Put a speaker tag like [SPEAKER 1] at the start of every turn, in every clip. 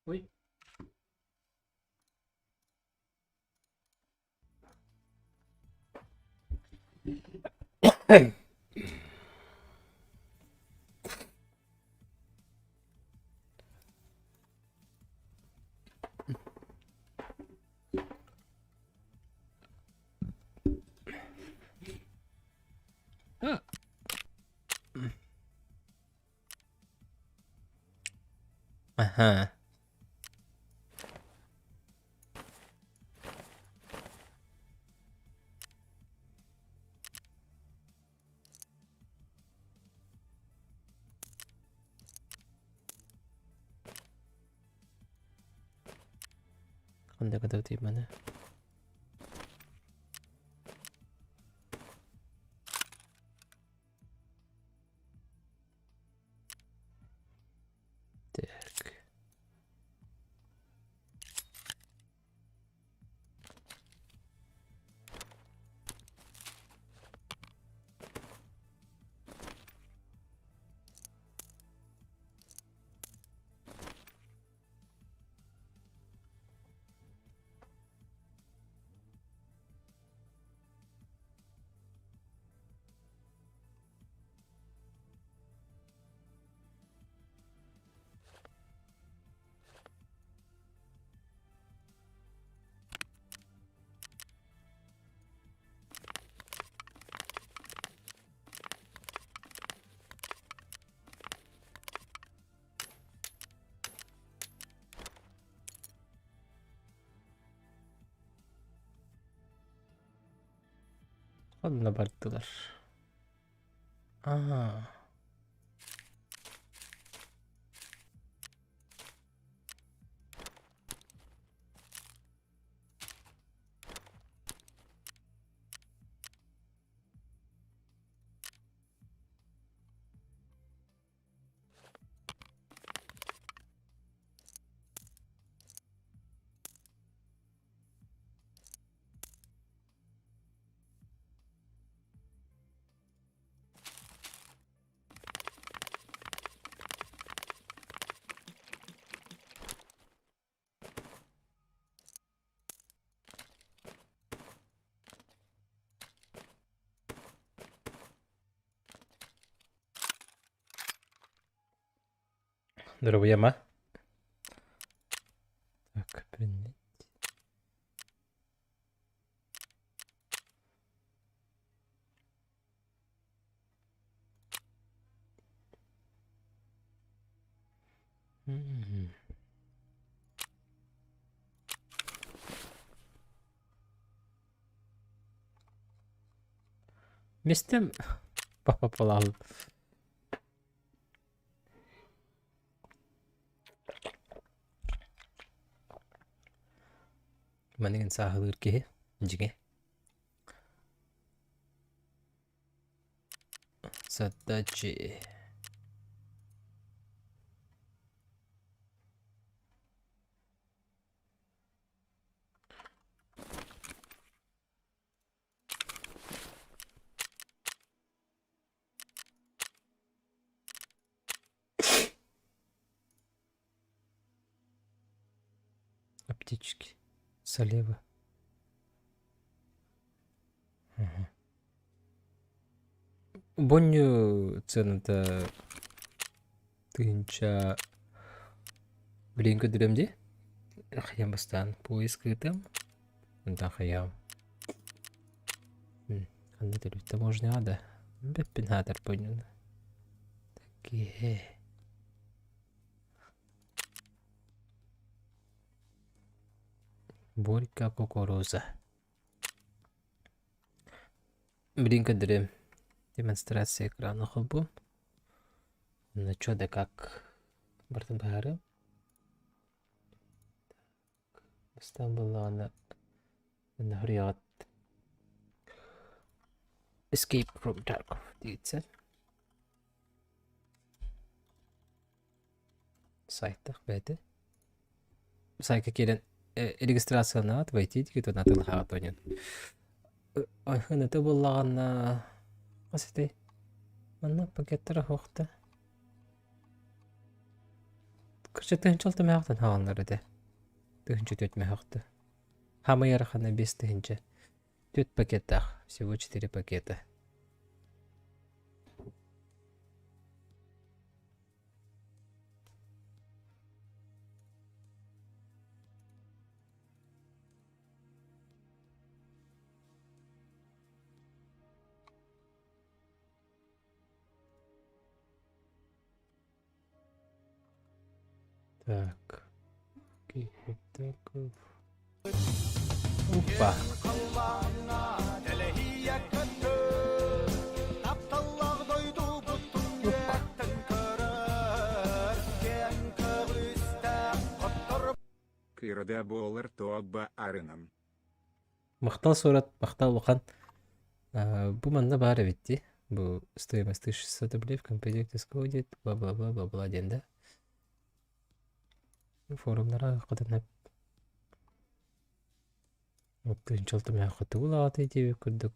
[SPEAKER 1] Ой. Аха. Ханна кытыбытый маны? Так. Ханна бардылар? Аа. Дорубуйама. Так, принять. Мгм. Мистэм папа Манныгын сааһылыыр киһи, дьиҥэ. Задачи. Аптечки. Слева. Ага. Бонню цената тыһыынча билигин көрдөрөм дии. Хайаан бастаан поиск ыытыам. Онтон хайаам. Ханна төрүттэ можно да. Бэппин хаатар бонньуну. Такие. Борька кукуруза. Билигин көрдөрүөм. Демонстрация экрана холбуом. Ну чё да как барытын быһаарыам. Бастаан буоллаҕына Наһырыйаҕыт Escape from Tarkov диэбитсэр. Сайтах бэйэтэ. Сайтка киирэн регистрацияланаат войти диэки атыылаһаҕыт онон. Ыныты буоллаҕына хас этэй? Манна пакеттара суох да. Короче, 1600 мөһөөхтөн хааланнар этэ. 1400 мөһөөхтө. Хамай ыарахана 5000. Түөрт пакеттаах, всего четыре пакета. Так. Опа.
[SPEAKER 2] Кырада буолар туобба арынан.
[SPEAKER 1] Махтал сурат, махтал улахан. Бу манна баар эбит дии. Бу стоимость 1600 рублей в комплекте сходит, бла-бла-бла-бла-бла диэн да. Форумнара хотон тыһыынча мөһөөх тугул аҕата диэбит курдук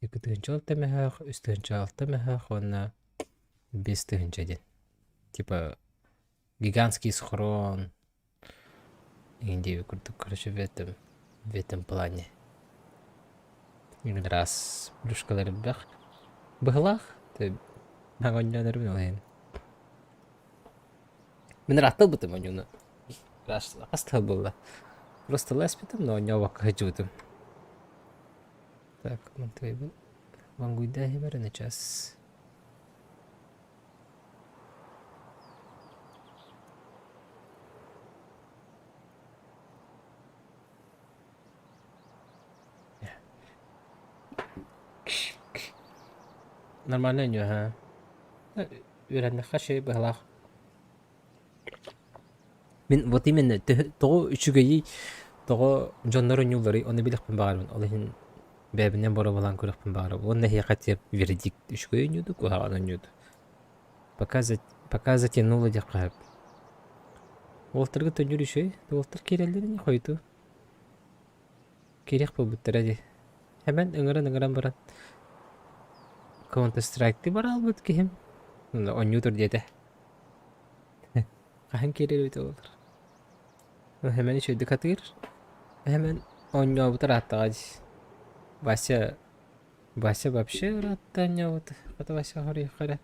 [SPEAKER 1] икки тыһыынча алта мөһөөх, үс тыһыынча алта мөһөөх уонна 5000 диэн. Типа гигантский схрон Игин диэбит курдук, короче, в этом плане. Раз плюшкалар элбэх. Быһылаах, оонньоон эрбин ол иһин. Мин ыраатта ылбытым оонньууну. Хас тыл буолла? Просто лэспитим, но оонньообокко сылдьыбытым. Так, мантыйбын. Вангуйда иһибэр час. Нормально оонньуу Үөрэннэххэ үчүгэй быһыылаах. Мин вот именно тоҕо үчүгэйий, тоҕо дьоннор оонньуулларый ону билиэхпин баҕарабын. Ол иһин бэйэбинэн боруобалаан көрүөхпүн баҕарабын. Уонна эһиэхэ тиэп вердикт үчүгэй оонньууду, куһаҕан оонньууду. Пока пока затянуло диэххэ сөп. Уолтарга төннөр үчүгэй. Уолтар киирэллэр ини хойутуу. Киириэх буолбуттара дии. Хэмэн ыҥыран-ыҥыран баран Counter-Strike-тыы бараалбыт киһим оонньуу тур диэтэ. Хаһан киирэр эбитэ буоллар. Хэмэн үчүгэйдик хатыыр. Хэмэн оонньообута ырааттаҕа дии. Вася Вася вообще ыраатта оонньообута. Хата Вася хоруйахха эрэ.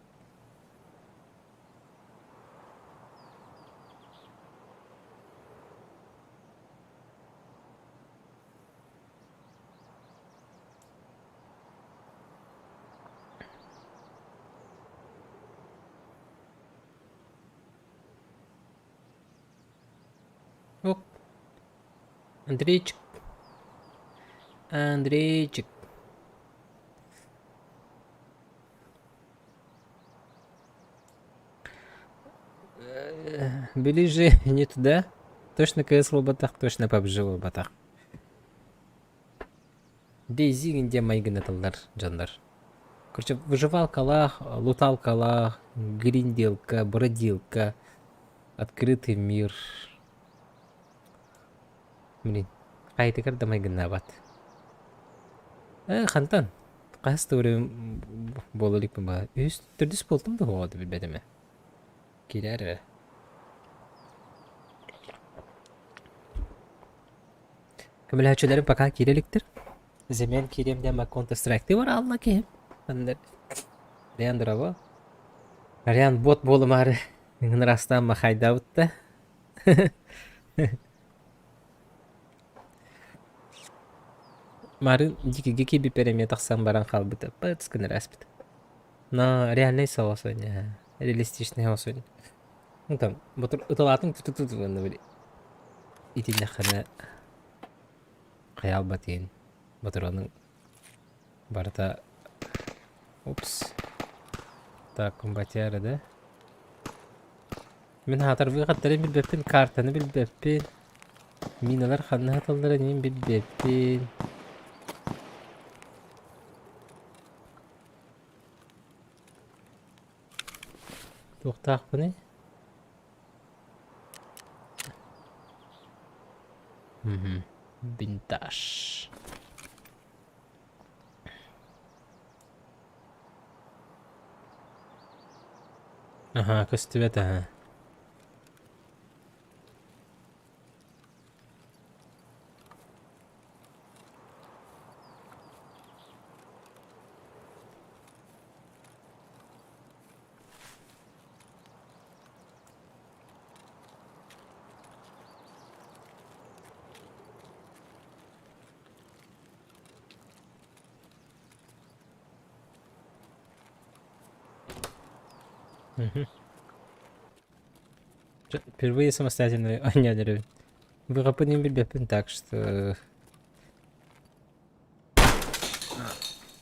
[SPEAKER 1] Оп. Андрейчик. Андрейчик. Ближе не туда. Точно КС буолбатах, точно PUBG буолбатах. Дейзи диэн майгынаталлар дьоннор. Короче, выживалкалаах, луталкалаах, гринделка, бродилка, открытый мир. Блин, хайытыгар да майгыннаабат. Э, хантан? Хаһыс да буола иликпин баа. Үһүс, төрдүс буолтум да буолуо билбэтим ээ. Киирээр эрэ. Көмөлөһөөччүлэрим пока киирэ иликтэр. Земен киириэм диэн Counter-Strike бар аалла киһим. Аннар Ариан дорообо. Ариан бот буолумаары ыҥырастаан махайдаабыт да. Марын дикигэ киирбиппэр эмиэ тахсан баран хаалбыта. Пыц гынар ааспыт. Но реальный соҕус оонньуу реалистичный соҕус оонньуу. Ну там ыталаатыҥ ту-ту-ту уонна били итиннэххинэ хайаалбат иһин ботуруонуҥ барыта упс так комбатиара да Мин аатырбыы хаттарын билбэппин, картаны билбэппин, миналар ханна сыталларын мин билбэппин. Туохтаахпыный? Мгм. Винтаж. Аһаа, көстүбэт аһаа. Мгм. Впервые самостоятельно оонньоон эрэбин. Быҕаппын иһин билбэппин так что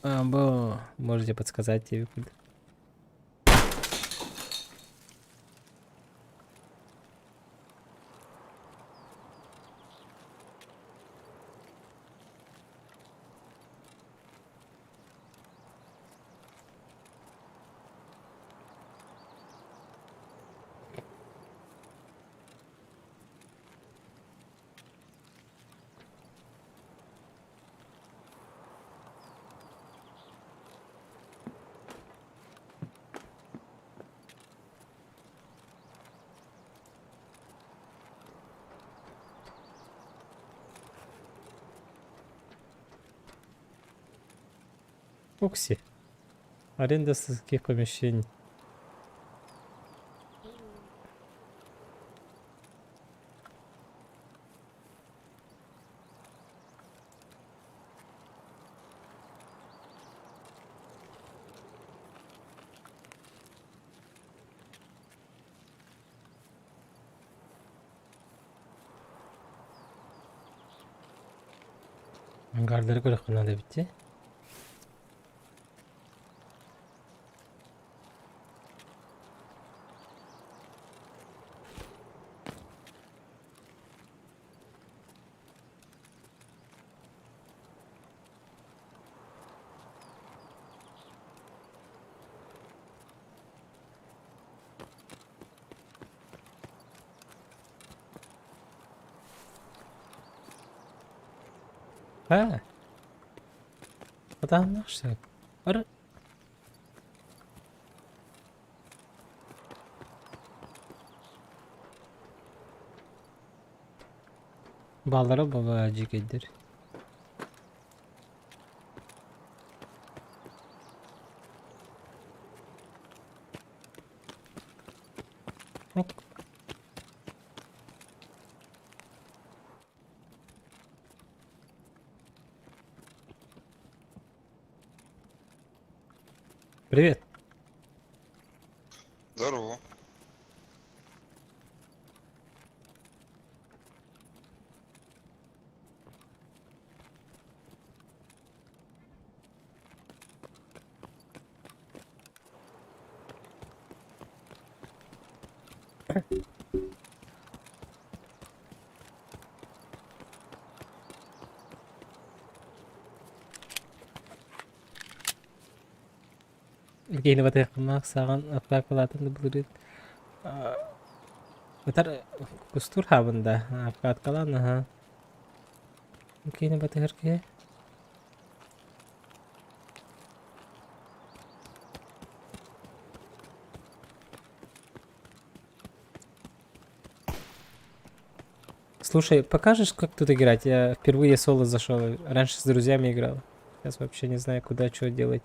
[SPEAKER 1] бу можете подсказать диэбиппин. Окси. Аренда складских помещений. Ангардары көрүөххэ наада эбит дии. Аа, хатааннаах сөп. Ары Бааллара баба дьиикэйдэр. Ок. Привет.
[SPEAKER 3] Здорово.
[SPEAKER 1] Киһини батыаххымаах саҕан аппаакалаатын да былырыын ытар кустуур хаабын да аппааткалаан аһа киһини батыһар киһи Слушай, покажешь, как тут играть? Я впервые соло зашел. Раньше с друзьями играл. Сейчас вообще не знаю, куда что делать.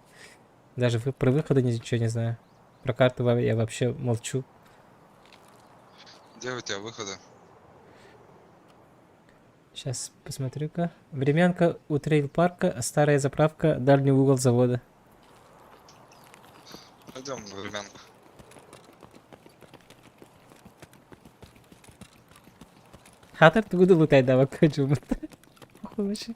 [SPEAKER 1] Даже про выходы ничего не знаю. Про карту я вообще молчу.
[SPEAKER 3] Где у тебя выходы?
[SPEAKER 1] Сейчас посмотрю-ка. Времянка у трейл-парка, старая заправка, дальний угол завода.
[SPEAKER 3] Пойдем в времянку.
[SPEAKER 1] Хатыр тугу да лутайдаабакка дьоммут. Вообще.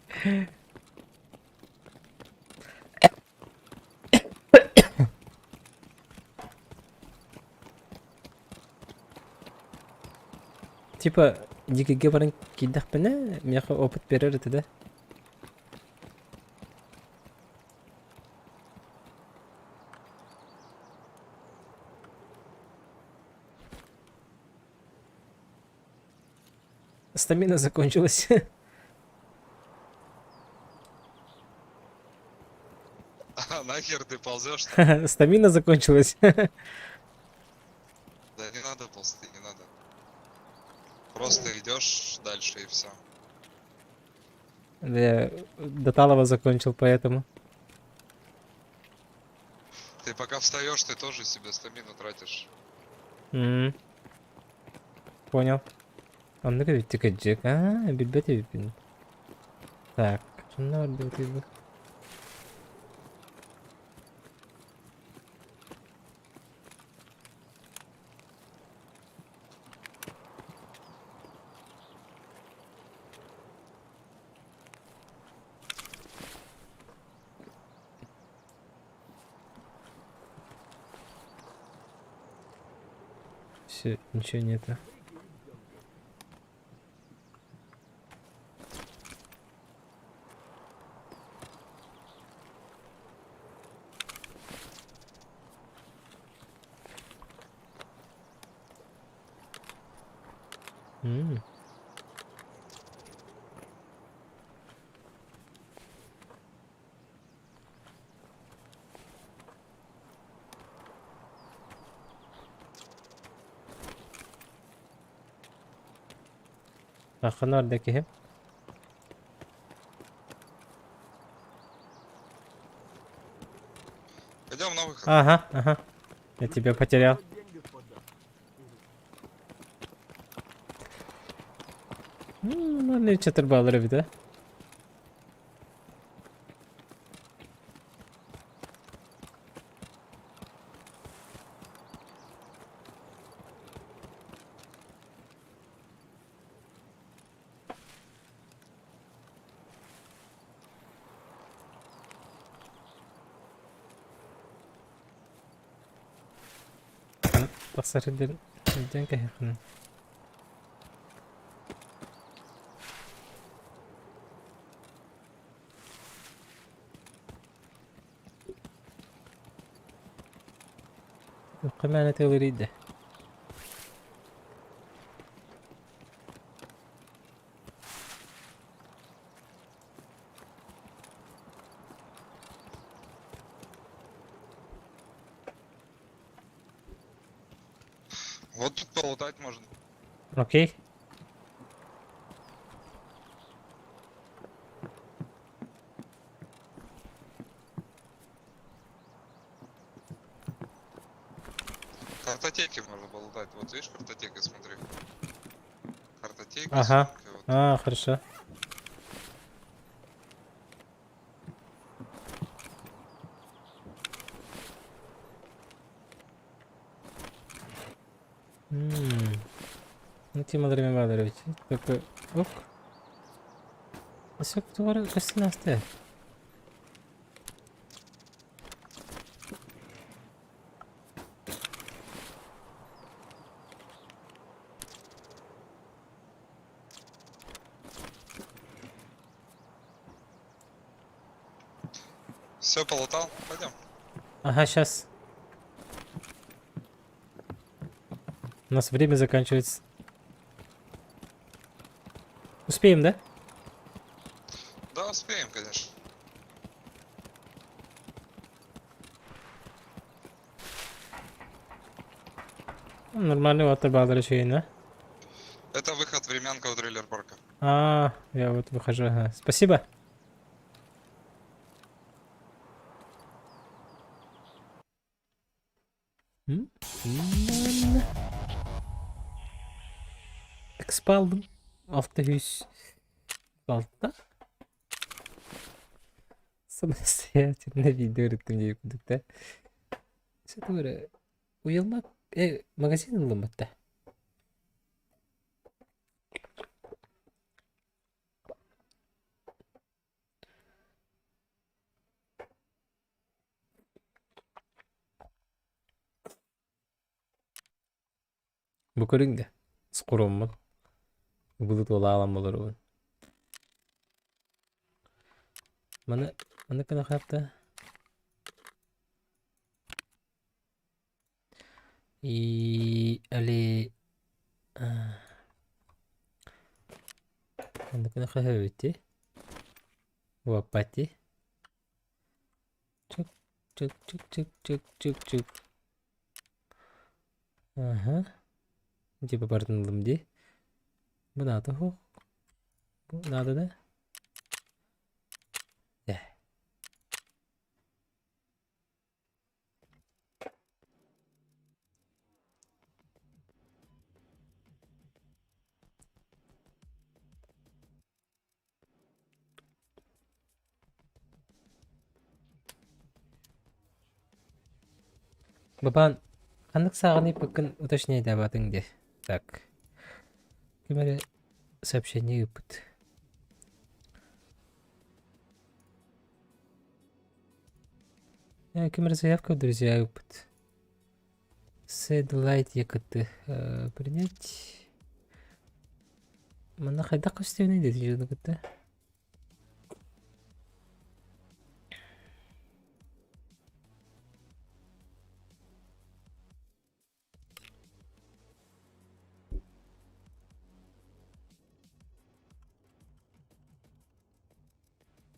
[SPEAKER 1] Типа дикийгэ баран киирдэхпинэ, миэхэ опыт биэрэр этэ да? Стамина закончилась.
[SPEAKER 3] А нахер ты ползешь-то?
[SPEAKER 1] Стамина закончилась.
[SPEAKER 3] Да не надо ползти, не надо. Просто идешь дальше и все.
[SPEAKER 1] Да я до Талова закончил, поэтому.
[SPEAKER 3] Ты пока встаешь, ты тоже себе стамину тратишь.
[SPEAKER 1] М. Понял. Оннук эбит кырдьык. Аа, билбэт эбиппин. Так, ханна барбытый бу? Ничего нету. М. Хаххана орда киһи.
[SPEAKER 3] Пойдем на выход.
[SPEAKER 1] Ага, ага. Я тебя потерял. Нормальный чатырбалар эбит, а? Тахсар сирдэрин илдьэн кэһиэххинэ. Туохха мээнэ тыалырыйда.
[SPEAKER 3] Вот тут полутать можно.
[SPEAKER 1] Окей.
[SPEAKER 3] Картотеки можно полутать. Вот видишь, картотеки, смотри. Картотеки,
[SPEAKER 1] Ага.
[SPEAKER 3] сумки, вот.
[SPEAKER 1] А, хорошо. М. Ну, Тима Дремивадович, только ок. Все, кто костяностая.
[SPEAKER 3] Все полутал? Пойдем.
[SPEAKER 1] Ага, сейчас. У нас время заканчивается. Успеем, да?
[SPEAKER 3] Да, успеем, конечно.
[SPEAKER 1] Нормальный ватер баалар үчүгэй,
[SPEAKER 3] Это выход времянка у трейлер парка.
[SPEAKER 1] А, я вот выхожу, ага. Спасибо. М? Нормально. Экспалдым. Алта үс алта. Самостоятельно видео ырыттым диye курдук да. Что Уйулма магазин ылымматта. Бу көрүҥ да скороммун. Былыт уолаалам олоробун. Маны маны гына хапта. И али Маннык гына хаһыабыт Уоппати. Чук чук чук чук чук чук чук. Аха. Типа бардын ыллым дии. Бу наада суох. Бу наада да? Э. Бабаан ханнык сааҕын ыыппыккын уточняйдаабатыҥ дии. Так. Ким эрэ сообщение ыыппыт. Ким эрэ заявка в друзья ыыппыт. Седлайт ЕКТ принять. Манна хайдах көстүөнүй дии дьону кытта?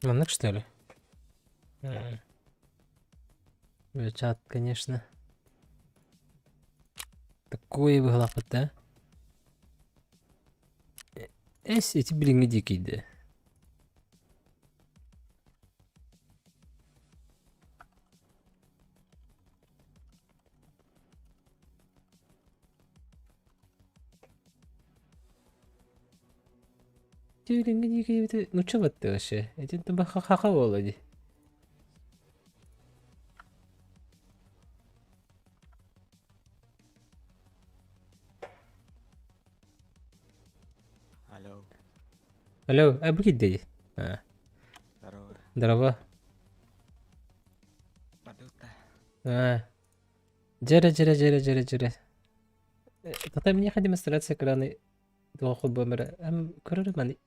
[SPEAKER 1] Маннык что ли? Чат, конечно. Такое быһалаахпыт да. Эс ити билиҥҥи диэки Билиҥҥи диэки нуучча баттыы вообще. Итинтэн хаха буолла дии.
[SPEAKER 4] Алло.
[SPEAKER 1] Алло, а бу киирдэ дии. А.
[SPEAKER 4] Здорово.
[SPEAKER 1] Здорово.
[SPEAKER 4] Бардыбыт
[SPEAKER 1] А. Дьэрэ, дьэрэ, дьэрэ, дьэрэ, дьэрэ. Тата миэхэ демонстрация экраны туох холбуом эрэ. Эм көрөр маны.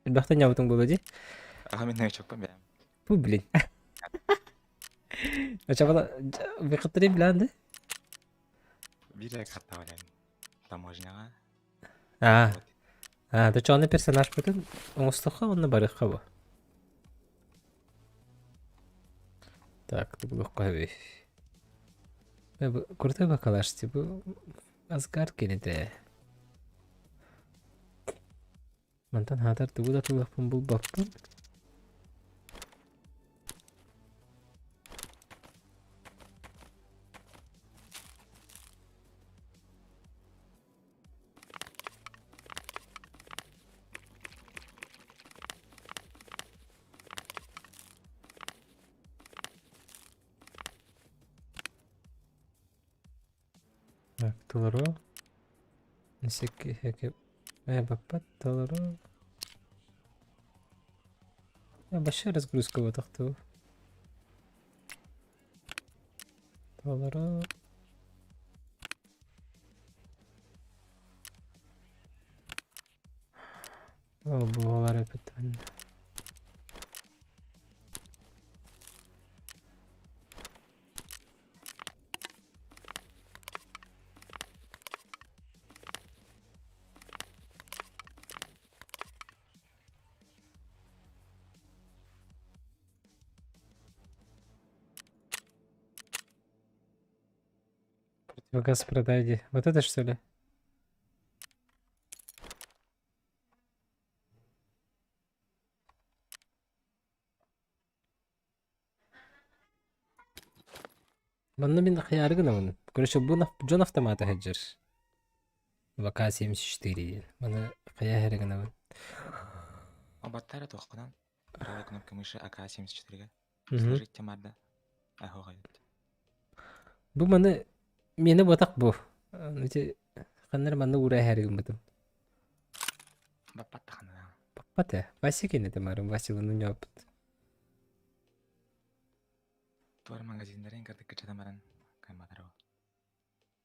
[SPEAKER 1] Элбэхтэн ньаабытыҥ буолуо дии.
[SPEAKER 4] Аха мин новичокпун бэйэм.
[SPEAKER 1] Бу блин. Ачабала выходтары билэн да?
[SPEAKER 4] Биир эрэ картаҕа диэн таможняҕа.
[SPEAKER 1] Аа. Аа, то чоны персонаж бүтүн оҥостоххо уонна барыахха бу. Так, тугулуохха эбий. Бу крутой бакалаш, типа Асгард кинитэ. Мантан хаатар тугу да тылыахпын булбаппын. Так, толору. Секки баппат толору. Большая разгрузка вот тохтуу. Толору. О, буолар эбит. Противогаз продай. Вот это что ли? Манна мин хайаары гынабын. Короче, бу дьон автомата сылдьар. ВК-74 диэн. Маны хайа эрэ гынабын.
[SPEAKER 4] Абаттара туоххунан правой кнопкой мыши АК-74-га
[SPEAKER 1] Мгм.
[SPEAKER 4] сложить темарда. Ахоҕайыт.
[SPEAKER 1] Бу маны миэнэ буотах бу. Ити ханна эрэ манна уура эһээри гыммытым.
[SPEAKER 4] Баппат тахана.
[SPEAKER 1] Баппат ээ. Вася кинэтэ марын Василаны ньооппут.
[SPEAKER 4] Туар магазиннарын кырдык кычата баран кайматар ол.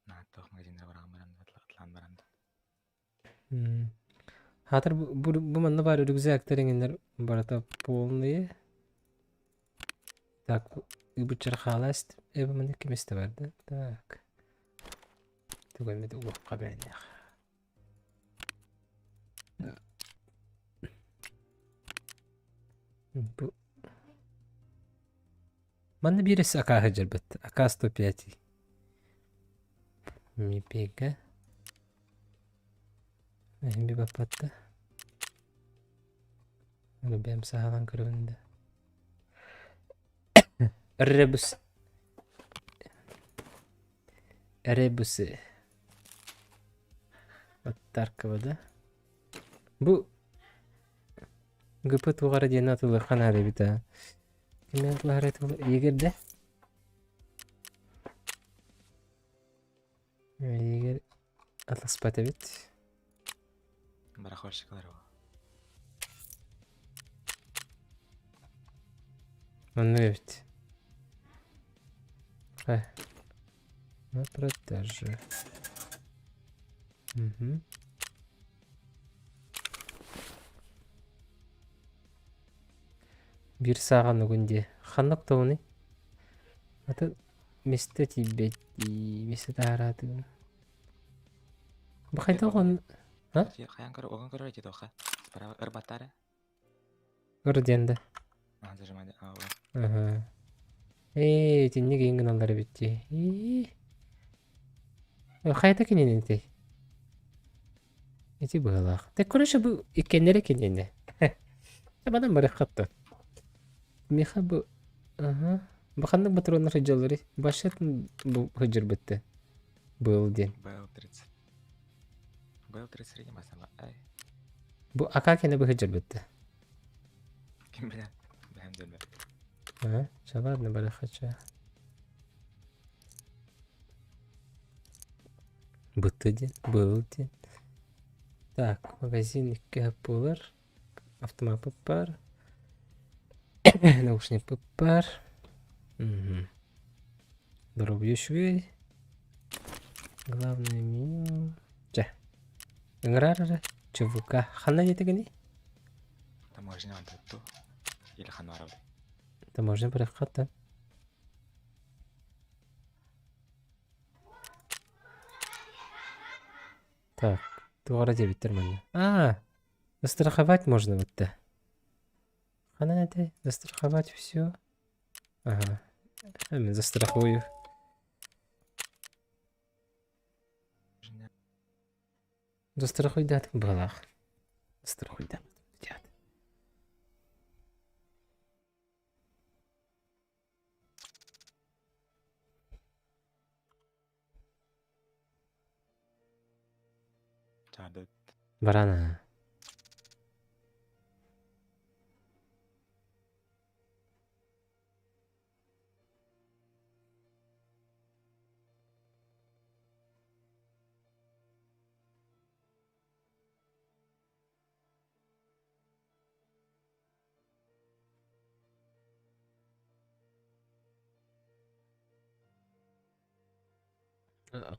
[SPEAKER 4] Нааттоох магазиннара баран баран атлаан баран.
[SPEAKER 1] Хаатыр бу, бу манна баар рюкзактар иҥиннэр барыта полные. Так, ыбыччар хааласт. Эбэ маны ким истэ барда? Так. Тугу эмит уохха бээннэх. Бу Манна биир АК сылдьарбыт. АК-105. Мипега. Эһимби баппатта. Бэм саһалан көрөбүн да. Ребус. Ребусы. Оттаркова да. Бу ГП туох эрэ диэн атыылыахха наада эбит аа. Кими атылаһар Егерь да? Егерь атласпат эбит.
[SPEAKER 4] Барахольщиклар ол.
[SPEAKER 1] Оннук эбит. На продаже. Мгм. Биир сааҕа нугун дии. Ханнык тобуный? Аты миэстэ тиийбэт дии. Миэстэ таһараатыгын. Бу хайдах он... А?
[SPEAKER 4] Хайан көрө, огон көрөр эти тоха. Справа ырбаттары.
[SPEAKER 1] Ыр диэн да.
[SPEAKER 4] А, зажимали. А, вот.
[SPEAKER 1] Аха. Ээ, итинник иин гыналлар эбит дии. Ии. Хайата кинининтэй? Ити быһыылаах. Тэ короче бу иккиэннэрэ киниэнэ. Табанан барыаххаттан. Миэхэ бу аха бу ханнык ботуруоннар сылдьалларый? Башатын бу сылдьарбытты. Быыл диэн.
[SPEAKER 4] БЛ-30. БЛ-30 басама. Ай.
[SPEAKER 1] Бу ака кэнэ бу сылдьарбытты.
[SPEAKER 4] Ким билэр? Бэһэм дөлбө.
[SPEAKER 1] Ага, ча ладно барыахха Бытты диэн, быыл диэн. Так, магазин икки буолар. Автомаппыт баар. Наушникпыт баар. Мгм. Доруобуйа үчүгэй. Главное меню. Чэ. Ыҥыраар эрэ. ЧВК. Ханна диэтигиний?
[SPEAKER 4] Таможня онтутту. Или ханна
[SPEAKER 1] Таможня барыаххаттан. Так, туох эрэ диэбиттэр манна. Аа, застраховать можно вот-то. Ханан этэй? Застраховать все. Ага. Мин застрахую. Застрахуйдаатым быһалаах. Застрахуйдаатым. Барана.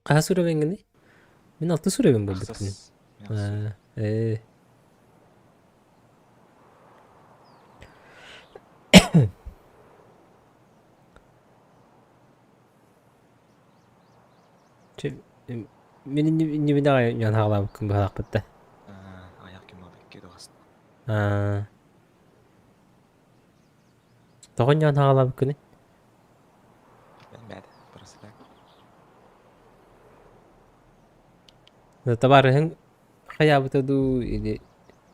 [SPEAKER 1] Хаһыс уровеҥҥыный? Мин алтыс уровень буолбуппун.
[SPEAKER 4] Ахсыс.
[SPEAKER 1] Ээ. Чэ, мин иннибинэ аҕай ньуон хаалаабыккын быһалаахпыт да.
[SPEAKER 4] Аяқ ким буолбут киһи
[SPEAKER 1] Аа. Тоҕо ньуон хаалаабыккыный?
[SPEAKER 4] Бэт, просто так.
[SPEAKER 1] Табаарыһыҥ хайаабыта дуу или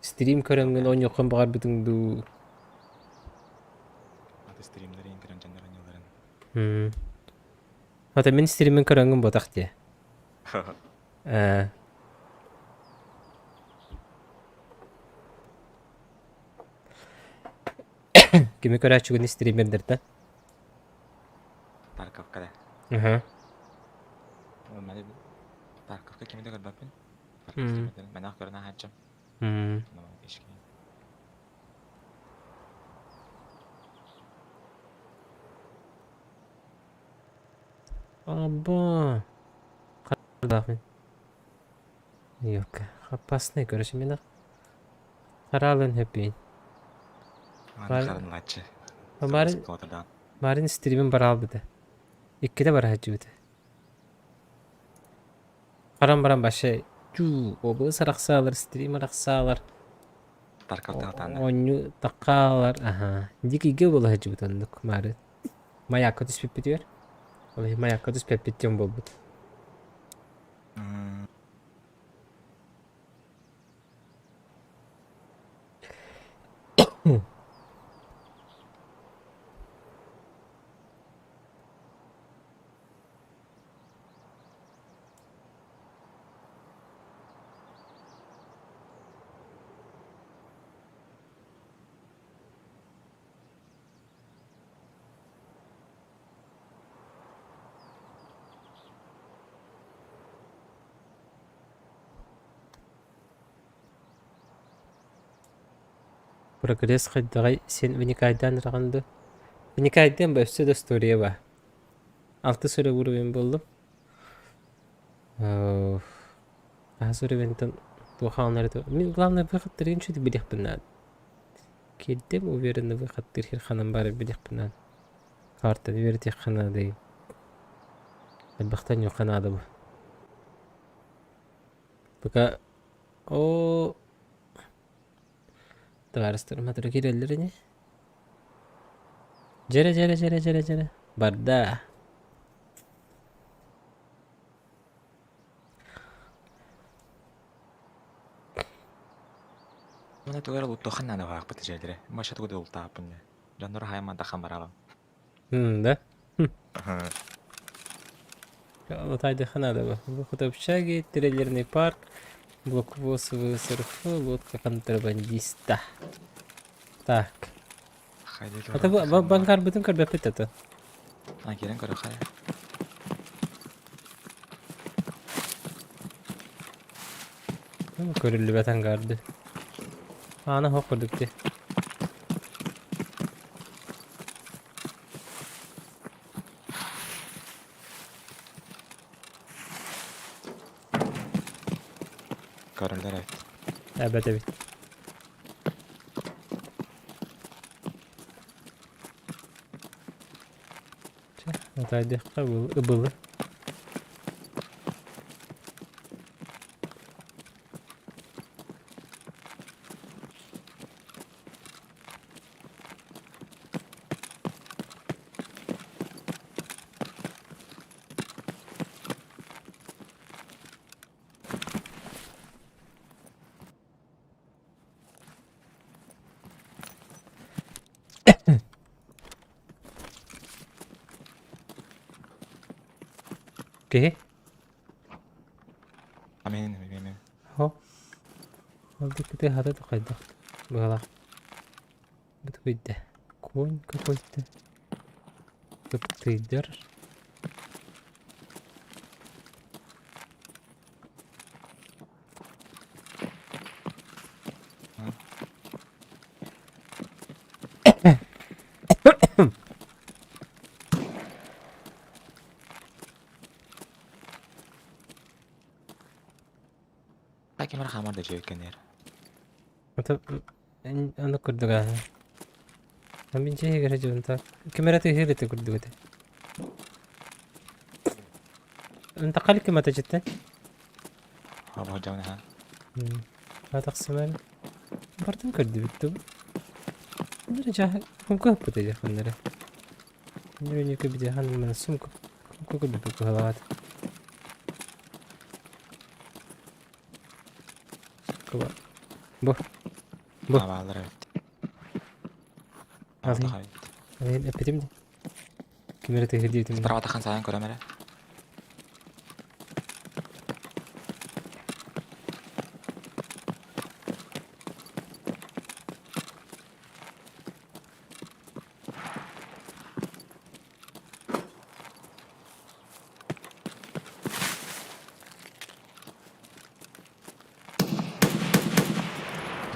[SPEAKER 1] стрим көрөҥҥүн оонньуоххун баҕарбытыҥ дуу?
[SPEAKER 4] Аты стримнэрин көрөн дьоннор оонньууларын.
[SPEAKER 1] Ата мин стримин көрөҥҥүн ботах дии. Ээ. Кими көрөөччүгүн стримердэртэн?
[SPEAKER 4] Парковка да.
[SPEAKER 1] Аха.
[SPEAKER 4] Парковка кими да көрбөппүн. Парковка стримердэрин манах көрөн аһааччым.
[SPEAKER 1] Абба. Хардаахмын. Ёлка, опасный, короче, мен хараалын хөппүн.
[SPEAKER 4] Харанлааччы.
[SPEAKER 1] Марын Марын стримин бараалбыта. Иккитэ барааччыбыта. Харан баран башы чуу обыс арахсаалар, стрим арахсаалар. Оонньуу таккаалар, аха. Дикиге буолааччыбыт оннук Мары. Маякка түспүппүтүгэр. Ол иһин маякка түспэппит диэн буолбут. Прогресс хайдаҕай син вникайдаан ыраҕын дуу? Вникайдыам ба өссө да история баар. Алтыс эрэ уровень буоллум. Хаһыс уровентан туох хааллар Мин главное выходтарын үчүгэй билиэхпин наада. Киирдим уверенно выходтыыр сир ханан баарын билиэхпин наада. Картаны үөрэтиэххэ наадайын. Элбэхтэн ньуохха наада бу. Пока оо табаарыстарым хатыры киирэллэр ини. Дьэрэ дьэрэ дьэрэ дьэрэ дьэрэ барда.
[SPEAKER 4] Маны тугу эрэ луттуохха наада баҕарбыт дьиэлэрэ. Маша тугу да ултааппын дии. Дьоннору хаайан тахан барабын.
[SPEAKER 1] Да? Лутайдыхха наада бу. Выход общаги, трейлерный парк, блокпост ВСРФ, лодка контрабандиста. Так. Это банкарбытын көрбөппүт это.
[SPEAKER 4] А, киирэн көрөххө.
[SPEAKER 1] Көрүллүбэт ангарды. Аана хоқ көрдүк дии.
[SPEAKER 4] Көрөллөр эбит.
[SPEAKER 1] Эбэт эбит. Чэ, атайдыахха ыбылы. Киһи?
[SPEAKER 4] Амин, амин.
[SPEAKER 1] Хо. Ол диэки хата хайдах быһалаах. Бытыйда. Конь какой-то. Кыптыйдар.
[SPEAKER 4] Ким эрэ хаамар да дьиэ кэннигэр.
[SPEAKER 1] Это ону курдук аа. Мин дьиэ дьон так. Ким эрэ тыһыыр этэ курдук этэ. Ынтахали ким ата життен?
[SPEAKER 4] Обоһдьоҥ аха.
[SPEAKER 1] Атахсыман бартын көрдүбүт дуу. Нөрэ жаа хумка хаппыта жаханнары. Нөрэ нүкө бидехан мен сумка хумка көрдүбүт кыһалаат. Кыба. Бу. Бу.
[SPEAKER 4] Абаалар эбит.
[SPEAKER 1] Алын.
[SPEAKER 4] Алтаха эбит.
[SPEAKER 1] Алын эппитим ди. Ким эрэ тыһыр диэтим.
[SPEAKER 4] Справа тахан сайан көрөм эрэ.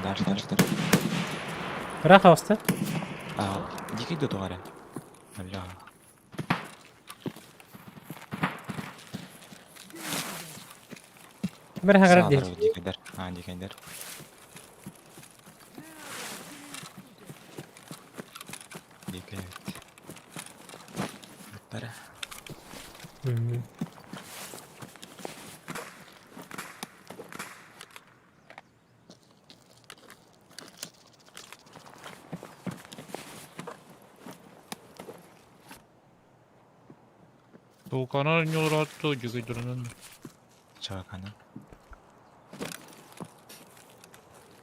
[SPEAKER 4] Дальше, дальше, дальше.
[SPEAKER 1] Ыраах аҕыста.
[SPEAKER 4] А, дикий да тоҕо эрэ. Бля.
[SPEAKER 1] Ким эрэ хагарар
[SPEAKER 4] Саалар
[SPEAKER 1] дии.
[SPEAKER 4] дикийдэр. А, дикийдэр. Дикий эбит. Ыттара.
[SPEAKER 5] Тулканар ньуратты дьүгүйдөрүнэн.
[SPEAKER 4] Чакана.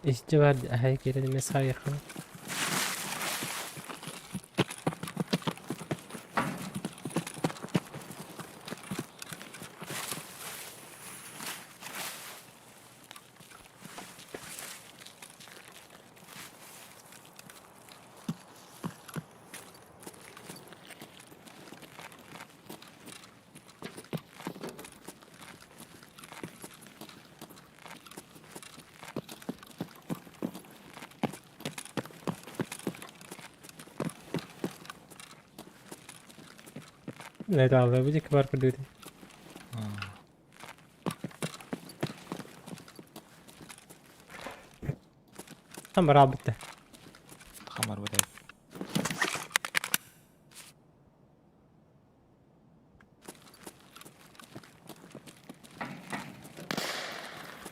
[SPEAKER 1] Исче бар аһай киирэн эмиэ саайыахха. Это алла будет бар курдук. Там бараабытта.
[SPEAKER 4] Хамар бу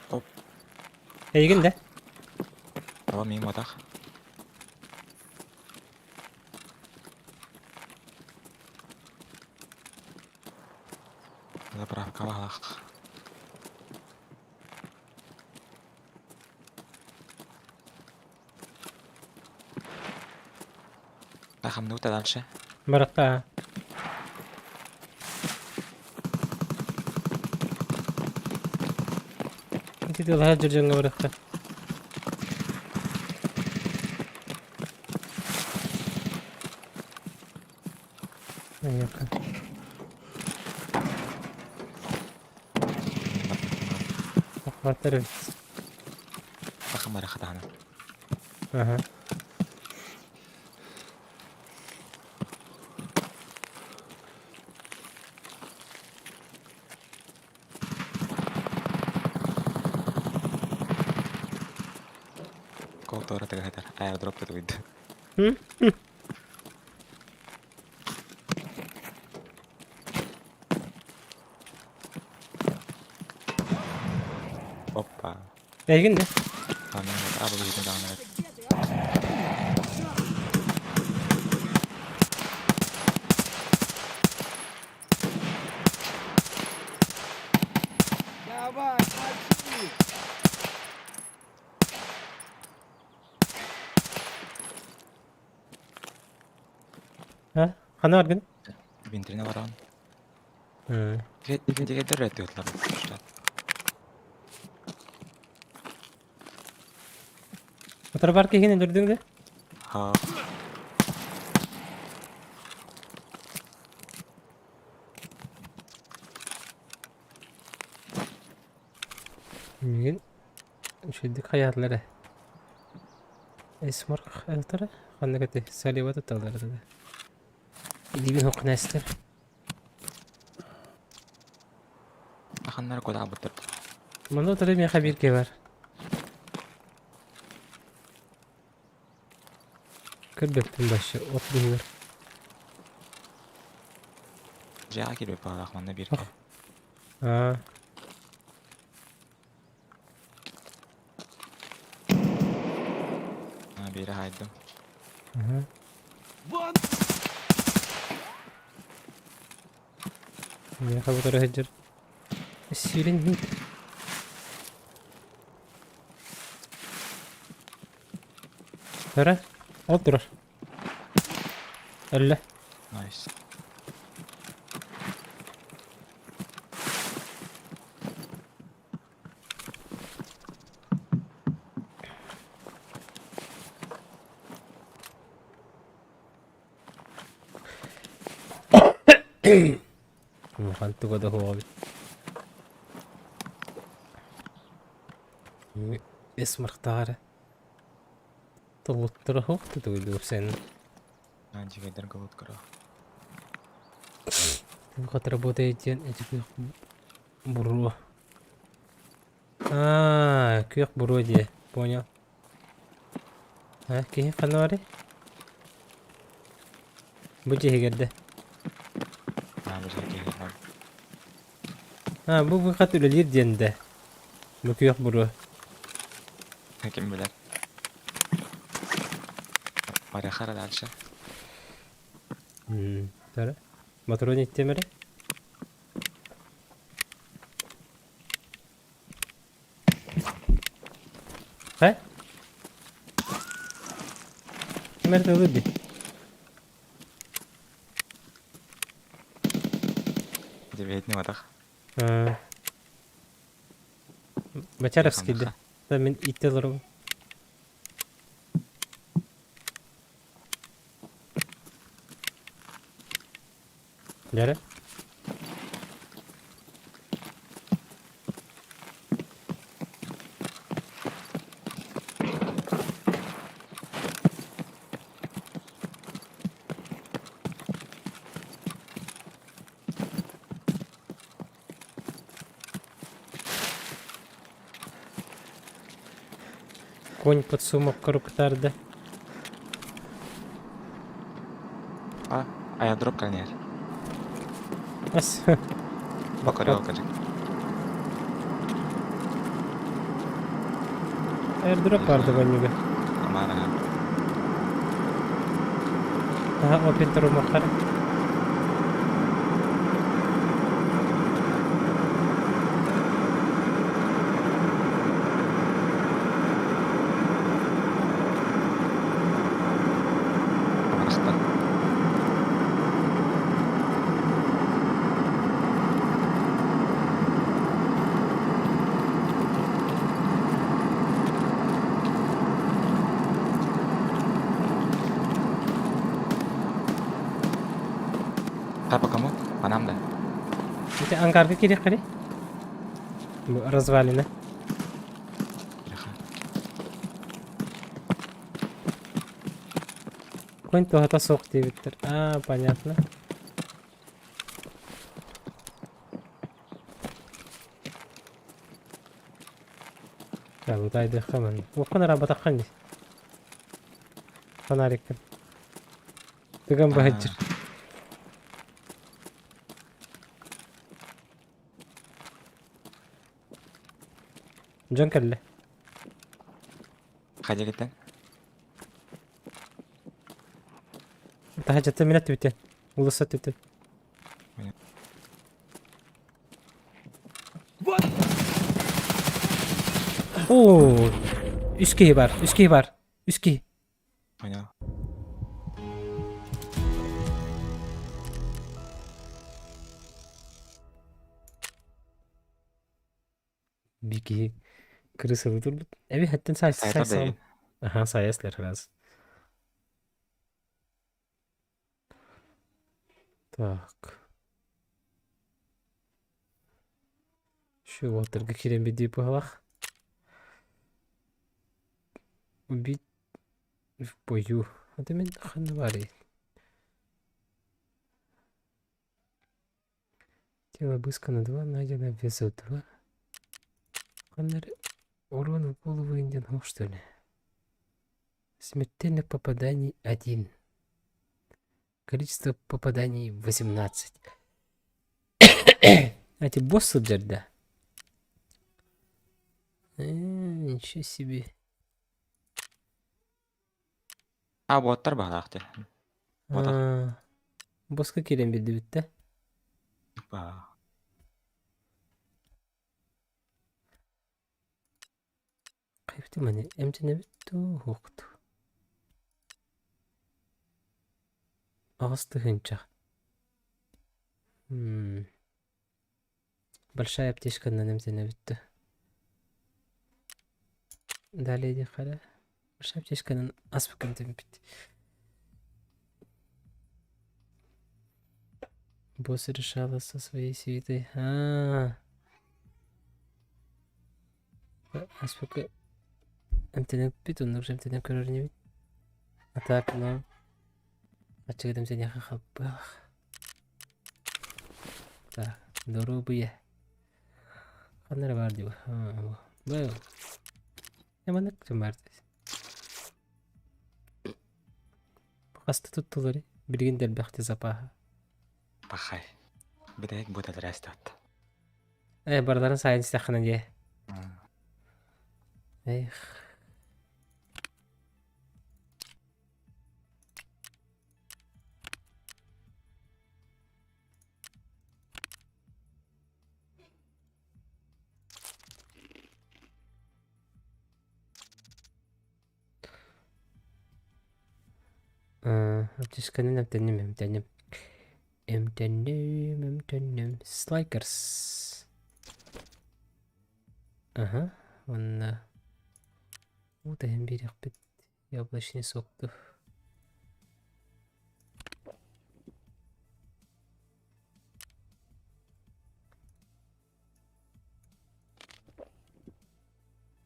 [SPEAKER 4] Оп.
[SPEAKER 1] Эйигин да?
[SPEAKER 4] О, мин матах. Заправка лах. Тахамнута дальше.
[SPEAKER 1] Барахта. Ити тылаһа дьырдьаҥҥа барахта. Айака. Ахматтар
[SPEAKER 4] Тахамара хатаана.
[SPEAKER 1] Аха.
[SPEAKER 4] Колтора тыгатар. Аэродроп тутуйду. Опа.
[SPEAKER 1] Эйигин да?
[SPEAKER 6] Давай, мочи!
[SPEAKER 1] А? Хана баргын?
[SPEAKER 4] Винтрина баран. Тигедер реттиотлар.
[SPEAKER 1] Моторбар бар киһини өлөрдүҥ да?
[SPEAKER 4] Ха.
[SPEAKER 1] Миигин үчүгэйдик хайаатылар ээ. Эсмарк ылтара ханнык этэй салива тутталлар этэ. Илиибин хоккунээстэр.
[SPEAKER 4] Аханнар кудаабыттар.
[SPEAKER 1] Манна утары миэхэ биир киһи бар. Көрбөппүн вообще от быһыгар.
[SPEAKER 4] Дьиэҕэ киирбит баҕалаах манна биир киһи.
[SPEAKER 1] Аа.
[SPEAKER 4] Аа, биири хаайдым.
[SPEAKER 1] Аха.
[SPEAKER 6] Вон!
[SPEAKER 1] Миэхэ утары сылдьар. Сирин иһит. Көрө, ол турар. Өллө.
[SPEAKER 4] Nice.
[SPEAKER 1] Улахан туга да суох эбит. Эсмарктаҕа эрэ Толуттара суох тутуйдуур сен.
[SPEAKER 4] Дьигэйдэр голодкара.
[SPEAKER 1] Туох работает диэн эти күөх буруо. Аа, күөх буруо диэ. Понял. А, киһи ханна барый? Бу дьиһигэр да.
[SPEAKER 4] Аа, бу киһи бар.
[SPEAKER 1] А, бу быхат үлэлиир диэн да. Бу күөх буруо.
[SPEAKER 4] Ким билэр. Барыхара дальше.
[SPEAKER 1] Тара. Моторун иттиэм эрэ. Э? Ким эрэ тыллыыр дии.
[SPEAKER 4] Дебиэтни матах.
[SPEAKER 1] Бачаровский да. Да мин итте олоробун. Дьэ Конь подсумок руктарда.
[SPEAKER 4] А, аэродроп кэлэн иһэр.
[SPEAKER 1] Ас.
[SPEAKER 4] Бакарел кэлик.
[SPEAKER 1] Airdrop барды конюга.
[SPEAKER 4] Амара.
[SPEAKER 1] Aha, open турумаххар.
[SPEAKER 4] Амарахтан. Папа кому? Манам да.
[SPEAKER 1] Ити ангарга кириэххиний? Бу развалина.
[SPEAKER 4] Кириэхэ.
[SPEAKER 1] Конь туһата суох диэбиттэр. Аа, понятно. Тайдыхха манна. Уоккун араабатаххын дии. Фонариккын. Тыган быһаччыр. Дьон кэллэ.
[SPEAKER 4] Хайдегиттэн?
[SPEAKER 1] Таһырдьаттан мин өттүбүттэн. Уулусса өттүттэн. Оо, үс киһи бар, үс киһи бар, үс киһи.
[SPEAKER 4] Понял.
[SPEAKER 1] Биир киһи крысалыы турбут. Эби хэттэн сай
[SPEAKER 4] Сайта
[SPEAKER 1] сай Аха, сайаслер раз. Так. Şu уолтарга киирэн биэрдии быһалаах. Убить в бою. Это мин ханна баарый? Тело обыскано 2, найдено весу 2. Ханна эрэ урон в голову индиан что ли? Смертельных попаданий 1. Количество попаданий 18. Эти босс сылдьар да? Ничего себе.
[SPEAKER 4] А, боттар баҕалаах дии. Ботах.
[SPEAKER 1] Аа, босска киирэн биэрдибит да?
[SPEAKER 4] Ба.
[SPEAKER 1] Хайбытым аны эмтэнэбит дуу, суох дуу? Аҕыс тыһыынча. М Большая аптечканан эмтэнэбит дуу? Далее диэххэ эрэ. Большая аптечканан аспыкка эмтэммиппит. Босс решала со своей свитой. Аа. Аспыкка эмтэнэппит, оннук же эмтэнэн көрөр инибит. А так, но аччыгыт эмтэниэхэ халбах. Так, доруобуйа. Ханна эрэ баар дии бу. Бу. Маннык баар Хаста туттулар билигин да элбэхти запаһа.
[SPEAKER 4] Пахай. Бүтэһик бу тэтэрээстэт.
[SPEAKER 1] Э, барыларын сайын истэххинэ дии. Эх. Аптечканан эмтэнним, эмтэнним. Эмтэнним, эмтэнним. Слайкерс. Аха, уонна уу тэһэн биэриэхпит яблочный сокту.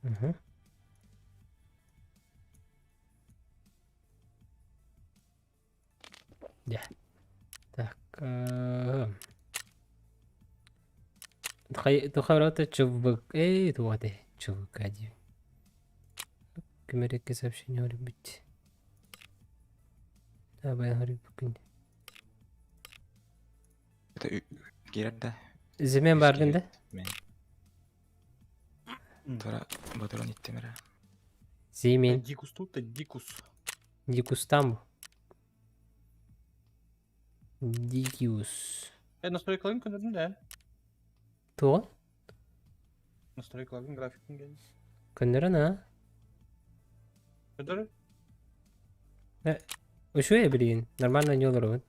[SPEAKER 1] Мгм. Дьэ. Так, Тухай тухайрата чубук ээ туох этэй чубука диибин. Кимэрикке сообщение оҥорбут. Абай оҥорбуккун.
[SPEAKER 4] Это киирэр да?
[SPEAKER 1] Зимен бааргын да?
[SPEAKER 4] Мен. Тура ботурун иттим эрэ.
[SPEAKER 1] Зимен.
[SPEAKER 7] Дикус тут, Дикус.
[SPEAKER 1] Дикус там. Дикиус.
[SPEAKER 7] Настройкаларын көрдүм да.
[SPEAKER 1] Туох?
[SPEAKER 7] Настройкаларын графикын гэн.
[SPEAKER 1] Көннөрөн а?
[SPEAKER 7] Көрдөр.
[SPEAKER 1] Үчүгэй билигин. Нормально не олоробун.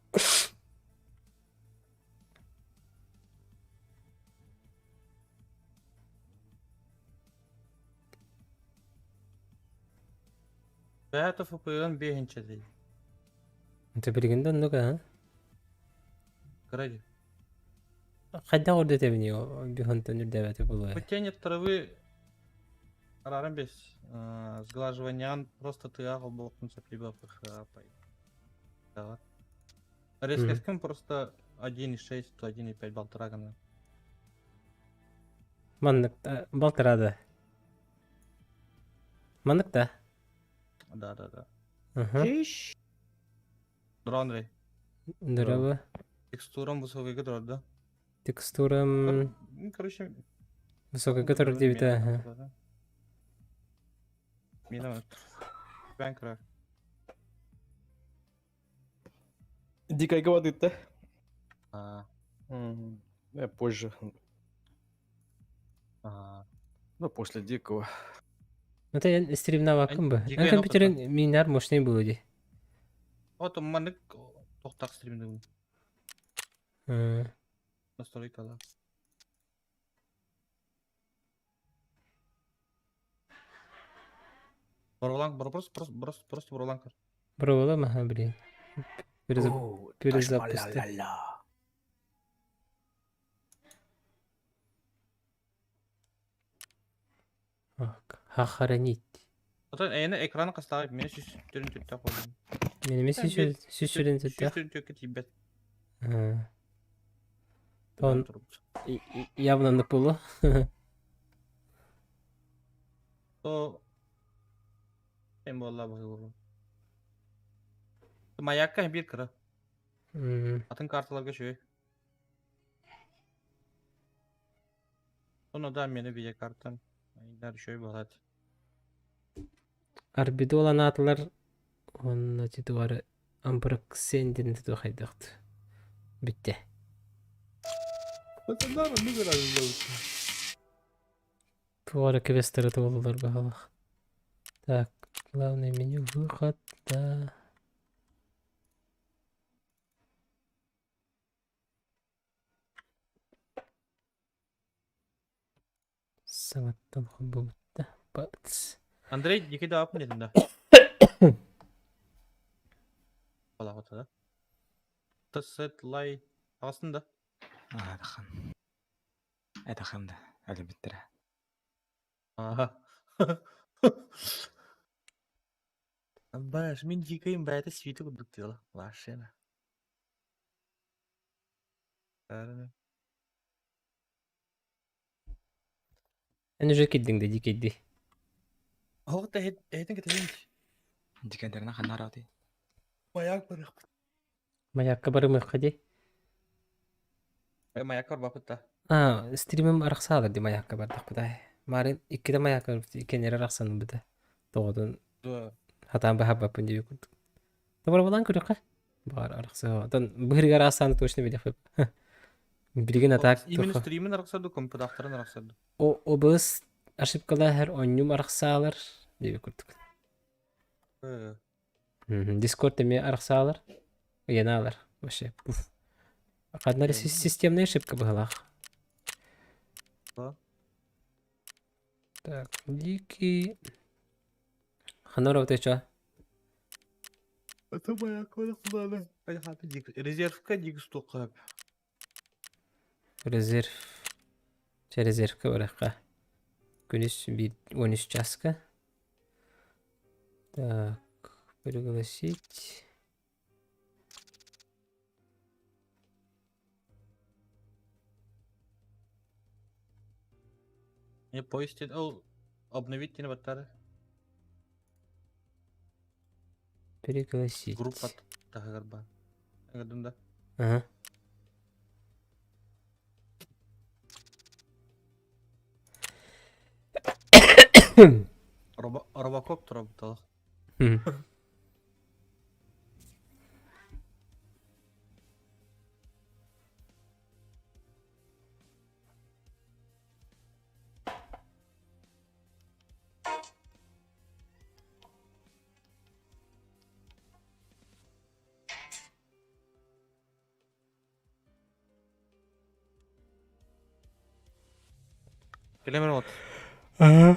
[SPEAKER 7] Бэйэтэ ФПН биэһинчэ
[SPEAKER 1] Это билигин да оннук а?
[SPEAKER 7] Кыра дии.
[SPEAKER 1] Хайдах үрдэтэбиний бихонтон үрдээбэтэ буолуо.
[SPEAKER 7] Тень от травы арааран бес. Сглаживание просто тыа холбоохтун сөп либо ПХ пай. Резкость просто 1.6, то 1.5 балтара гына.
[SPEAKER 1] Маннык балтара да. Маннык да.
[SPEAKER 7] Да.
[SPEAKER 1] Аха.
[SPEAKER 7] Дорообо, Андрей.
[SPEAKER 1] Здорово.
[SPEAKER 7] Текстурам высокий турар да?
[SPEAKER 1] Текстурам
[SPEAKER 7] Ну, короче,
[SPEAKER 1] высокий который дебит. Ага.
[SPEAKER 7] Мина Ben кыра.
[SPEAKER 8] Дикая воды-то.
[SPEAKER 7] А,
[SPEAKER 8] Я позже.
[SPEAKER 7] а.
[SPEAKER 8] Ну, после дикого.
[SPEAKER 1] Ну ты стримнаваккын бы.
[SPEAKER 7] Дикая
[SPEAKER 1] Компьютерин минар мощный было ди.
[SPEAKER 7] Вот маннык тохтах стримдегин. Настройкалар. Бороланг, просто, просто, просто, просто бороланг.
[SPEAKER 1] Бровола маха, блин. Перезапуск. Хохранить.
[SPEAKER 7] Оттон эйне экраны кастагы мени сүс түрүн түттэ койдум.
[SPEAKER 1] Мен эмес сүз түттэ.
[SPEAKER 7] Сүс түрүн төккө тиийбэт.
[SPEAKER 1] Тон явно на полу.
[SPEAKER 7] То эм болла бу. Маякка бир кыра. Атын карталарга шөй. Оны да мени бие картам. Айдар шөй болат.
[SPEAKER 1] Арбидол анаатылар онна титуары амбраксендин титу хайдахт. Бүтте. Туары квесттері туолулар баһалах. Так, главное меню, выход, да. Саңаттан хоббубутта. Бац.
[SPEAKER 7] Андрей дики да апын дедим да. Бала да. Тсет лай ағасын да.
[SPEAKER 4] А, тахан. Это да. Әлі біттірі.
[SPEAKER 7] Ага. Баш, мин дикайым бәйті сүйті күдік дела. Лашена.
[SPEAKER 1] Эн уже киддиң да дикейди.
[SPEAKER 7] Оғыта хетин кетейін.
[SPEAKER 4] Дикендерine ханна арауды.
[SPEAKER 7] Маяк бар.
[SPEAKER 1] Маякка барымы хади.
[SPEAKER 7] Маяк бар бапытта.
[SPEAKER 1] А, стримим арахсаалар ди маякка бардах будай. Марын иккиде маякка иккенери арахсан буда. Тоҕодун хатаан баһабаппын диби курдук. Табар болан көрөккө. Бар арахса. Тон быһыргар асан точно билеп. Билген атак.
[SPEAKER 7] Именно стримин арахсаду, компьютерын арахсаду.
[SPEAKER 1] О обыс ошибкалар һәр оннюм арахсаалар диби курдук. Дискорд эми арахсаалар. Яналар. Вообще. Пуф. Каднары системная ошибка была.
[SPEAKER 7] Да.
[SPEAKER 1] Так, дикий. Ханоров ты чё?
[SPEAKER 7] Это моя кола. Резервка дик стока.
[SPEAKER 1] Резерв. Че резервка бараққа. Күнүс бир 13 часка. Так, пригласить.
[SPEAKER 7] Не поезд ол обновить не баттары.
[SPEAKER 1] Пригласить.
[SPEAKER 7] Группа таһыгар баар. Ыҥырдым да.
[SPEAKER 1] Ага.
[SPEAKER 7] Робо Робокоп тура буталах. Кэлэмэр от.
[SPEAKER 1] Ага.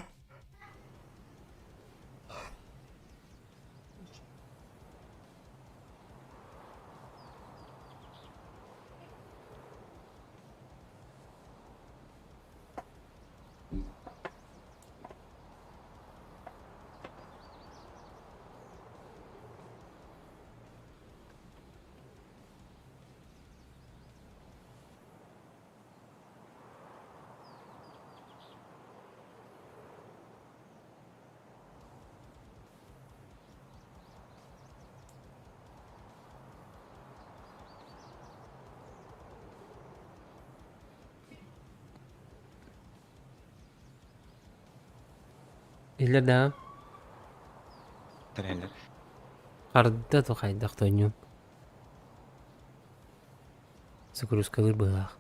[SPEAKER 1] Или да.
[SPEAKER 4] Тэрээлэр.
[SPEAKER 1] Харда то хайдах тонньум. Загрузкалыыр быһыылаах.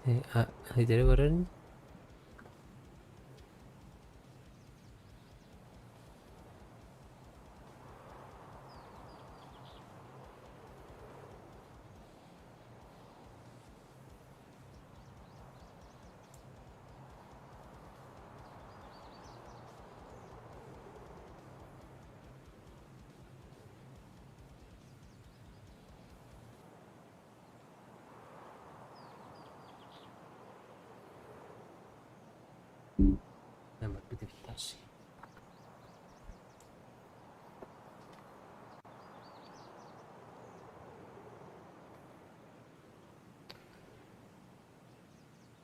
[SPEAKER 1] Э, а, идэри барар ини? Барбыт эбит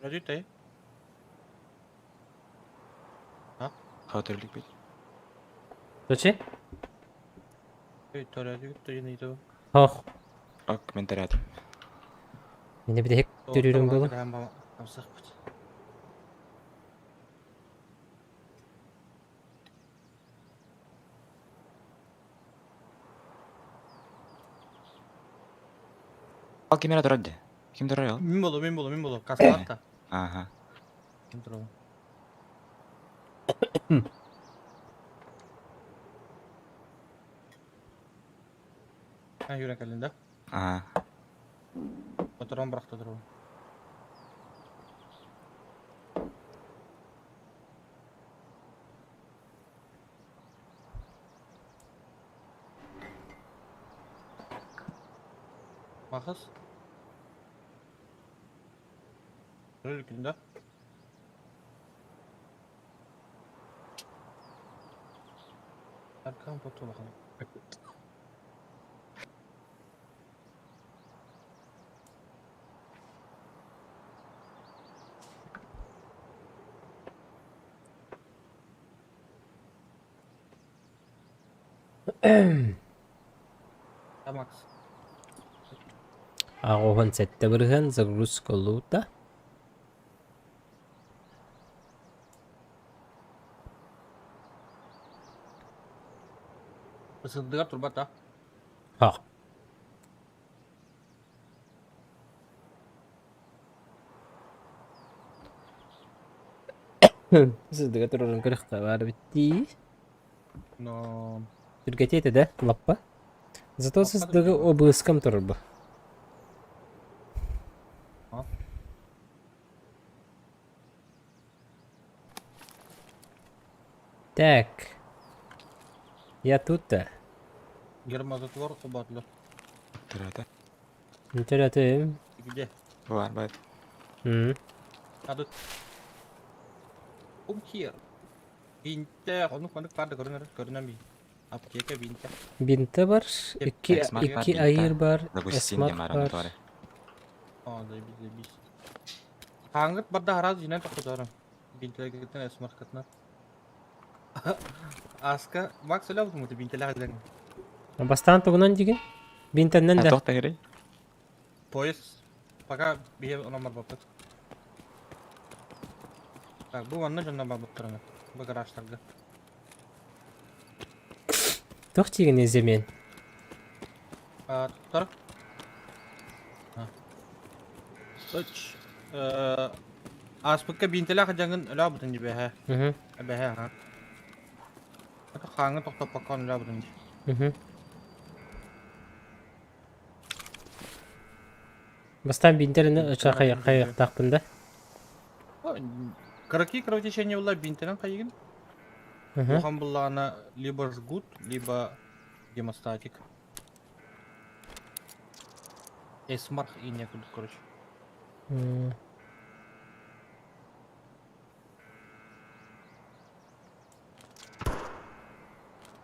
[SPEAKER 7] Радютэй.
[SPEAKER 4] Хотерлик бит.
[SPEAKER 1] Зачем?
[SPEAKER 7] Эй, төрөдү тө.
[SPEAKER 1] Хох.
[SPEAKER 4] Ок, мен төрөөтүм.
[SPEAKER 1] Мені bir төрүрүм болу.
[SPEAKER 7] Амсахпыт.
[SPEAKER 4] Ал ким эрэ турар дии? Ким турар ол?
[SPEAKER 7] Мин болу, мин болу, мин болу. Каскалатта.
[SPEAKER 4] Аха.
[SPEAKER 7] Ким турар? Ha yürek elinde.
[SPEAKER 4] Аха.
[SPEAKER 7] Oturan bıraktı durumu. Махас. Рөлүкүндө. Аркам поту бахан. Макс.
[SPEAKER 1] Аҕыһын сэттэ бырыһыан загрузкалуута.
[SPEAKER 7] Ысылдыгар турбат а?
[SPEAKER 1] Хох. Сыздыга турарын көрөххө баар биттии.
[SPEAKER 7] Но
[SPEAKER 1] Түргэтиэтэ да лаппа. Зато сыздыгы обыскам турар бу.
[SPEAKER 7] А?
[SPEAKER 1] Так. Я тут-то.
[SPEAKER 7] Гермозатвор кубатлар.
[SPEAKER 4] Төрөөтө.
[SPEAKER 1] Төрөтүм.
[SPEAKER 7] Где?
[SPEAKER 4] Бар бар.
[SPEAKER 1] М.
[SPEAKER 7] Надо. Come here. Бинте, ону маннык баар да көрүнэр, көрүнэн би. Аптека бинте.
[SPEAKER 1] Бинте бар, икки
[SPEAKER 4] Эсмарт бар,
[SPEAKER 1] икки
[SPEAKER 4] бинте.
[SPEAKER 1] айыр бар,
[SPEAKER 4] Загрузить
[SPEAKER 1] эсмарт
[SPEAKER 4] бар,
[SPEAKER 1] бар.
[SPEAKER 4] туары.
[SPEAKER 7] О, заебись, заебись. Хааңыт барда хараас жинэн тохтоторум. Бинтелергиттен эсмаркатына. Аска Макс өлөбүт бинтелэх дэн.
[SPEAKER 1] Бастаан тугунан дигин? Бинтеннен да.
[SPEAKER 4] Туох тахырый?
[SPEAKER 7] Поезд пока биһи онон барбаппыт. Так, бу манна дьонно барбыттарына. Бу гаражтарга.
[SPEAKER 1] Туох тиигин земен?
[SPEAKER 7] Туттар. Ыч. Ааспыкка биинтэлээх дьаҥын өлөөбүтүн дьибэһэ. Эбэһэ аха. Хааҥҥа тохтоппокко өлөөбүтүн дии.
[SPEAKER 1] Бастаан биинтэлэни ыча хайыахтаахпын да?
[SPEAKER 7] Кыракий кровотечение була биинтэнэн хайыгын. Улахан буллаҕына либо жгут, либо гемостатик. Эсмарх и некуда, короче.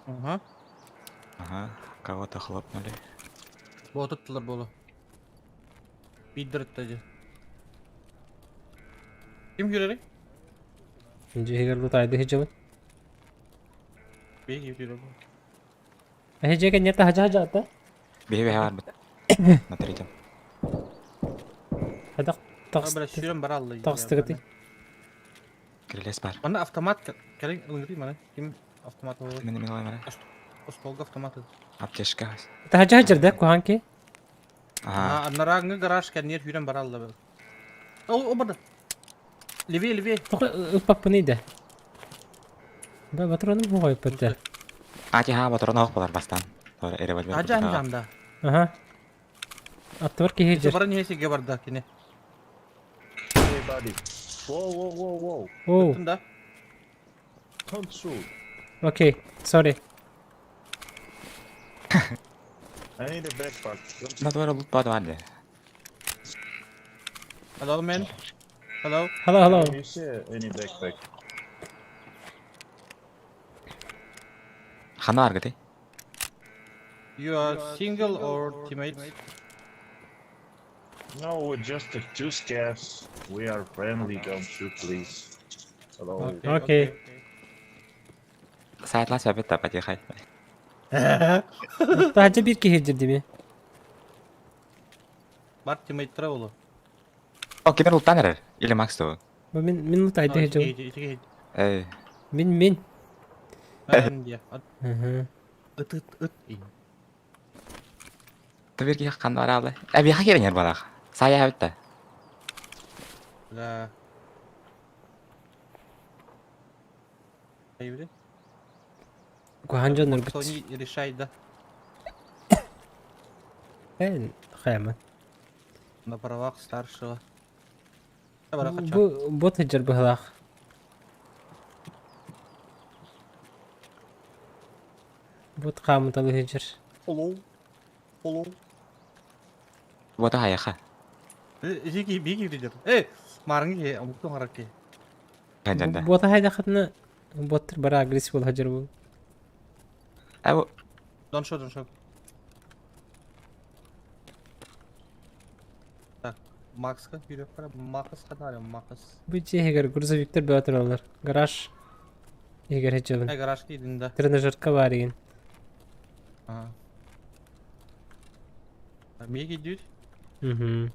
[SPEAKER 7] Ага.
[SPEAKER 4] Ага, кого-то хлопнули.
[SPEAKER 7] Вот оттулар болу. Биддер дии. Ким киирэрий?
[SPEAKER 1] Дьиһигэр лутайды сылдьабын.
[SPEAKER 7] Биһиги киирэбин.
[SPEAKER 1] Эһи дьиэ кэннигэр таһырдьа сылдьаҕыт да?
[SPEAKER 4] Биһи биһи барбыт. На третьем.
[SPEAKER 1] Хайдах
[SPEAKER 7] Бля, сүүрэн баралла.
[SPEAKER 1] таҕыстыгытый?
[SPEAKER 4] Кирилес бар.
[SPEAKER 7] Манна автомат кэлин ылыҥырый маны. Ким автомат ылар?
[SPEAKER 4] Мин мин ылайм эрэ.
[SPEAKER 7] Остуолга автомат.
[SPEAKER 4] Аптечка.
[SPEAKER 1] Таһырдьа сылдьар да куһаҕан киһи?
[SPEAKER 4] Ага.
[SPEAKER 7] Анарааҥҥы гараж кэннигэр сүүрэн баралла. Ол барда. Левее, левее.
[SPEAKER 1] Тоҕо ыппаппыный да? Ба патроным хуой ыппыттар.
[SPEAKER 4] А тиха патрон ох болар бастан. Револьвер.
[SPEAKER 7] Ажан жанда.
[SPEAKER 1] Ага. Аттыбар киһи дьэр.
[SPEAKER 7] Баран иһэ барда кини.
[SPEAKER 9] Hey buddy. Whoa, whoa, whoa, whoa.
[SPEAKER 1] Оо,
[SPEAKER 7] Да.
[SPEAKER 9] Don't shoot.
[SPEAKER 1] окей, sorry.
[SPEAKER 9] I need a backpack. Don't
[SPEAKER 4] На двор лут бад бар.
[SPEAKER 7] Hello man. Hello.
[SPEAKER 1] Hello, hello.
[SPEAKER 9] You see any backpack?
[SPEAKER 4] Хана аргыты.
[SPEAKER 7] You are single or teammates?
[SPEAKER 9] No, we're just the two scavs. We are friendly, don't shoot, please. Hello.
[SPEAKER 1] Окей.
[SPEAKER 4] Сайтлас сөбүт та потихай.
[SPEAKER 1] Таһырдьа биир киһи дьэр дими.
[SPEAKER 7] Бар teammate болу.
[SPEAKER 4] О, кимер луттан эрэр? Или Макс туу?
[SPEAKER 1] Бу мин мин лутайды сылдьабын.
[SPEAKER 4] Эй.
[SPEAKER 1] Мин мин. Мгм.
[SPEAKER 7] Ыт ыт ыт.
[SPEAKER 4] Табир ки хан баралы. Э биха керенер барах. Сая битта.
[SPEAKER 7] Бля. Айбри.
[SPEAKER 1] Куһаҕан дьоннор бит.
[SPEAKER 7] Сони решай да.
[SPEAKER 1] Эн хайаман.
[SPEAKER 7] На правах старшего.
[SPEAKER 1] Бу бот сылдьар быһалаах. Бот хаамыталы сылдьар.
[SPEAKER 7] Hello. Hello.
[SPEAKER 4] Вот аяха.
[SPEAKER 7] Зики биги дидер. Эй, марыңы омуктун харакки.
[SPEAKER 4] Ханжанда.
[SPEAKER 1] Бота хайдахатына боттар бара агрессив буола сылдьар бу.
[SPEAKER 4] Э бу
[SPEAKER 7] Don't show, don't show. Так, Макска күйреп кара, Макс ханары, Макс.
[SPEAKER 1] Бу дьиэ грузовиктар бөҕө тураллар. Гараж иһигэр сылдьабын.
[SPEAKER 7] Э, гараж дейдин да.
[SPEAKER 1] Тренажерка баар игин.
[SPEAKER 7] Ага. Меги дүйт.
[SPEAKER 1] Мгм.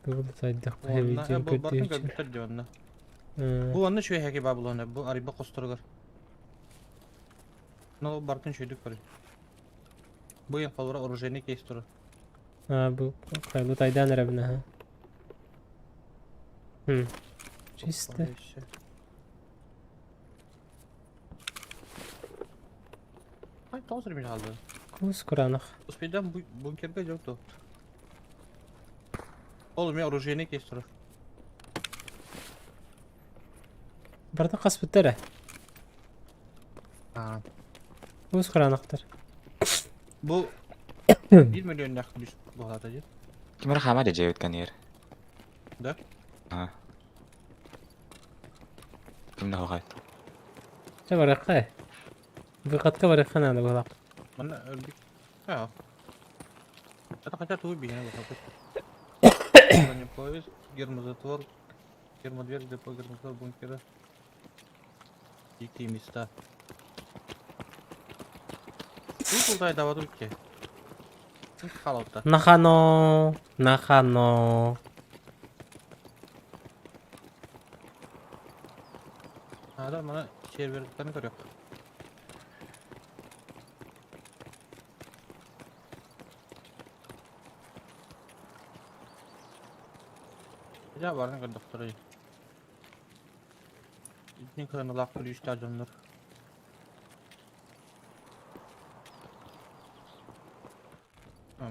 [SPEAKER 1] Бу сайдах видео
[SPEAKER 7] Бу бартын
[SPEAKER 1] көрдүүчү.
[SPEAKER 7] көбүттер дьонна. Бу онно шөй хэки ба буланы, бу ариба костургар. Но бартын шөйдүк бар. Бу ең холора оружейный кейс турар.
[SPEAKER 1] А, бу хайлы тайдан эрэбин аха. Хм. Чисто.
[SPEAKER 7] Ай, тоғыз рубль алды.
[SPEAKER 1] Кус куранах.
[SPEAKER 7] Успейдан бункерге жоқ то. Ол мен оружейный кейс турар.
[SPEAKER 1] Барда каспыттар.
[SPEAKER 7] А.
[SPEAKER 1] Кус куранахтар.
[SPEAKER 7] Бу 1 миллион яқын түш болады деді.
[SPEAKER 4] кимер хама дежей өткөн ер.
[SPEAKER 7] Да?
[SPEAKER 4] А. Кимде хогай.
[SPEAKER 1] Чэ баракка. Выходка баракка надо было.
[SPEAKER 7] Мына өлбік. А. Это хотя туй бейне болады. Бронепоезд, гермозатвор. Гермодверь депо гермозор бункера. Дикие места. Тут улдай дават ульке. Тут халалта.
[SPEAKER 1] Нахано, нахано.
[SPEAKER 7] Надо мана серверден көрөк. Дьэ барын көрдөхтөрүй. Итини кыаналаах күлүүстээх дьоннор.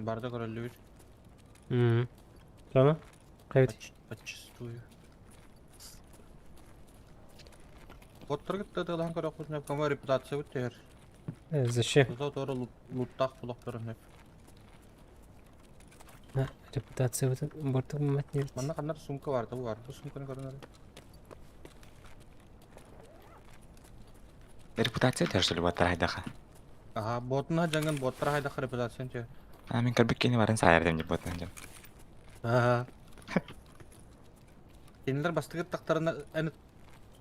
[SPEAKER 7] Барда көрөллүбүт.
[SPEAKER 1] Мм. Соно? Хайбит.
[SPEAKER 7] Подчистую. Боттар кытта тылаан көрөхпүтүнэ көмө репутация түһэр.
[SPEAKER 1] Зачем?
[SPEAKER 7] Зато луттаах булахтарын
[SPEAKER 1] Репутация бортук мат
[SPEAKER 7] Манна ханнар сумка бар, бу бар. Бу сумканы көрүнөр.
[SPEAKER 4] Репутация тоже что ли боттар хайдаха.
[SPEAKER 7] Аха, ботуна жаңын боттар хайдаха репутация те.
[SPEAKER 4] А мен көрбүк кини барын саайар деп ботун жам.
[SPEAKER 7] Аха. Кинилер бастыгыр тактарына эн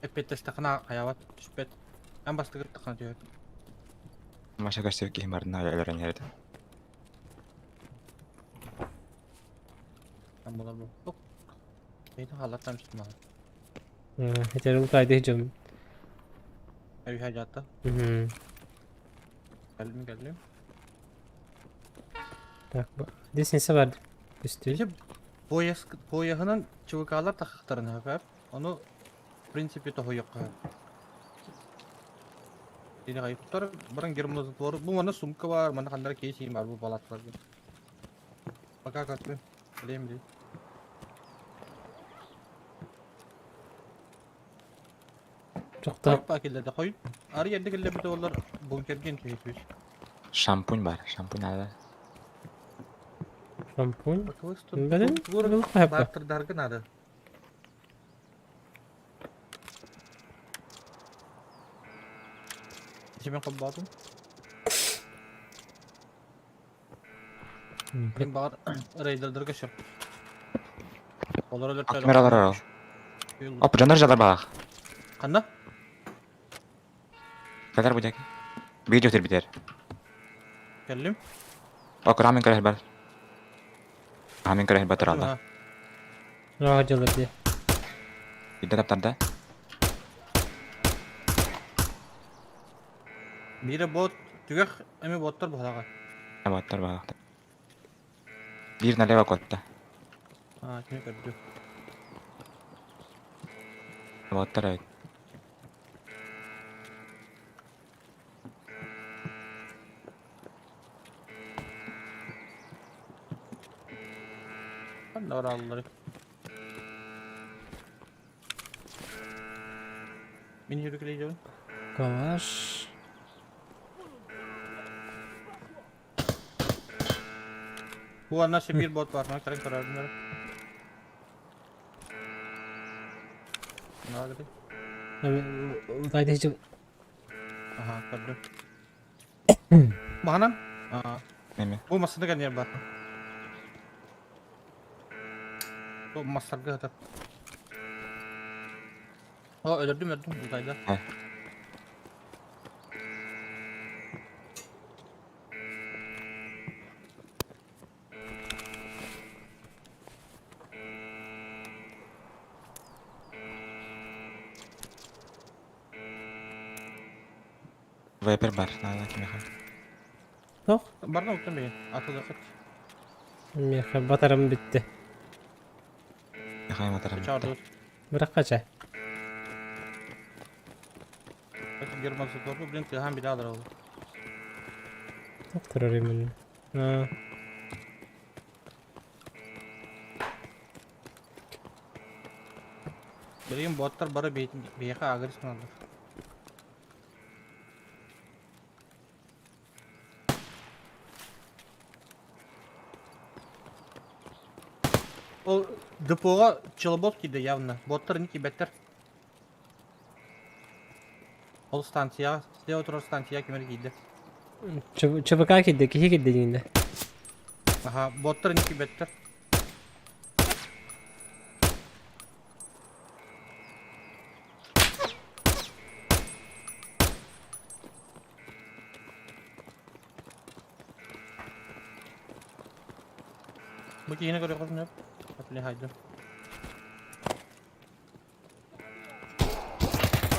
[SPEAKER 7] эппеттестахына хаябат түспэт. Эн бастыгыр тахына түһэр.
[SPEAKER 4] Маша көрсөк киһи барын өлөрөн ярды.
[SPEAKER 7] Эн болар бу. Бейді халаттан түстім ага.
[SPEAKER 1] Хетерул кайды жом.
[SPEAKER 7] Әби хажатта.
[SPEAKER 1] Мгм.
[SPEAKER 7] Келдим келдим.
[SPEAKER 1] Так, здесь бар. Үстү.
[SPEAKER 7] Десе пояс пояһынан ЧВКлар тахтарын хәп. Оны в принципе того юкка. Дине кайыптар баран гермозатвор. Бу мана сумка бар, мана кандара кейси бар бу палаткалар. Пока как бы. Билем ди.
[SPEAKER 1] Жокта.
[SPEAKER 7] Па келди кой. Ары жерде келди бит олар бункерген кейсибиз.
[SPEAKER 4] Шампунь бар, шампунь надо.
[SPEAKER 1] Шампунь.
[SPEAKER 7] Бакылыс тут.
[SPEAKER 1] Блин,
[SPEAKER 7] Город
[SPEAKER 1] хайпа.
[SPEAKER 7] бартердарга надо. Мен кылбадым. Мен бар рейдердерге шып. Олар өлөр
[SPEAKER 4] Камералар ал. Оп, жандар жалар баг.
[SPEAKER 7] Канда?
[SPEAKER 4] Калар бу жаки. Видео тер битер.
[SPEAKER 7] Келдим.
[SPEAKER 4] Ок, рамен көрөр бар. Рамен көрөр бар туралда.
[SPEAKER 1] Аа, жалар ди.
[SPEAKER 4] Видео таптарда.
[SPEAKER 7] Бире бот, түгэх эми боттар булага.
[SPEAKER 4] Боттар баг. Бир налево котта.
[SPEAKER 7] А, ким көрдү?
[SPEAKER 4] Боттар эбит.
[SPEAKER 7] Канда ораллары? Мен жүрүк
[SPEAKER 1] Калаш.
[SPEAKER 7] Бу анна бир бот бар, мен карап көрөрүм. Нагды.
[SPEAKER 1] Кайды жом.
[SPEAKER 7] Аха, көрдүм. Маханан? Аа,
[SPEAKER 4] Неме.
[SPEAKER 7] бу масында гәнер бар. Бу масарга хатар. О, өлөрдүм, өлөрдүм, булдайда.
[SPEAKER 4] Вайпер бар. Надо кимеха.
[SPEAKER 1] Тох.
[SPEAKER 7] Барна уттан бе. Атылды кыт.
[SPEAKER 1] Меха батарым битти.
[SPEAKER 4] Мехай матарам.
[SPEAKER 7] Чарды.
[SPEAKER 1] Бирок кача.
[SPEAKER 7] Герман сотор, блин, ты хам бидалар ол.
[SPEAKER 1] Тох турар именно. Аа.
[SPEAKER 7] Билген боттар бары бейха агрес кыналар. Ол депоға челобот киді явно. Боттар не кибеттер. Ол станция, слева турар станция кемер киді.
[SPEAKER 1] ЧВК кидди, кихи кидди дегенде.
[SPEAKER 7] Аха, боттар не кибеттер. Бу киһини көрүөххүн сөп. Апли хайдым.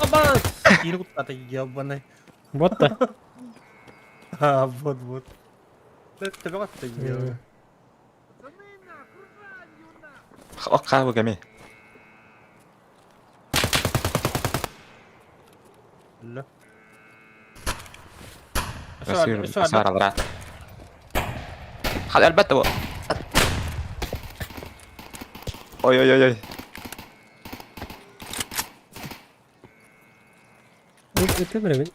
[SPEAKER 7] Аба! Киһини куттаата ебаный.
[SPEAKER 1] Вот да.
[SPEAKER 7] А, вот, вот. Төбө қатты ебаный.
[SPEAKER 4] Ох хаабы кэми.
[SPEAKER 7] Өллө.
[SPEAKER 4] Сааралара. Хал элбэт бу. Ой ой ой ой.
[SPEAKER 1] Это время.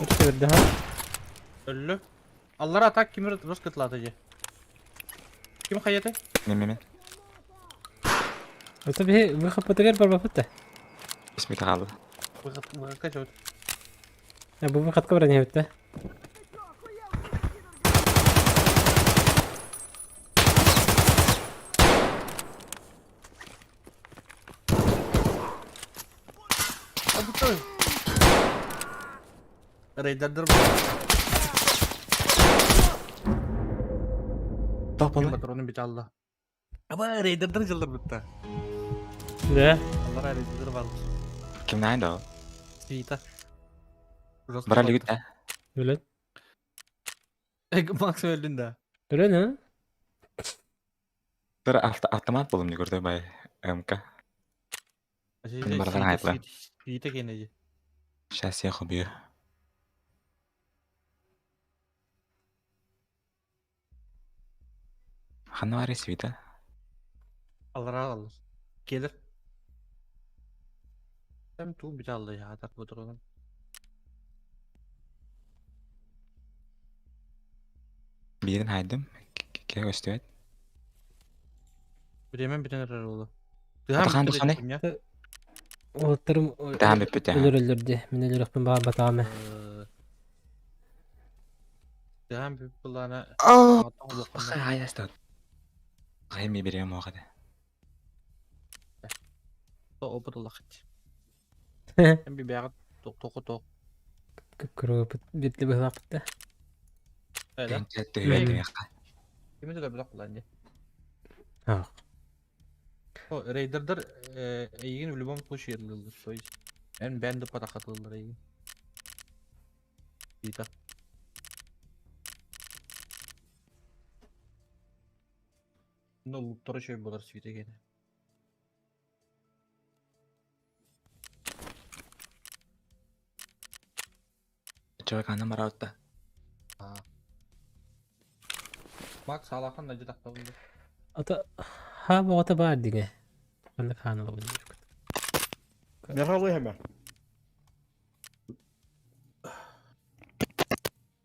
[SPEAKER 1] Это да.
[SPEAKER 7] Өллө. Аллара атак кимир роскытлады же. Ким хайаты?
[SPEAKER 4] Мен мен мен.
[SPEAKER 1] Это бе выход потегер барбапыта.
[SPEAKER 4] Исми хаалды.
[SPEAKER 7] Выход выходка чөт.
[SPEAKER 1] А бу выходка бар не битте.
[SPEAKER 7] Абытой. Рейдердер bu.
[SPEAKER 4] Тоқ
[SPEAKER 7] Ким
[SPEAKER 4] болай.
[SPEAKER 7] патронун бит алла. Аба рейдердер жылдыр битте.
[SPEAKER 1] Да.
[SPEAKER 7] Аллара рейдердер бар.
[SPEAKER 4] Ким найды ол?
[SPEAKER 7] Свита. Жестко
[SPEAKER 4] Бара
[SPEAKER 7] батты.
[SPEAKER 4] лүгүт ә.
[SPEAKER 1] Өлөн.
[SPEAKER 7] Макс өлдүн да.
[SPEAKER 1] Өлөн ha?
[SPEAKER 4] Бір автомат болым не көрді бай МК. Ким барган айтла.
[SPEAKER 7] Свита кенеди.
[SPEAKER 4] Сейчас я хобью. Ханна бар свита.
[SPEAKER 7] Аллара алыр. Келер. Hem туу бит алды я атак патронун.
[SPEAKER 4] Бирин хайдым. Ке көстүбэт.
[SPEAKER 7] Биремен битен эрер болду.
[SPEAKER 4] Атахан духаны?
[SPEAKER 1] Олтарым
[SPEAKER 4] Таам бүппүт
[SPEAKER 1] өлөр өлөрдү. Мен өлөрөкпүн баа батаамы.
[SPEAKER 7] Тыһам бүп булана.
[SPEAKER 4] Хай астат. Хай ми берем оғады.
[SPEAKER 7] Опыт улахыт. Hem bir бәгат ток току ток.
[SPEAKER 1] Көп көрөп битти быһлапты.
[SPEAKER 7] Эла.
[SPEAKER 4] Төһүбэт
[SPEAKER 7] Кими дә билак булан.
[SPEAKER 1] А.
[SPEAKER 7] О, рейдердер эйген в любом случае ылылыр. То есть эн бәнді парахатылыр эйген. Бита. Ну, луктары шөй болар свите гене.
[SPEAKER 4] Чөк аны мараутта.
[SPEAKER 7] Макс алахан да житакта булды.
[SPEAKER 1] Ата ха боғата бар диге. Ханна ханала бу.
[SPEAKER 8] Михаил Хэмэ.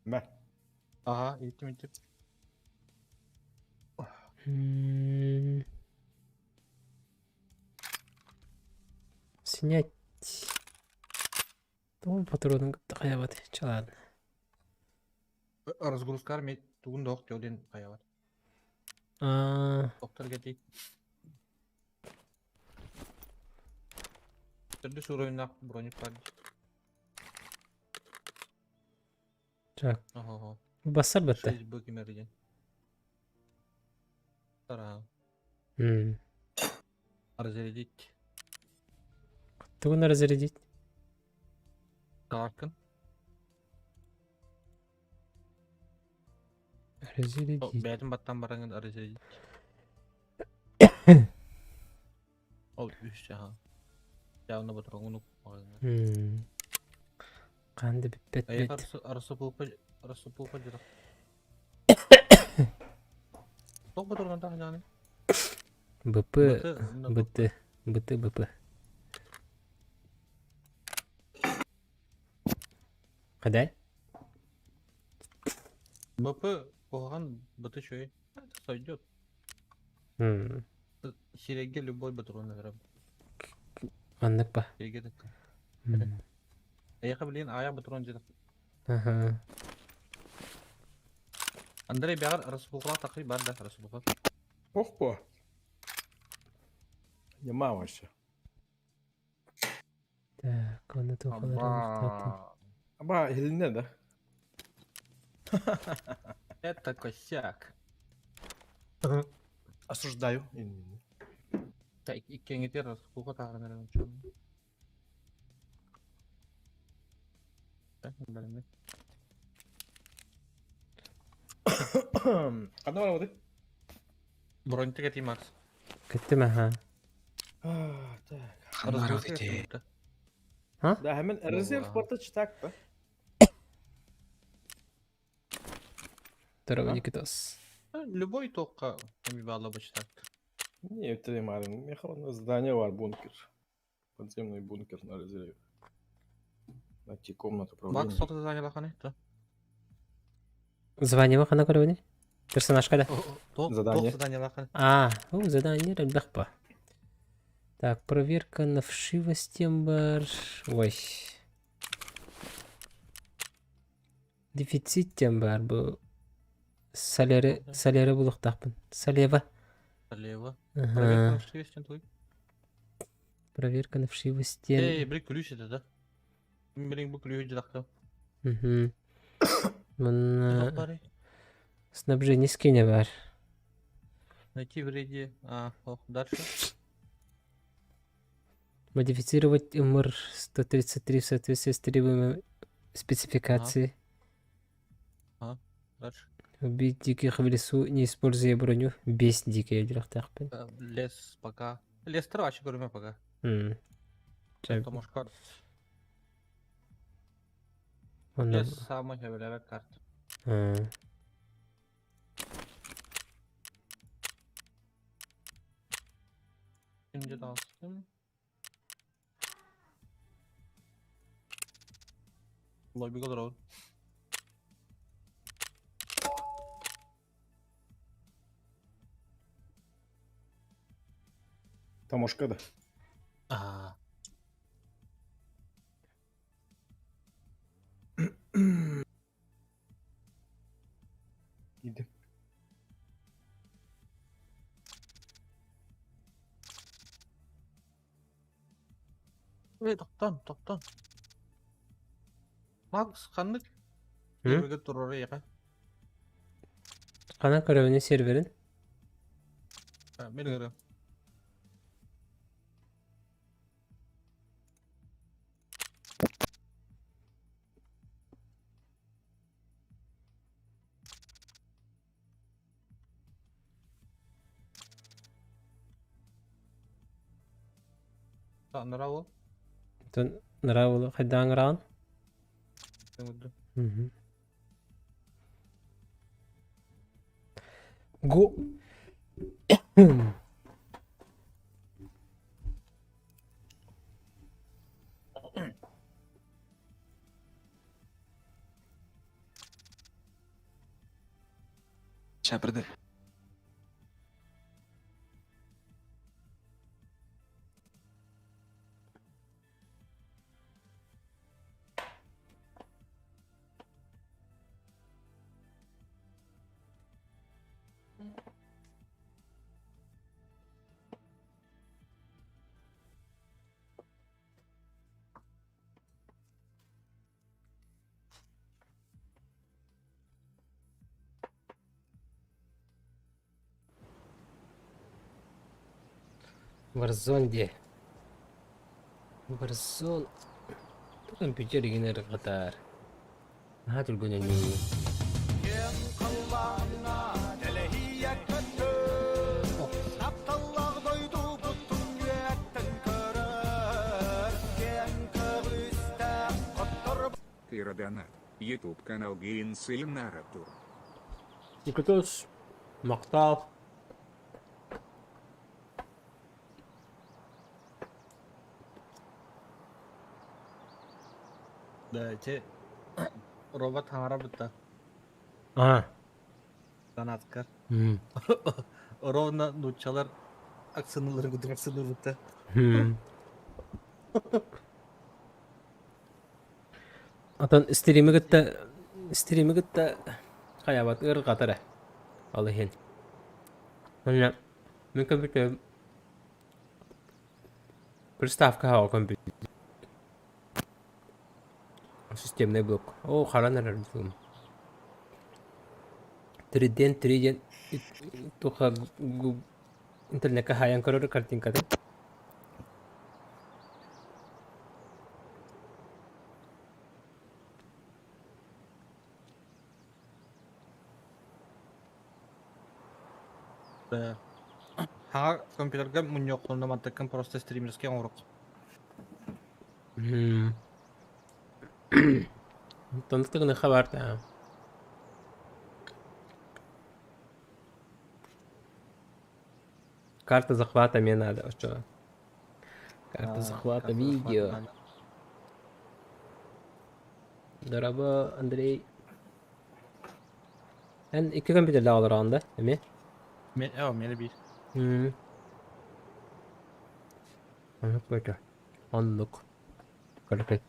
[SPEAKER 8] Мэ.
[SPEAKER 7] Ага, иттим иттим.
[SPEAKER 1] Снять. То патронын каябат. Чалады.
[SPEAKER 7] Разгрузкар ме тугун да ок жолден каябат.
[SPEAKER 1] А,
[SPEAKER 7] Доктор кети. Түрдү уровеньнах броник бар.
[SPEAKER 1] Так.
[SPEAKER 7] Ого.
[SPEAKER 1] Басар бітті.
[SPEAKER 7] 6 Б кемерден. Тара.
[SPEAKER 1] М.
[SPEAKER 7] Разрядить.
[SPEAKER 1] Тугун разрядить.
[SPEAKER 7] Калашкын.
[SPEAKER 1] Разрядить.
[SPEAKER 7] Бәтін баттан бараңын разрядить. Ол үш жаха. Явно батырғын
[SPEAKER 1] М. Қанды бітпет
[SPEAKER 7] Аяқ
[SPEAKER 1] бит.
[SPEAKER 7] арасы пулқа жырақ. Тоқ батырған тағы жаны.
[SPEAKER 1] БП, БТ, БТ, БП. Қадай?
[SPEAKER 7] БП қоған БТ шөй. Сойдет.
[SPEAKER 1] М.
[SPEAKER 7] Сиреге любой батырған верем.
[SPEAKER 1] Аннык па.
[SPEAKER 7] Сиреге де.
[SPEAKER 1] М.
[SPEAKER 7] Аяқ білген аяқ батырған жырақ.
[SPEAKER 1] Аха.
[SPEAKER 7] Андрей бәғір арасы пулқа тақи бар да арасы пулқа.
[SPEAKER 8] Ох по. Нема вообще.
[SPEAKER 1] Так, оны тоқалар.
[SPEAKER 7] Аба.
[SPEAKER 8] Аба хилинне да.
[SPEAKER 7] Это косяк.
[SPEAKER 8] Осуждаю.
[SPEAKER 7] Иккиэҥитигэр оскуолка таһааран эрэн
[SPEAKER 8] Ханна барабыт?
[SPEAKER 7] Бронь тикетий Макс.
[SPEAKER 1] Кыттым аха.
[SPEAKER 8] Так.
[SPEAKER 4] Ханна барабыт ити?
[SPEAKER 8] Да, hemen резерв спорта читак да.
[SPEAKER 1] Здорово, Никитос.
[SPEAKER 7] Любой тоққа бала бачтак.
[SPEAKER 8] Не, это Марин. Михаил, здание бар бункер. Подземный бункер на резерве. Найти комнату управления.
[SPEAKER 7] Макс тоқ задание лаханы? Да.
[SPEAKER 1] Звание хана көрөбүнүй? Персонаж када?
[SPEAKER 8] Задание.
[SPEAKER 7] Тоқ задание лаханы.
[SPEAKER 1] А, ну, задание элбэх Так, проверка на вшивость бар. Ой. Дефицит бар бу. Соляры, соляры булуохтаахпын. Солева.
[SPEAKER 7] Слева. Проверка
[SPEAKER 1] Ага.
[SPEAKER 7] на вшивость твой.
[SPEAKER 1] Проверка на вшивость.
[SPEAKER 7] Эй, били ключ это, да? Блин, бу ключ дақта.
[SPEAKER 1] Угу. Манна снабжение скине бар.
[SPEAKER 7] Найти в ряде. А, ох, дальше.
[SPEAKER 1] Модифицировать МР-133 в соответствии с требуемыми спецификацией.
[SPEAKER 7] Ага. Дальше.
[SPEAKER 1] Убить диких в лесу, не используя броню. Без диких диэхтээхпин.
[SPEAKER 7] Лес пока. Лес трава, көрүмэ пока.
[SPEAKER 1] Чэ,
[SPEAKER 7] Потому что карт.
[SPEAKER 1] онно-
[SPEAKER 7] Лес самый хэвелевый карт.
[SPEAKER 1] А.
[SPEAKER 7] Şimdi dalsın. Lobby kadar oldu.
[SPEAKER 8] Таможка да.
[SPEAKER 7] А.
[SPEAKER 8] Иди.
[SPEAKER 7] Эй, тоқтан, тоқтан. Макс, ханнык?
[SPEAKER 1] М?
[SPEAKER 7] Серверге турар яка.
[SPEAKER 1] Ханан көрөбүнүй серверин?
[SPEAKER 7] Мен көрөм. Нравы.
[SPEAKER 1] Онтон нравылы хайдаан ыраҕын? Мгм. Го.
[SPEAKER 4] Шапырды.
[SPEAKER 1] Warzone дии. Warzone. Компьютер игинер катар. Наһаа түргэнэний.
[SPEAKER 2] Кыра Ютуб канал Гейнсельнаратур.
[SPEAKER 1] Никитос. Махтал.
[SPEAKER 7] Да, те робот хаңара бутта.
[SPEAKER 1] А.
[SPEAKER 7] Донаткар.
[SPEAKER 1] М.
[SPEAKER 7] Ровно нууччалар акценыларын кудук акцены бутта.
[SPEAKER 1] Отон стримы кытта стримы кытта хайабат ыр катара. Ол иһин. Онно мин компьютер приставка хао компьютер. Системный блок. О, харан эрэр. Триден триден туха интернекка хаайан көрөр картинкатын.
[SPEAKER 7] Да. Хаҥа компьютерга мунньуоххунна мантыккын просто стримерскэй оҥоруох.
[SPEAKER 1] Онтон тыгыныха бар да. Карта захвата мне надо, а что? Карта захвата видео. Дорогой Андрей. Эн икки компьютерда олороҕун да, эмиэ?
[SPEAKER 7] Мен, э, мені биир.
[SPEAKER 1] Оннук бөтө. Оннук. Көрөкөй.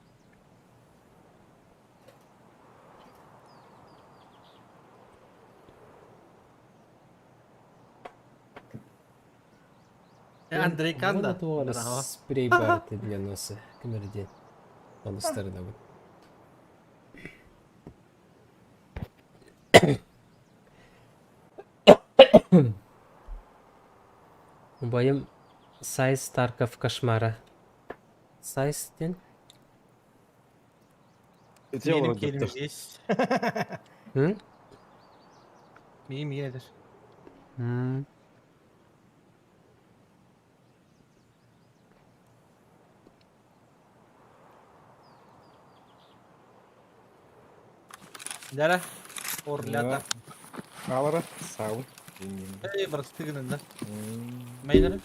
[SPEAKER 7] Андрей Канда.
[SPEAKER 1] Туох спрей бар для носа. Ким эрэ диэн. Олустарынабын. Убайым Сайс Тарков кошмара. Сайс диэн?
[SPEAKER 7] Менин келим есть.
[SPEAKER 1] М?
[SPEAKER 7] Миим миин этэр.
[SPEAKER 1] М.
[SPEAKER 7] Дара. Орлята.
[SPEAKER 8] Алара, сау.
[SPEAKER 7] Эй, бырастыы гынан да. Мейнери.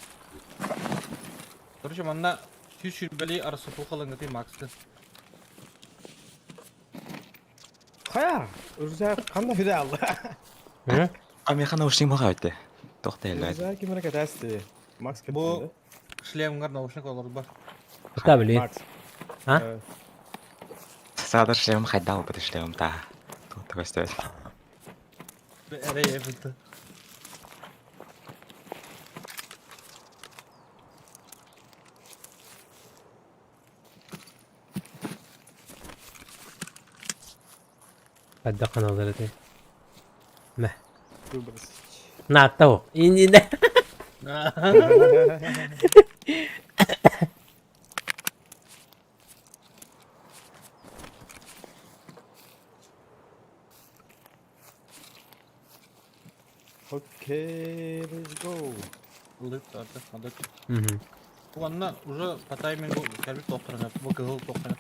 [SPEAKER 7] Короче, манна сүүс сүүрбэлии арасытуу халыҥҥытый Макска.
[SPEAKER 8] Хайа, Үрзә кандай хүдә алды?
[SPEAKER 1] М?
[SPEAKER 4] А меха наушник мага өтте. Тохтай элбэт.
[SPEAKER 8] Үрзә кимерә кәтәсте. Макс
[SPEAKER 7] Бу шлемгар наушник олор бар.
[SPEAKER 1] Да, блин.
[SPEAKER 8] Макс.
[SPEAKER 1] А?
[SPEAKER 4] Саадыр шлемым хайда опыт шлемым та. Тут такой стоит.
[SPEAKER 7] Эрэй эбит.
[SPEAKER 1] Хайдах ханалар этэй? Мэ.
[SPEAKER 8] Выбросить.
[SPEAKER 1] Нааттау. Иннинэ.
[SPEAKER 8] Окей, let's go.
[SPEAKER 7] Ылыт, арды, андык.
[SPEAKER 1] Мгм.
[SPEAKER 7] Уонна уже по таймингу кэлбит тохторунап, бу кыһыл тохторунап.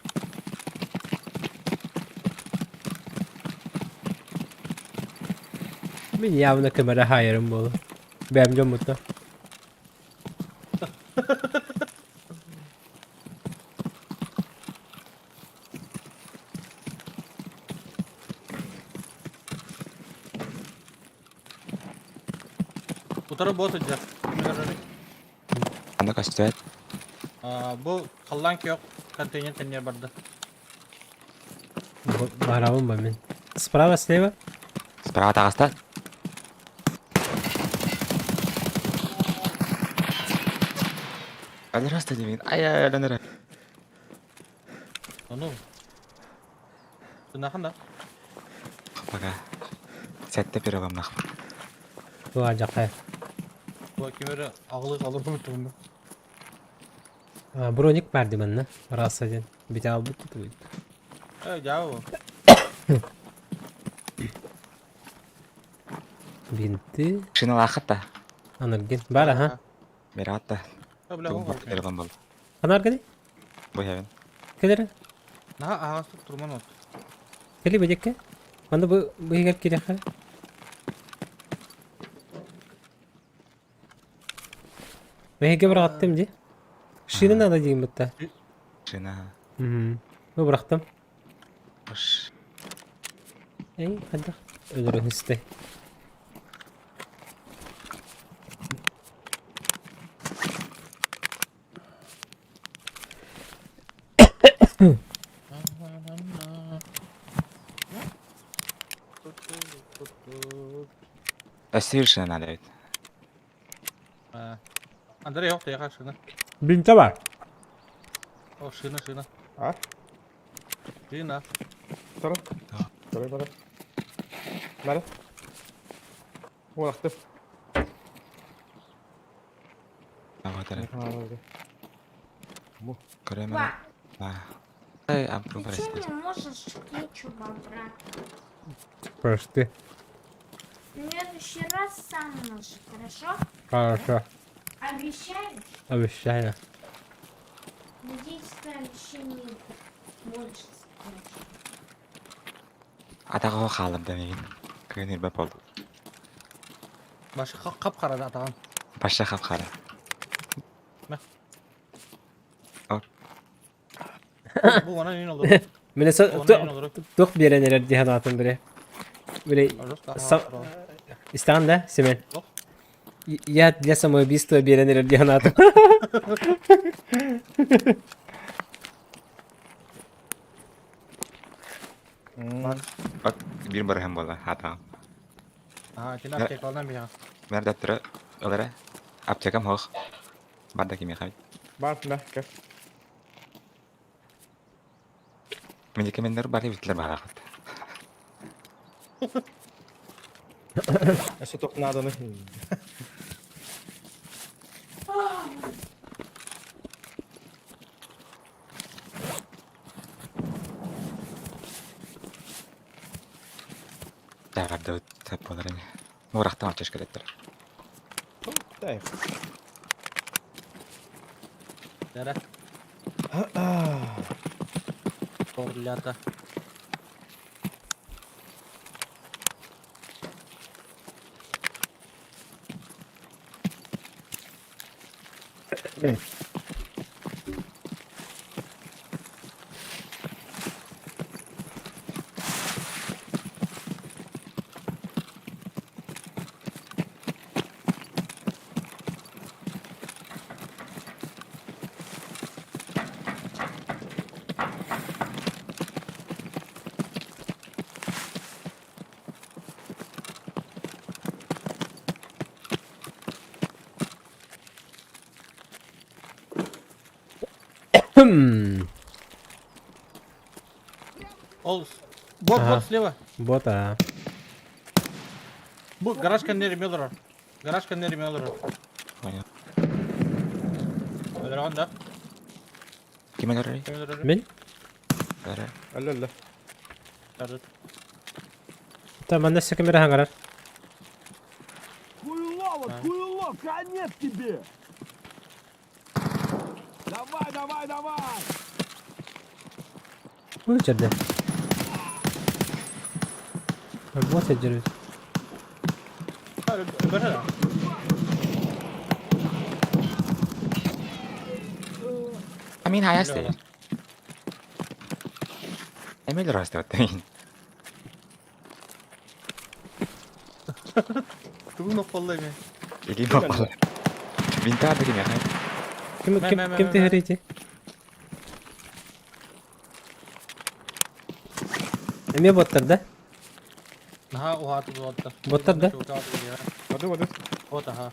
[SPEAKER 1] Мин явно кэмэрэ хаайарым буолуо. Бэйэм дьоммуттан.
[SPEAKER 7] Утары бот сылдьар. Кимнэр
[SPEAKER 4] Анда көстүбэт.
[SPEAKER 7] Бу халлаан күөх контейнер кэннигэр барда.
[SPEAKER 1] Барабын ба мин. Справа, слева?
[SPEAKER 4] Справа таҕыста. Өлөрөстө диэбин. Ай ай өлөнөрө.
[SPEAKER 7] Ону. Тынахан да.
[SPEAKER 4] Пока. Сэттэ пирогамнах.
[SPEAKER 1] Туа жакка.
[SPEAKER 7] Бу ким эрэ аҕылыы халыр туһунна.
[SPEAKER 1] Броник бар дии манна. Раса диэн. Бите албыт тутуйт.
[SPEAKER 7] Э, дьаабы.
[SPEAKER 1] Бинты.
[SPEAKER 4] Шиналаахат да.
[SPEAKER 1] Анаргин. Бар аха.
[SPEAKER 4] Мираат да.
[SPEAKER 7] Э, бля, оҥ
[SPEAKER 4] Пирогам бол.
[SPEAKER 1] Анаргин?
[SPEAKER 4] Бу хэвен.
[SPEAKER 1] Келер.
[SPEAKER 7] Наһаа аһаҕастык турман от.
[SPEAKER 1] Кели бэдикке. Манна бу быһыгар кириэхэ. Мэһигэ быраҕаттым дии. Шина надо диэн бытта.
[SPEAKER 4] Шина.
[SPEAKER 1] Мм. Бу бырахтым.
[SPEAKER 4] Ош.
[SPEAKER 1] Эй, хайдах өлөрөн истэ.
[SPEAKER 4] Өссө шина надо эбит.
[SPEAKER 7] Андрей, yok да шина.
[SPEAKER 1] Бинта бар.
[SPEAKER 7] О, шина, шина.
[SPEAKER 8] А?
[SPEAKER 7] Шина.
[SPEAKER 8] Тора. Тора, тора. Бары. Уолахтым.
[SPEAKER 4] Аватар.
[SPEAKER 8] Бу.
[SPEAKER 4] Көрөм
[SPEAKER 10] Ба,
[SPEAKER 4] Эй,
[SPEAKER 10] ты
[SPEAKER 4] ампру
[SPEAKER 10] че не можешь кетчуп обратно?
[SPEAKER 1] Прости.
[SPEAKER 10] В следующий раз сам можешь, хорошо?
[SPEAKER 1] Хорошо.
[SPEAKER 10] Обещаешь?
[SPEAKER 1] Обещаю.
[SPEAKER 10] Надеюсь, твое обещание больше скажешь.
[SPEAKER 4] Атаҕа хаалым да миигин. Кыын ирбэп буоллум.
[SPEAKER 7] Башы қап-қара да атаған.
[SPEAKER 4] Баша хап-хара.
[SPEAKER 7] Мә.
[SPEAKER 4] Ал.
[SPEAKER 7] Бу она не oldu.
[SPEAKER 1] Міне
[SPEAKER 7] Она не oldu.
[SPEAKER 1] тух биэрэн эрэр дии санаатым били. Били истэҕин да, Семен?
[SPEAKER 7] Туох?
[SPEAKER 1] Я для самоубийства биэрэн эрэр дии санаатым.
[SPEAKER 4] Бак биир барыһым буолла атаҕым.
[SPEAKER 7] А, тина аптекалардан бия.
[SPEAKER 4] Мэр даптыры ылара. Аптекам хоох. Бар да кимиэхэ.
[SPEAKER 8] Бар, да, кэ.
[SPEAKER 4] Медикаменттэр бары бүттүлэр баҕаҕыт.
[SPEAKER 8] Өссө туох нааданы.
[SPEAKER 4] Даарда сөп буолар ини. Муурахтан оччош кэлэттэр.
[SPEAKER 8] Дай.
[SPEAKER 7] Дәрә. Торлята.
[SPEAKER 1] Хм.
[SPEAKER 7] Ол бот
[SPEAKER 1] Ага.
[SPEAKER 7] бот слева.
[SPEAKER 1] Вот а.
[SPEAKER 7] Бу гараж коннери мелор. Гараж коннери мелор.
[SPEAKER 4] Понял.
[SPEAKER 7] Өлөрөн да.
[SPEAKER 4] Ким өлөрөр?
[SPEAKER 7] Кем
[SPEAKER 1] Мин?
[SPEAKER 4] Өлөрөр.
[SPEAKER 8] Әллә, әллә.
[SPEAKER 1] Та манна сөкемер хаҥарар.
[SPEAKER 6] Хуйло, вот хуйло, конец тебе! Давай, давай, давай!
[SPEAKER 1] Бу жерде. Вот жерде.
[SPEAKER 7] Өлөрөн.
[SPEAKER 4] Амин хайас дээ. Эмил ростот мин.
[SPEAKER 7] Тугун околлай мен.
[SPEAKER 4] Или баппал. Винта да кимиэхэ.
[SPEAKER 1] Ким
[SPEAKER 7] Мэ,
[SPEAKER 1] ким
[SPEAKER 7] мэ, мэ,
[SPEAKER 1] ким
[SPEAKER 7] мэ, мэ.
[SPEAKER 1] түһэрийти? Эмиэ боттар да?
[SPEAKER 7] Наха уһааты буолта.
[SPEAKER 1] Боттар да?
[SPEAKER 8] Воды, воды.
[SPEAKER 7] Вот, ага.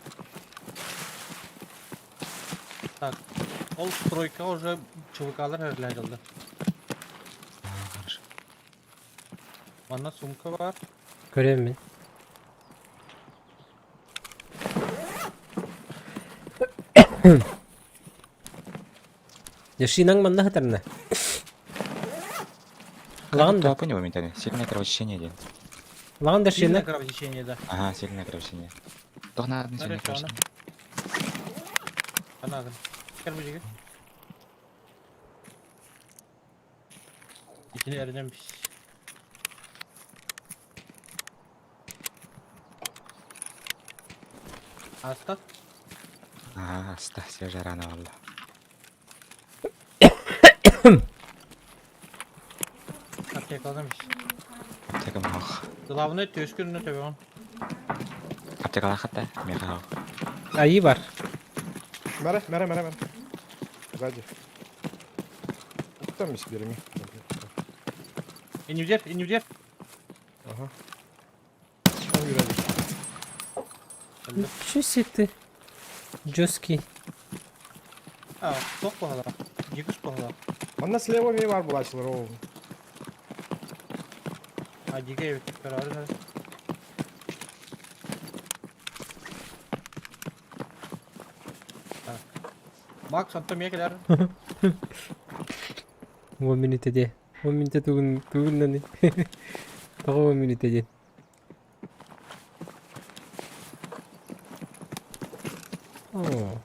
[SPEAKER 7] Так, ол стройка уже ЧВКлар хәзерләнде.
[SPEAKER 4] Хорошо.
[SPEAKER 7] Манна сумка бар.
[SPEAKER 1] Көрөм мин. Яшинаң манна хатарна. Лаган да,
[SPEAKER 4] Я понял, ментально. Сильное кровотечение один.
[SPEAKER 1] лаган да
[SPEAKER 7] Сильное
[SPEAKER 1] шина.
[SPEAKER 7] кровотечение, да.
[SPEAKER 4] Ага, сильное кровотечение. Тох надо сильное
[SPEAKER 7] Хорошо,
[SPEAKER 4] кровотечение.
[SPEAKER 7] Ана. Кер бу жеге. Итини эрден бис. Аста.
[SPEAKER 4] Ага, аста, свежая рана валла.
[SPEAKER 7] Аптекалдан бис.
[SPEAKER 4] Аптека мох.
[SPEAKER 7] Главное төскүнү төбөн.
[SPEAKER 4] Аптекала хатта, меха.
[SPEAKER 1] Айы бар.
[SPEAKER 8] Мәрә, мәрә, мәрә, мәрә. Сзади. Там береми.
[SPEAKER 7] Инюдер, инюдер.
[SPEAKER 8] Ага. Там юрәди.
[SPEAKER 1] Ничего себе ты. Жесткий.
[SPEAKER 7] А, ток багала. Жигиш багала.
[SPEAKER 8] Манна слева ми бар булачылар ол.
[SPEAKER 7] А, жиге бит. Карар. Макс, онтон миэ кэлэр.
[SPEAKER 1] 10 мүнүүтэ диэ. 10 мүнүүтэ тугун тугуннаны. Тоҕо 10 мүнүүтэ диэн. О.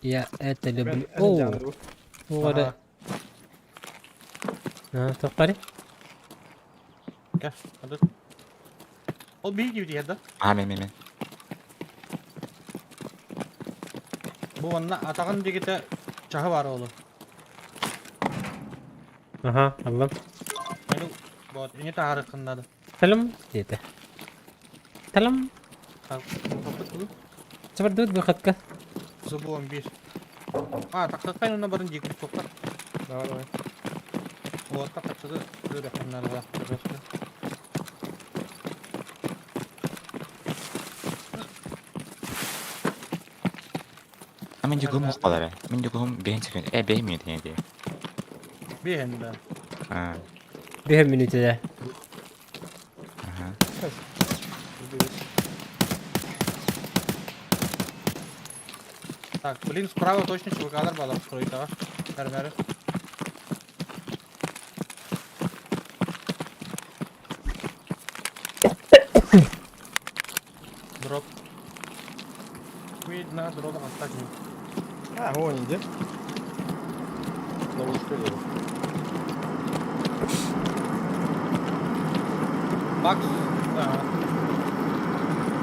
[SPEAKER 1] Я это люблю. О, Ора. А, тоқпари?
[SPEAKER 7] Кэ, ады. Ол биһиги диэбит да?
[SPEAKER 4] Аа, мен, мен, мен.
[SPEAKER 7] Бу онно атаҕын дигитэ чаһы баар оолу.
[SPEAKER 1] Аха, аллам.
[SPEAKER 7] Мени вот ини таһаарыаххын наада.
[SPEAKER 1] Талым диэтэ. Талым. Чабардыбыт выходка.
[SPEAKER 7] Зубуом биир. А, тахсаххай онно барын диэки туохтар.
[SPEAKER 8] Давай, давай.
[SPEAKER 7] Уотта хаччыды үрэххин наада.
[SPEAKER 4] А мин дьукуһум уох балара. Мин дьукуһум биэһин секунд. Э, биэһин мүнүүтэ дии.
[SPEAKER 7] Биэһин да.
[SPEAKER 4] Аа.
[SPEAKER 1] Биэһин мүнүүтэ
[SPEAKER 4] Аха.
[SPEAKER 7] Так, блин, справа точно ЧВКлар балар стройкаҕа. Бәрі-бәрі. Дроп. Видно, дроп оставь.
[SPEAKER 8] А, вон иди. Ловушка лево.
[SPEAKER 7] Макс.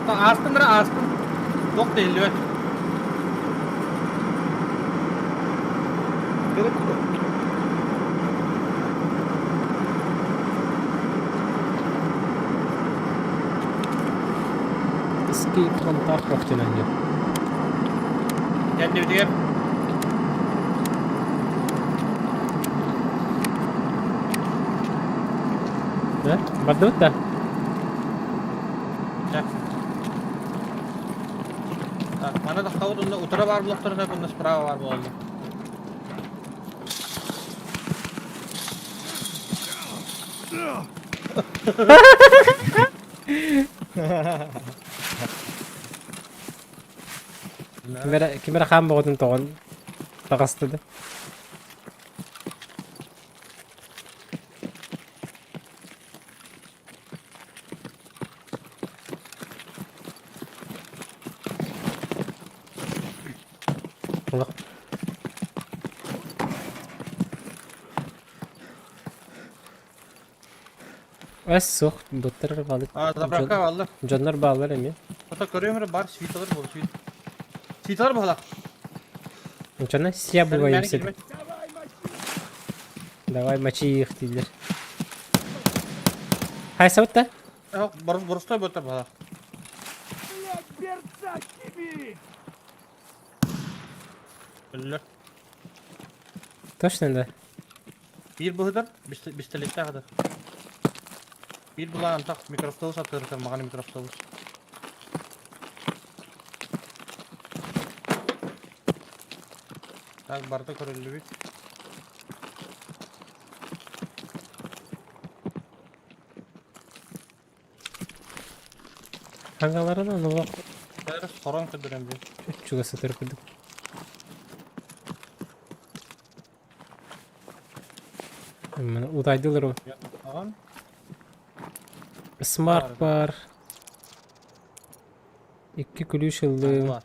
[SPEAKER 7] Астын ра астын. Док дейли.
[SPEAKER 8] Бери куда?
[SPEAKER 1] Escape from Tarkov диэн оонньуу.
[SPEAKER 7] Кэннибитигэр
[SPEAKER 1] Да? Бардыбыт да?
[SPEAKER 7] Чэ. Так, мана тахтабыт онно утара баар блоктарына онно справа баар буолла.
[SPEAKER 1] Ким эрэ ким эрэ хаан боҕотун тоҕон таҕыста да. Олох Эс суох, доттор балык.
[SPEAKER 7] А, заправка бааллар.
[SPEAKER 1] Дьоннор бааллар эмиэ.
[SPEAKER 7] Ото көрүөм эрэ бар свиталар буолу свит. Свиталар буолах.
[SPEAKER 1] Ончоно сия бугайым сиди. Давай мочи их дииллэр. Хайсабыт да?
[SPEAKER 7] Боростой буолтар буолах.
[SPEAKER 6] Блядь, берца тебе!
[SPEAKER 7] Өллөр.
[SPEAKER 1] Точно да?
[SPEAKER 7] Биир быһыдар, бистэлиттээх ыдар. Биир булаан антах микроавтобус атыырытар, маҕан микроавтобус. Так, барыта көрүллүбүт.
[SPEAKER 1] Хангаларынан олох
[SPEAKER 7] Хорон көрдөрөн бу.
[SPEAKER 1] чугас сытар курдук. Маны утайдылар ол.
[SPEAKER 7] Аҕам.
[SPEAKER 1] Смарт бар. Икки күлүүс ыллым.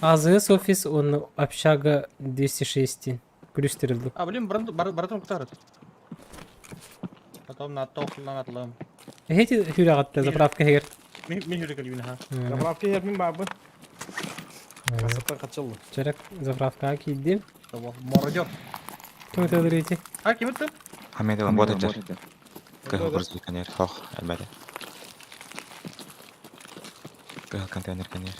[SPEAKER 1] АЗС офис уонна общага 206 күлүүстэр ыллым.
[SPEAKER 7] А, блин, барытын кутарыт. Потом на тохлан атлым.
[SPEAKER 1] Эһэти хүрэ заправка хэгэр.
[SPEAKER 7] Мин хүрэ кэлбин аха.
[SPEAKER 8] Заправка иһэр мин баарбын. Кассаттан хачыллы.
[SPEAKER 1] Чарак заправкаҕа киирдим.
[SPEAKER 7] Мародер.
[SPEAKER 1] Ким ытыалыр ити?
[SPEAKER 7] А, ким ытты?
[SPEAKER 4] Хамедовым бот этер. Кыһыл грузовик контейнер. Хох, элбэдэ. Кыһыл контейнер контейнер.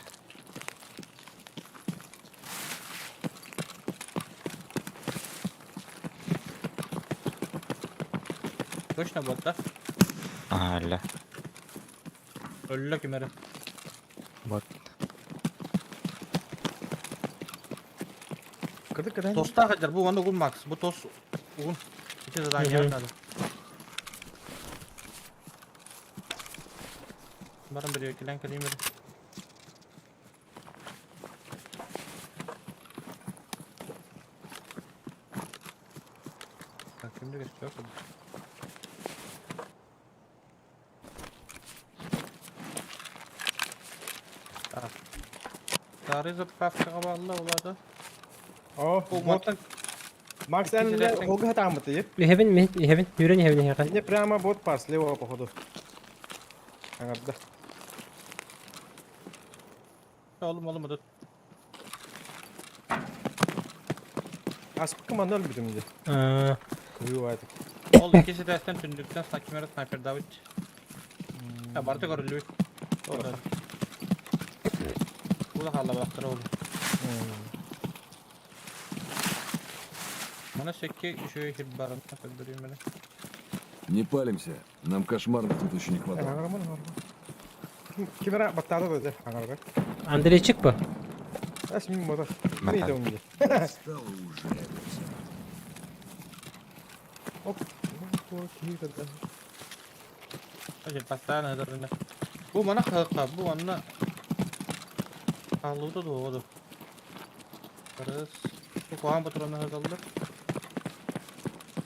[SPEAKER 7] Точно бот, да?
[SPEAKER 4] Ага, өллө.
[SPEAKER 7] Өллө ким эрэ.
[SPEAKER 4] Бот.
[SPEAKER 8] Кырдык кырдык.
[SPEAKER 7] Тостаах эдэр, бу уонна угун Макс, бу тос угун. Ити задание надо. Баран бір кэлэн кэлиим. Онно көстүө курдук. Так. Старый заправкаҕа баалла ол аата.
[SPEAKER 8] О,
[SPEAKER 7] Бу
[SPEAKER 8] вот.
[SPEAKER 7] мантан
[SPEAKER 8] Макс,
[SPEAKER 7] Икки
[SPEAKER 8] эн
[SPEAKER 7] сирэттэн-
[SPEAKER 8] холга хатааммыты.
[SPEAKER 1] Иһэбин, мин иһэбин, үүрэн иһэбин эһиэхэ.
[SPEAKER 8] Не прямо бот пар слева походу. Аңарда.
[SPEAKER 7] Oğlum oğlum dur.
[SPEAKER 8] Аспыкка манна өлбүтүм дии.
[SPEAKER 1] Аа,
[SPEAKER 8] Кыйыы
[SPEAKER 7] Ол икки ситээстэн түндүктэн снайпер снайпердаабыт. Я барыта көрүллүбүт. Була хааллабатахтара ол. Мана секке үчүгэй хир барын көрдөрүүм эле.
[SPEAKER 11] Не палимся. Нам кошмарных тут еще не хватало.
[SPEAKER 8] Аңарман аңарман. Кимера баттаада да аңарга.
[SPEAKER 1] Андрейчик бу.
[SPEAKER 8] Ас мин мота.
[SPEAKER 4] Махал.
[SPEAKER 8] Мин дом дии.
[SPEAKER 11] Стало уже это всё.
[SPEAKER 8] Оп.
[SPEAKER 7] Ажы постоянно ыдырына. Бу мана халыкка, бу манна хааллыбыта дуоҕа Барыс. Бу куһаҕан патронна сыталлар.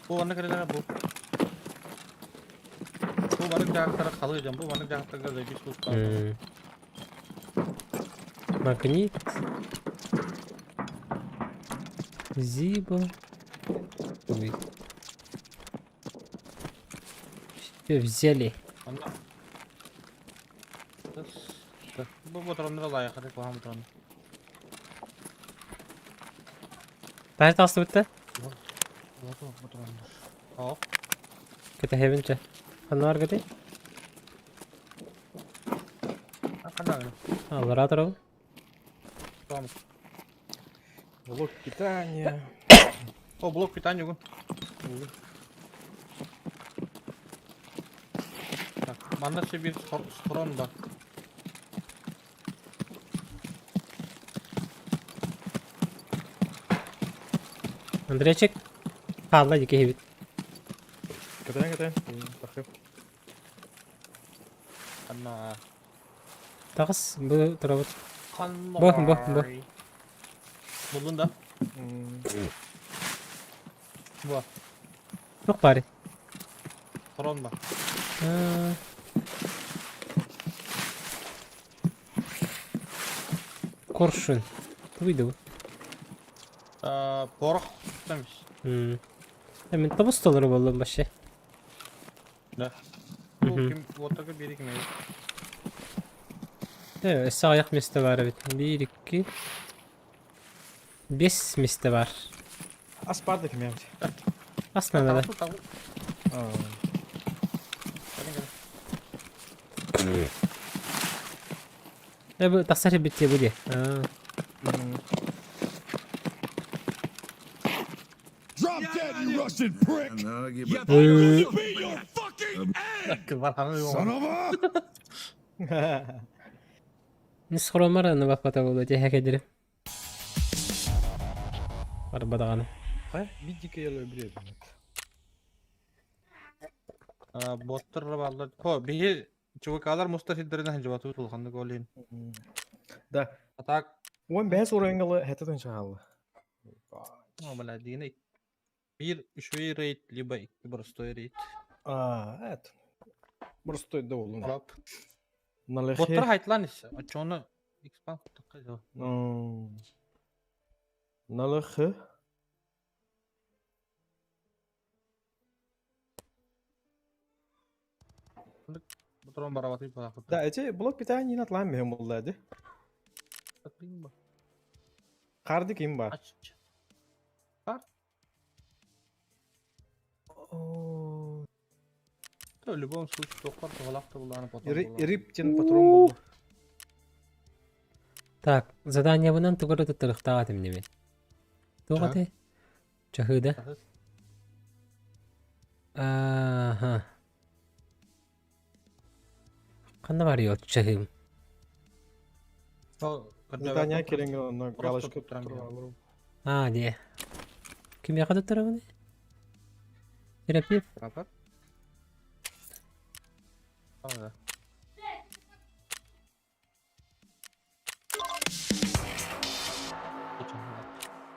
[SPEAKER 7] Бу манна кэлэлэрэ бу. Бу маннык дьаһахтара халыы дьон, бу маннык дьаһахтарга заебись луктаах.
[SPEAKER 1] Магнит. Зиба. Ой. Всё взяли.
[SPEAKER 7] Онно Бу патроннары лайык, куһаҕан патрон.
[SPEAKER 1] Таһыр тахсыбыт да?
[SPEAKER 7] Патроннар. Оп.
[SPEAKER 1] Кэтэһэбин чэ. Ханна баргытай?
[SPEAKER 7] Ханна
[SPEAKER 1] Аллараа турабын.
[SPEAKER 7] Том.
[SPEAKER 8] Блок питания.
[SPEAKER 7] О, блок питания угун. Так, манна себе схрон бар.
[SPEAKER 1] Андрейчик. Хаалла дии киһибит.
[SPEAKER 8] Кэтээн кэтээн. Тахы.
[SPEAKER 7] Ханна.
[SPEAKER 1] Таҕыс бу турабыт.
[SPEAKER 7] Ханна.
[SPEAKER 1] Бу, бу, бу.
[SPEAKER 7] Булдун да? Бу.
[SPEAKER 1] Туох баарый?
[SPEAKER 7] Схрон бар.
[SPEAKER 1] Аа, Коршун. Тугуй да бу?
[SPEAKER 7] Порох тамис.
[SPEAKER 1] Мин тобус толору буоллум вообще.
[SPEAKER 7] Да. Бу ким вот такой бири ким
[SPEAKER 1] Өссө аҕыйах миэстэ баар эбит. Биир, икки, биэс миэстэ баар.
[SPEAKER 8] Ас баар да кимиэм.
[SPEAKER 1] Ас наада. Э бу тахсар эбит дии бу дии. Аа.
[SPEAKER 6] Drop dead, you Russian prick!
[SPEAKER 11] Ноги бы...
[SPEAKER 1] Ой.
[SPEAKER 6] Be your fucking end! Son of a...
[SPEAKER 1] Мин схроммар аны баппата буолуо дии кэдирим. Барба даҕаны.
[SPEAKER 8] Биддики еле билет.
[SPEAKER 7] Боттор бааллар. Хо, биһи ЧВКлар мустар сирдэринэн сылдьыбатыбыт улаханнык ол иһин.
[SPEAKER 8] Да.
[SPEAKER 7] А так,
[SPEAKER 8] Уон бэс уровеньгалы хэтэтэн чаҕалла.
[SPEAKER 7] ну, бля, дигинэ биир үчүгэй рейд, либо икки простой рейд.
[SPEAKER 8] А, это. Простой да болун.
[SPEAKER 7] Лап.
[SPEAKER 8] Налехе.
[SPEAKER 7] Боттор хайтлан ис. Очону экспан куттакка жыл.
[SPEAKER 8] Налехе.
[SPEAKER 7] Патрон барабаты палакыт.
[SPEAKER 8] Да, эти блок питания не натлан мехем буллады. Харды ким бар?
[SPEAKER 7] Ач. То в любом случае тохтор тугалакты булланы потом.
[SPEAKER 8] Риптин патрон болду.
[SPEAKER 1] Так, заданиебынан тугу эрэ туттарыахтаах этим дии. Туох этэй? Чаһыы да? Ааха. Ханна барый ол чаһыым?
[SPEAKER 8] Задание кереңге онно
[SPEAKER 7] Просто
[SPEAKER 8] галочка
[SPEAKER 7] туттаран
[SPEAKER 8] туттаралар.
[SPEAKER 1] Аа, дии. Кимиэхэ туттарабыный? Терапевт?
[SPEAKER 7] Рапат. Да.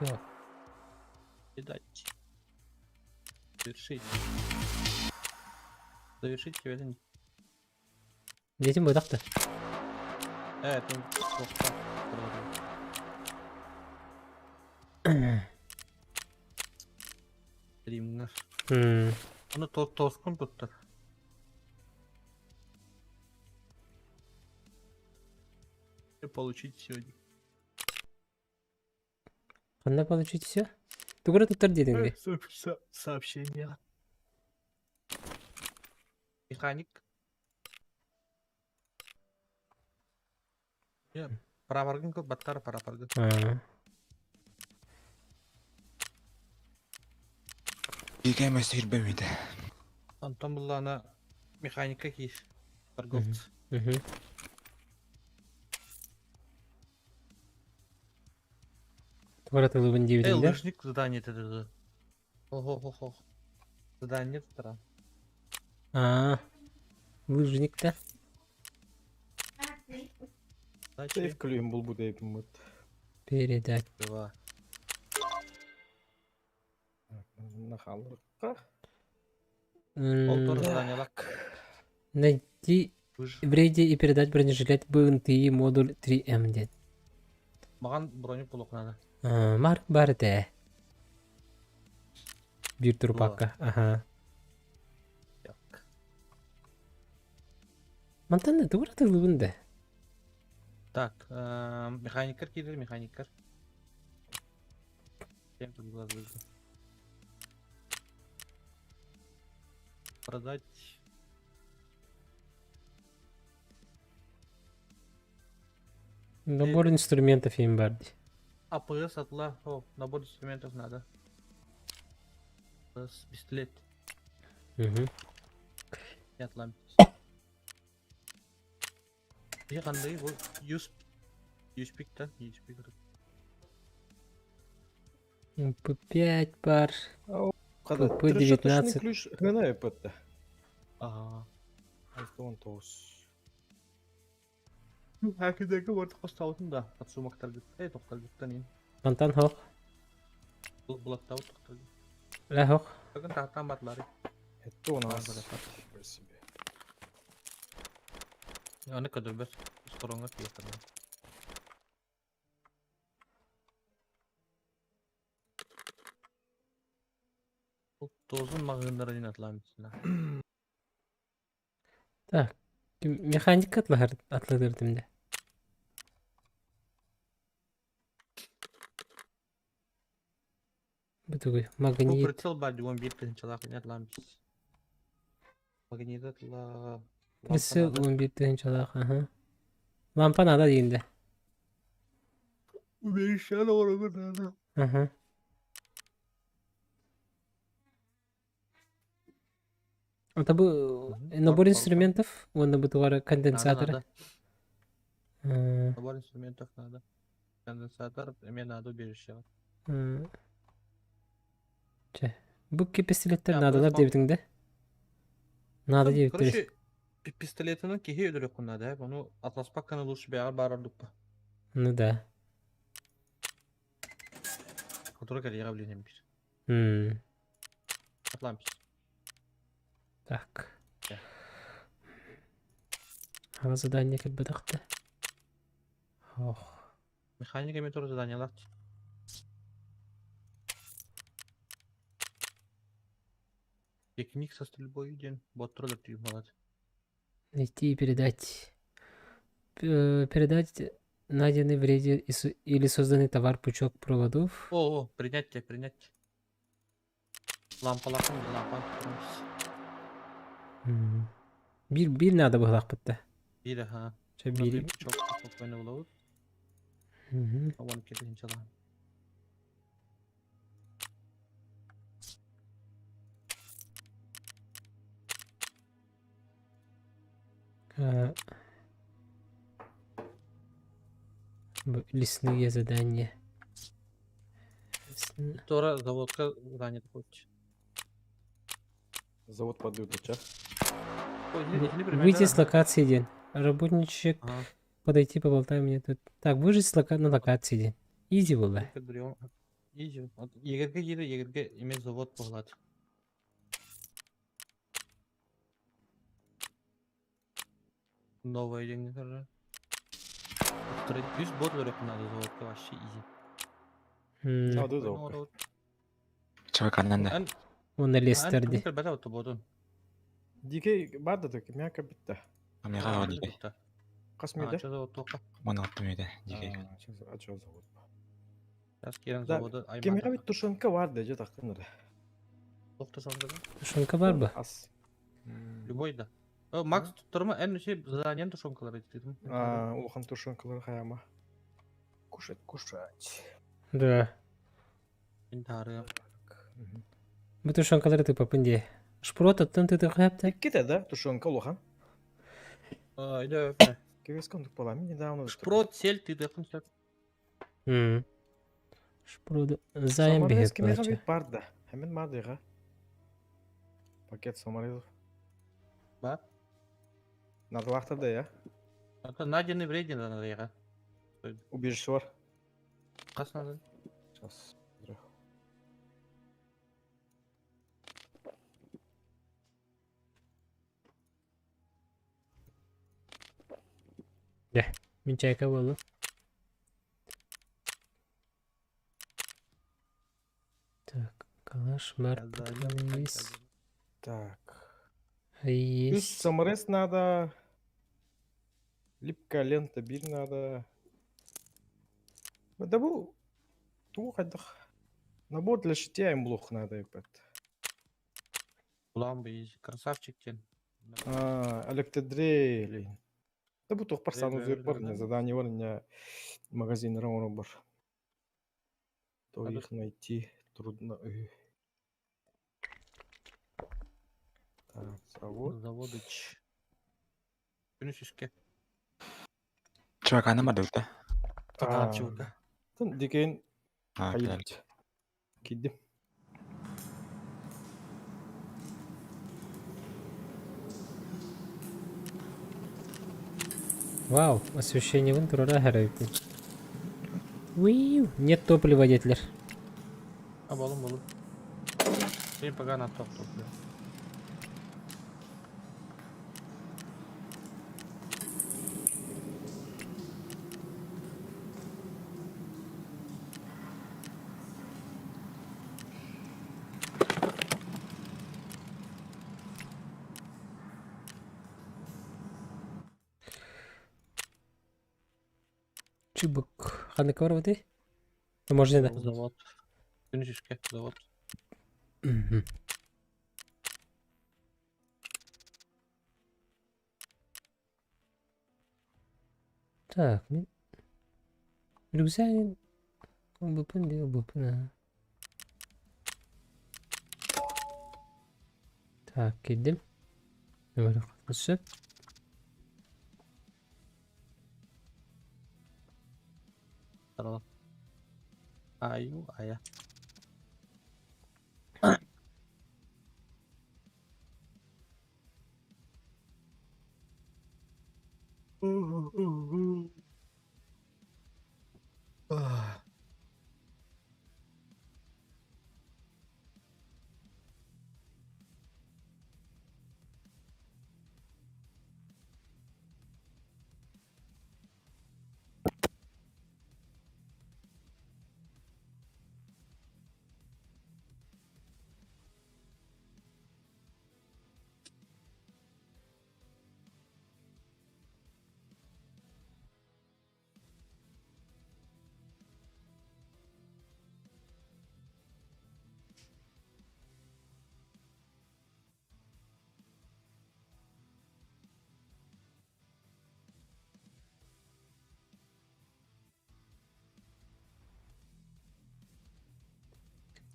[SPEAKER 1] Yok.
[SPEAKER 7] Видать. Завершить. Завершить тебе.
[SPEAKER 1] Детим быдахта.
[SPEAKER 7] Это плохо. Стримнер. Оны тоскун туттар. Получить сегодня.
[SPEAKER 1] Ханна получить все? Тугура туттар диэтиҥ
[SPEAKER 7] Сообщение. Механик. Парапаргын көп баттар парапаргын.
[SPEAKER 4] Бигэ мәсир бэмидэ.
[SPEAKER 7] Антон буллана механика киир. Торговец.
[SPEAKER 1] Тугура тылыбын
[SPEAKER 7] Эй,
[SPEAKER 1] диэбитиҥ да?
[SPEAKER 7] лыжник задание это. Ого-го-го. Задание тара.
[SPEAKER 1] Аа. Лыжник да?
[SPEAKER 8] Сейф клюем был будет эпимыт.
[SPEAKER 1] Передать.
[SPEAKER 7] Два.
[SPEAKER 8] Нахалырка.
[SPEAKER 7] Полтора задание лак.
[SPEAKER 1] Найти в рейде и передать бронежилет БНТИ модуль 3М диэн.
[SPEAKER 7] Маған броню булук надо.
[SPEAKER 1] Мар бар этэ. Биир турпакка. Аха. Мантан тугура тылыбын да?
[SPEAKER 7] Так, механикер киирэр, механикер. Чем тут глаз выжил? Продать.
[SPEAKER 1] Набор инструментов им бар дии.
[SPEAKER 7] АПС атла. О, набор инструментов надо. АПС, пистолет.
[SPEAKER 1] Мгм.
[SPEAKER 7] Атлам. И кандай бу юсп юспик да юспик.
[SPEAKER 1] П5 бар. ПП-19.
[SPEAKER 8] Ключ хнена эпэтте.
[SPEAKER 7] Ага.
[SPEAKER 8] Айфон 9.
[SPEAKER 7] Хакидеги орт костаутун да. Атсумактар гыт. Эй, токтар гыттан ин.
[SPEAKER 1] Мантан хох.
[SPEAKER 7] Бул булаттау токтар.
[SPEAKER 1] Ла хох.
[SPEAKER 7] Бүгүн таатан батлары.
[SPEAKER 8] Это у нас. Себе.
[SPEAKER 7] Аны көдөрбөс. Скоронга тиетер. Бул тозун магындары дин атлам битсин.
[SPEAKER 1] Так. Механика атлар атладырдым да. Бу тугуй
[SPEAKER 7] Бу
[SPEAKER 1] магнит.
[SPEAKER 7] прицел бар 11 тыһынчалаах ин атлам бис. Магнит атла.
[SPEAKER 1] Прицел 11 тыһынчалаах. Аха. Лампа надо диин да.
[SPEAKER 7] Уберишен орогу надо.
[SPEAKER 1] Аха. Это был набор инструментов, он бы тугара конденсатора.
[SPEAKER 7] Набор инструментов надо. Конденсатор, мне надо убежище.
[SPEAKER 1] Чэ. Бу пистолеттер надо диэбитиҥ да? Надо диэбиттэр.
[SPEAKER 7] Короче, пистолетынан киһи өлөрө надо, ону атласпакканы лучше бэҕэр баар ордукпа.
[SPEAKER 1] Ну да.
[SPEAKER 7] Который кэлиэҕэ билиэн бир. Атлампис.
[SPEAKER 1] Так. Ага задание кэлбэтэх Ох.
[SPEAKER 7] Механика метро задание лат. Техник со стрельбой ден. Бот троллер түйүм алат.
[SPEAKER 1] Найти и передать. Передать найденный в рейде или созданный товар пучок проводов.
[SPEAKER 7] О, о, принять, принять. Лампалахын, лампа.
[SPEAKER 1] Биир биир надо быһылаах бытта.
[SPEAKER 7] Биир, ага.
[SPEAKER 1] Чэ биир.
[SPEAKER 7] Пучок спокойно булабыт. Оған кетин чала.
[SPEAKER 1] Лесные задания.
[SPEAKER 7] Тора заводка задание такой.
[SPEAKER 8] Завод подбил ча.
[SPEAKER 1] Выйти с локации день. Работничек подойти поболтай мне тут. Так, выжить с на локации день. Изи было.
[SPEAKER 7] Изи. Егерге кире, егерге име завод поглат. Новые деньги тоже. Открыть. Плюс бот вырык надо заводка вообще изи.
[SPEAKER 8] Ады заводка.
[SPEAKER 4] Чабаканнан да.
[SPEAKER 1] Уонна лестер ди.
[SPEAKER 8] Дикей бар да так, мяка битте.
[SPEAKER 4] Амига о дикей.
[SPEAKER 8] Хас миде?
[SPEAKER 4] 16 миде дикей.
[SPEAKER 8] Ача завод.
[SPEAKER 7] заводы
[SPEAKER 8] Кемеге бит тушенка бар да, же тахтын.
[SPEAKER 1] Тушенка бар ба?
[SPEAKER 8] Ас.
[SPEAKER 7] Любой да. Макс туттарма эн үсе заданиен тушенкалар дедим.
[SPEAKER 8] А, улахан тушенкалар хаяма. Кушать, кушать.
[SPEAKER 1] Да.
[SPEAKER 7] Интары.
[SPEAKER 1] Бу тушенкалары ты папынде. Шпрот оттон ты тыхапта.
[SPEAKER 8] Ките да, тушенка улахан.
[SPEAKER 7] Иде.
[SPEAKER 8] Кевескон тук недавно.
[SPEAKER 7] Шпрот сель ты дыхын сөп.
[SPEAKER 1] Шпрот займ бихет.
[SPEAKER 8] Кемеге бит бар да. Hemen бар Пакет саморезов.
[SPEAKER 7] Бар.
[SPEAKER 8] Надо да я.
[SPEAKER 7] Это найденный вреден надо я.
[SPEAKER 8] Убежище бар.
[SPEAKER 7] Кас надо?
[SPEAKER 8] Сейчас.
[SPEAKER 1] Да, мин чайка болду. Так, калаш, мар, есть.
[SPEAKER 8] Так.
[SPEAKER 1] Есть.
[SPEAKER 8] Саморез надо. Липкая лента бир надо. Да бу тух Набор для шитья им блох надо, ебать.
[SPEAKER 7] Улан бы красавчик тен.
[SPEAKER 8] А, электродрели. Да бу тух парсан узыр бар, не задание бар, не магазин бар. То их найти трудно. Так, завод.
[SPEAKER 7] Заводыч. Күнүс
[SPEAKER 4] Чабаканнан бар да.
[SPEAKER 7] А, чувака.
[SPEAKER 8] Дикен хайып. Кидим.
[SPEAKER 1] Вау, освещение вон турара харайпы. Уиу, нет топлива детлер.
[SPEAKER 7] А болум болум. Сен пока на топ топлива.
[SPEAKER 1] Чубук. Ханнык бар бу Можно да.
[SPEAKER 7] Завод. Күнүс завод.
[SPEAKER 1] Так, мин рюкзак бупын де бупын. Так, кидим. Сөп.
[SPEAKER 7] Аю, ая.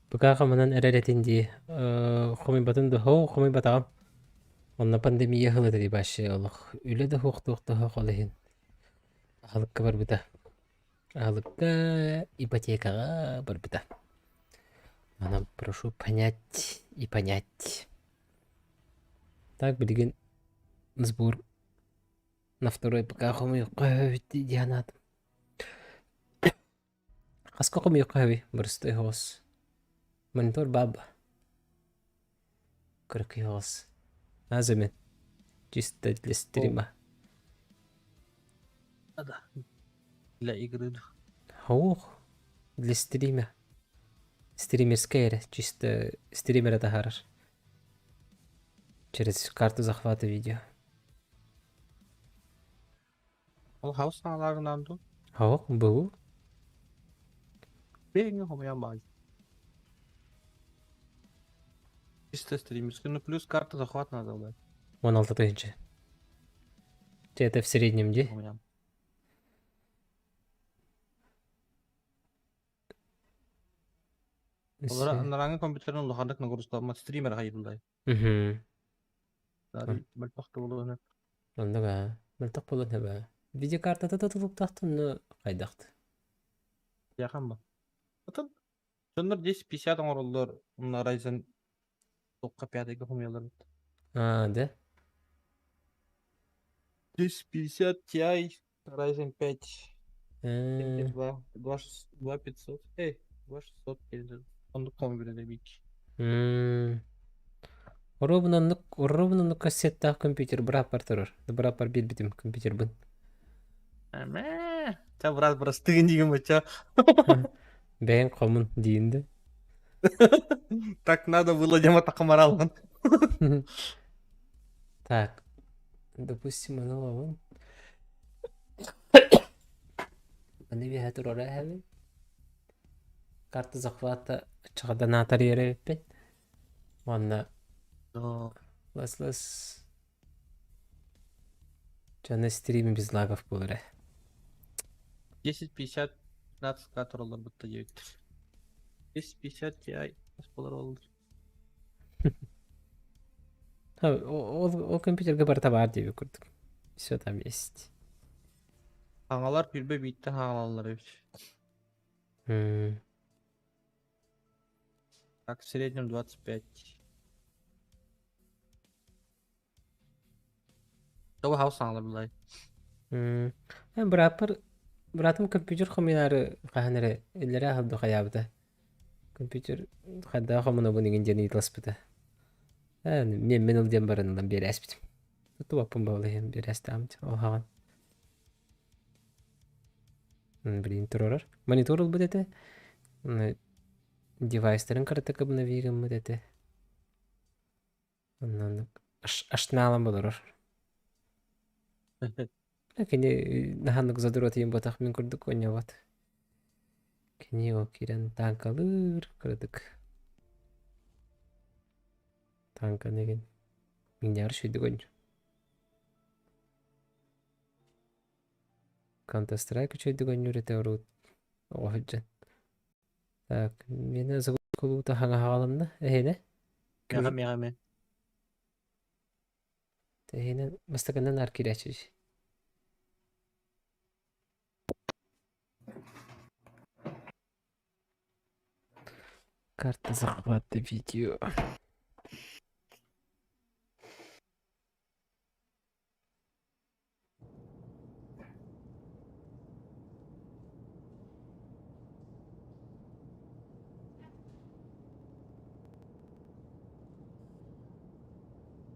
[SPEAKER 1] Пока хаманан эрэрэтин дии хомуйбатын да хоо хомуйбатаҕым. Онно пандемия хылата дии башы олох үлэ да хуохтуохтаах ол иһин аһылыкка барбыта. Аһылыкка ипотекаҕа барбыта. Манан прошу понять и понять. Так билигин сбор на второй пока хомуйукка диэн аатым. Хаска хомуйукка хэби бырысты хоҕус. Монитор баба. Кыракый хоҕус. Азымен. Чисто для стрима.
[SPEAKER 7] Надо. Для игры.
[SPEAKER 1] Ох, для стрима. Стримерская эрэ, чисто стримерэ таһаарар. Через карту захвата видео.
[SPEAKER 7] Ол хаус саҥалааҕынан дуу?
[SPEAKER 1] Ох, был.
[SPEAKER 7] Бэйэҥҥэ хомуйан баай. Чисто стримерский. Ну плюс карта захват надо брать.
[SPEAKER 1] 16 тысяча. Это в среднем, где?
[SPEAKER 7] Хомуйан. Олор компьютерын улаханнык нагрузкаламмат стример хайдылай.
[SPEAKER 1] Угу.
[SPEAKER 7] Мөлтөх буолуон
[SPEAKER 1] Оннук аа. Мөлтөх буолуон сөп аа. Видеокартата да тутулуктаахтын, но хайдахт.
[SPEAKER 7] Яхан ба. Отон дьоннор 1050 оҥороллор, онно Ryzen тоққа пятыйга хомуйаллар.
[SPEAKER 1] Аа, да?
[SPEAKER 7] 1050 Ti, Ryzen 5 2, 2 500, эй, 2 600 келdi. Оннук компьютер бик.
[SPEAKER 1] Оруобунан кассеттаах компьютер бырааппар турар. Бырааппар биэрбитим компьютербын.
[SPEAKER 7] Эмэ, ча брат простыгын деген бача.
[SPEAKER 1] Бэйэҥ хомун диин да.
[SPEAKER 7] Так надо было дема такамаралан.
[SPEAKER 1] Так, допустим, аны ылабын. Аны биэһэ турара эһэбин. Карта захвата чаҕаданаатар иэрэбиппин. Уонна лас-лас Дьоно стрим без лагов буолар ээ.
[SPEAKER 7] 10.50 15 тураллар бутта диэбиттэр. 10.50 Ti буолар оллар.
[SPEAKER 1] Ол компьютерга барыта баар диэбит курдук. Все там есть.
[SPEAKER 7] Хаҥалар пүлбэ бииттэн хаҥалаллар эбит. Так, в среднем 25. Того хаус саҥалар булай.
[SPEAKER 1] Бырааппар быраатым компьютер хомуйаары хаһан эрэ иллэрээ аһылды хайаабыта. Компьютер хайдах хомунабын игин диэн ыйыталаспыта. Ээ, мен мен ыл диэн баран ылан биэрээспитим. Туттубаппын баҕалыһым биэрээстэҕим ол хаҕан. Блин, турарар. Монитор ылбыт этэ. Девайстарын кыратык обнови гыммыт этэ. Оннук аштынаалан болорор. Кини наһаннык задрот ийин ботах мин курдук онньобот. Кини ол киирэн танкалыыр кыратык. Танканы игин. Минняр шүйдүк онньу. Counter Strike үчүгэйдик оонньуур этэ урут оҕо сылдьан. Так, миэнэ кулуута хаҥа хааланна эһиэнэ?
[SPEAKER 7] Миэхэ миэхэ эмиэ.
[SPEAKER 1] Эһиэнэ бастакынан наар киирээччи. Карта захвата видео.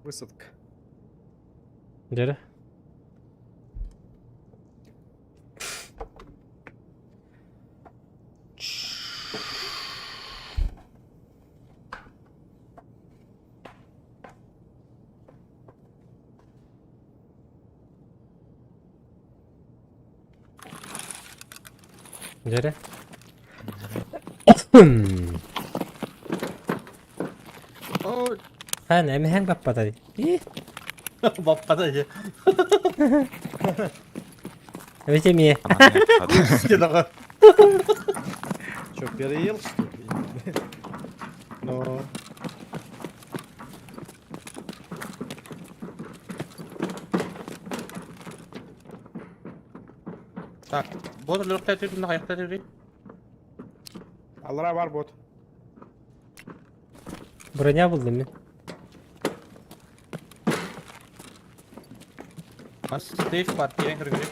[SPEAKER 8] Высадка.
[SPEAKER 1] Дьэрэ. Дьэрэ. Хан, эмиһэҥ баппата дии.
[SPEAKER 7] Баппата дии.
[SPEAKER 1] Эбит эмиэ.
[SPEAKER 8] Че, переел, что ли?
[SPEAKER 7] Но... Так, бот өлөрөхтө түнна хайахта түри.
[SPEAKER 8] Аллара бар бот.
[SPEAKER 1] Броня булдum мен.
[SPEAKER 7] Бас сейф бар, кирен кіргірек.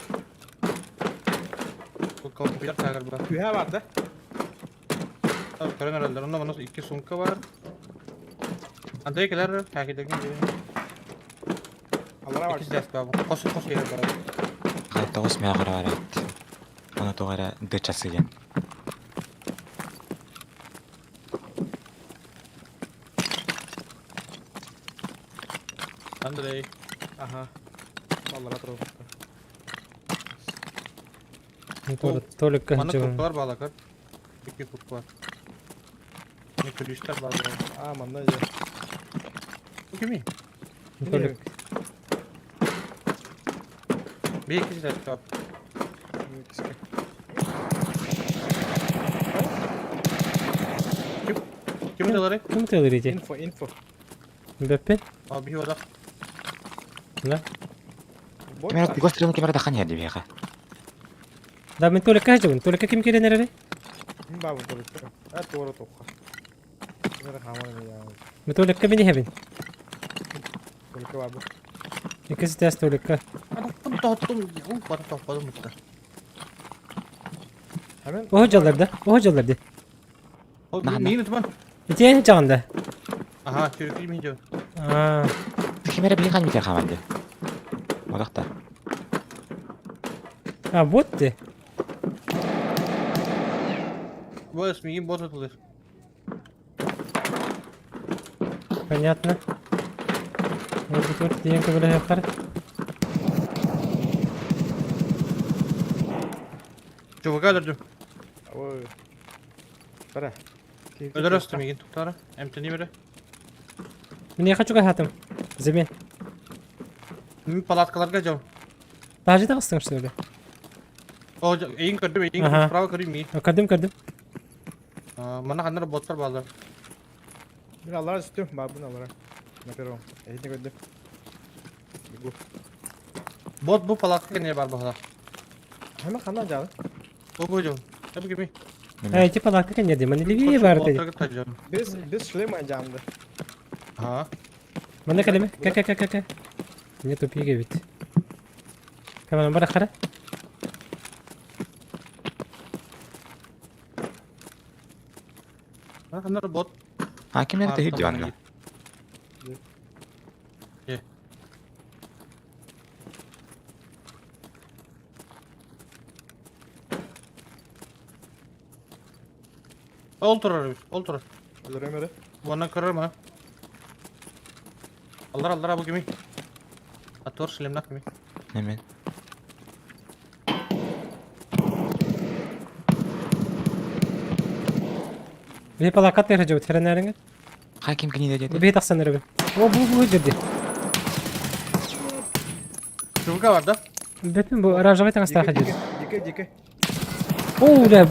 [SPEAKER 7] Бұл компьютер тагыр бар.
[SPEAKER 8] Түһэ бар да?
[SPEAKER 7] Көрөн эрэллэр. Онно манна икки сумка бар. Андрей кэлэр, кэкидэгин диэн.
[SPEAKER 8] Аллара бар.
[SPEAKER 7] Икки деск бар. Хос хос кэлэр бар.
[SPEAKER 4] Тоҕус мээҕэр баар эбит. Ону тоҕо эрэ дычасы диэн.
[SPEAKER 7] Андрей.
[SPEAKER 8] Ага. Баллара турар.
[SPEAKER 1] Толик
[SPEAKER 7] Мана
[SPEAKER 1] кыһынчыбын.
[SPEAKER 7] курткалар баалакар. Икки курткалар. Не ключтар баалар.
[SPEAKER 8] А, манна я.
[SPEAKER 7] Кими?
[SPEAKER 1] Толик.
[SPEAKER 7] Bir iki dakika. Kim? Kimin doları?
[SPEAKER 1] Ким тылыр ити?
[SPEAKER 8] Инфо, инфо.
[SPEAKER 1] Бэппин?
[SPEAKER 7] Abi bir odak.
[SPEAKER 1] Да.
[SPEAKER 4] Кимера гострелын кимера дахан ярди биэхэ.
[SPEAKER 1] Да, мен Толикка хажыбын. Толикка ким келен эрери?
[SPEAKER 8] Мин бабын толикка. А, туора тоққа. Кимера хаман я.
[SPEAKER 1] Мен Толикка мени хебин.
[SPEAKER 8] Толикка бабы.
[SPEAKER 1] Иккisi тэс Толикка.
[SPEAKER 7] Adam tohtum. Bana topladım mutta.
[SPEAKER 8] Hemen
[SPEAKER 1] Oho жалларда. Oho жалларда.
[SPEAKER 7] Neyin itman?
[SPEAKER 1] Итиэн жаганда.
[SPEAKER 7] Aha, çürük mi diyor?
[SPEAKER 1] Аа.
[SPEAKER 4] Кимера биһи хан митер хаманды. Одахта.
[SPEAKER 1] А, вот ты.
[SPEAKER 7] Bu ismi bot atılır.
[SPEAKER 1] Понятно. Вот тут диэн көбөлө хар.
[SPEAKER 7] Çubuk öldürdüm.
[SPEAKER 8] Ой. Бара.
[SPEAKER 7] Öldür üstüme git tuktara. Emteni biri.
[SPEAKER 1] Мен хочу хатым. Zemin.
[SPEAKER 7] Min palatkalar gacam.
[SPEAKER 1] Тажы да кыстың что ли?
[SPEAKER 7] O eğin gördüm, eğin
[SPEAKER 1] Aha.
[SPEAKER 7] gördüm. Bravo göreyim iyi.
[SPEAKER 1] Көрдүм, көрдүм.
[SPEAKER 7] Bana kanlar botlar bağlı.
[SPEAKER 8] Мин аллара түстүм, бабын аллара. На первом. Эйдне көрдүм. Бегу.
[SPEAKER 7] Bot bu palatka ne var bu kadar?
[SPEAKER 8] Hemen ханан жаны.
[SPEAKER 7] Bu bu Tabii gibi.
[SPEAKER 1] Э, типа лакка кенде, мен левее бар деди.
[SPEAKER 8] Без без шлема жанды.
[SPEAKER 7] Ha.
[SPEAKER 1] Мана калеме? Ка ка ка ка ка. Не тупиге бит. Камана бара хара.
[SPEAKER 7] Bana kanlar bot.
[SPEAKER 4] А кимера тыһыр диванна.
[SPEAKER 7] Olturur, olturur.
[SPEAKER 8] Өлөрөм эре.
[SPEAKER 7] Bana kırarım ha. Allah Allah bu kimi. Atор шлемнак ми.
[SPEAKER 4] Немен.
[SPEAKER 1] Би палакка тер жабыт херенеринге.
[SPEAKER 4] Ха ким кини деди.
[SPEAKER 1] Би тахсан эребин. О, бу бу жерде.
[SPEAKER 7] Чубука var da.
[SPEAKER 1] Бетмен бу оранжевый таңста хажыр.
[SPEAKER 8] Дике, дике.
[SPEAKER 1] О, да.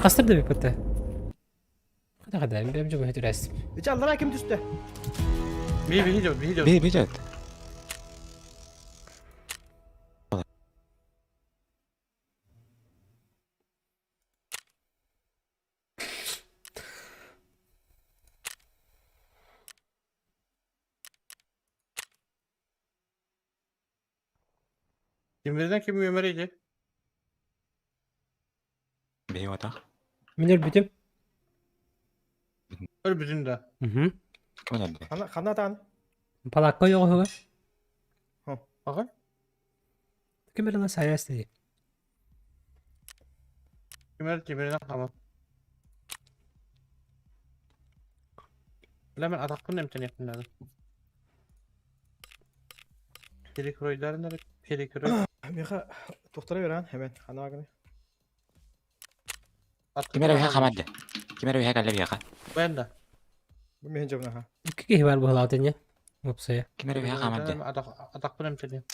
[SPEAKER 1] Кастыр да бипетте. Када када, мен жобу хөтүрәс.
[SPEAKER 8] Ич аллара ким түстү?
[SPEAKER 7] Bir bir gidiyor, bir gidiyor.
[SPEAKER 4] Би би жат.
[SPEAKER 7] Kimlerden kim Ömer'iydi?
[SPEAKER 4] Би одах.
[SPEAKER 1] Мен өлбүтүм.
[SPEAKER 7] Öl bütün de.
[SPEAKER 1] Мхм.
[SPEAKER 4] Ким өлдү?
[SPEAKER 8] Хана хана тан.
[SPEAKER 1] Палакка йогуга.
[SPEAKER 7] Bakın.
[SPEAKER 1] Ким бер саяс деди.
[SPEAKER 7] Kimer kimerden tamam. Hemen atakın emteni yapın Perikroylar nerede? Perikroy.
[SPEAKER 8] Меха тоқтара берен hemen хана агны.
[SPEAKER 4] Кимера биһи хаманды. Кимера биһи калла биэхэ.
[SPEAKER 7] Ben de.
[SPEAKER 8] Бу мен жабына ха.
[SPEAKER 1] Икки киһи бар буһалаат инье. Опсая.
[SPEAKER 4] Кимера биһи хаманды.
[SPEAKER 7] Atakın emteni.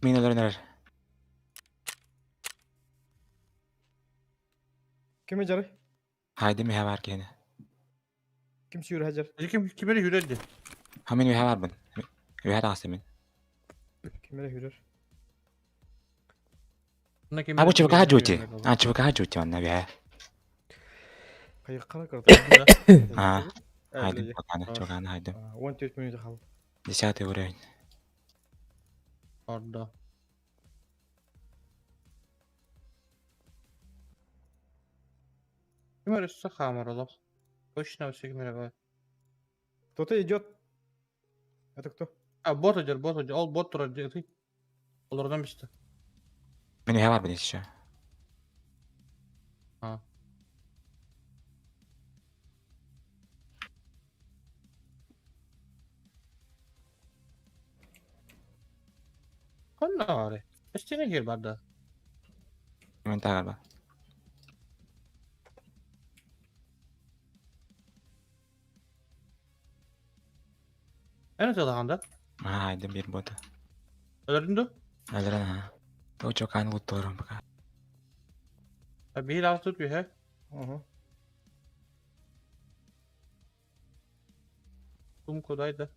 [SPEAKER 4] Мин өлөрөнөр.
[SPEAKER 8] Ким жары?
[SPEAKER 4] Хайды миһэ бар киһини.
[SPEAKER 8] Ким сүйүр хажар?
[SPEAKER 7] Kim kimeri yürüdü?
[SPEAKER 4] Ха мин биһи барбын. Биһи тагасы мин.
[SPEAKER 8] Кимере хүрөр?
[SPEAKER 4] А бу чубука жути. А чубука жути онна биһи.
[SPEAKER 8] Кайыккара кырды.
[SPEAKER 4] А. Хайдым чуганы, чуганы хайдым.
[SPEAKER 8] 14 минут калды.
[SPEAKER 4] Десятый уровень.
[SPEAKER 7] Orada. Kimeri su hamur olur. Boşuna bir kimeri var.
[SPEAKER 8] Кто-то идет. Это кто?
[SPEAKER 7] А, бот идет, бот идет. Ол бот турар дии. Олордон бистэ.
[SPEAKER 4] Мин үһэ бар билис еще.
[SPEAKER 7] А. Ханна Эстине кир барда.
[SPEAKER 4] Мен тагар ба.
[SPEAKER 7] Эн атыылаһан да?
[SPEAKER 4] Аа, айдым бир бота.
[SPEAKER 7] Өлөрдүн ду?
[SPEAKER 4] Өлөрөн аа. Тоо чокан лутторум пока.
[SPEAKER 7] А биир аас тут үһэ.
[SPEAKER 8] Ага.
[SPEAKER 7] Кум кудайда.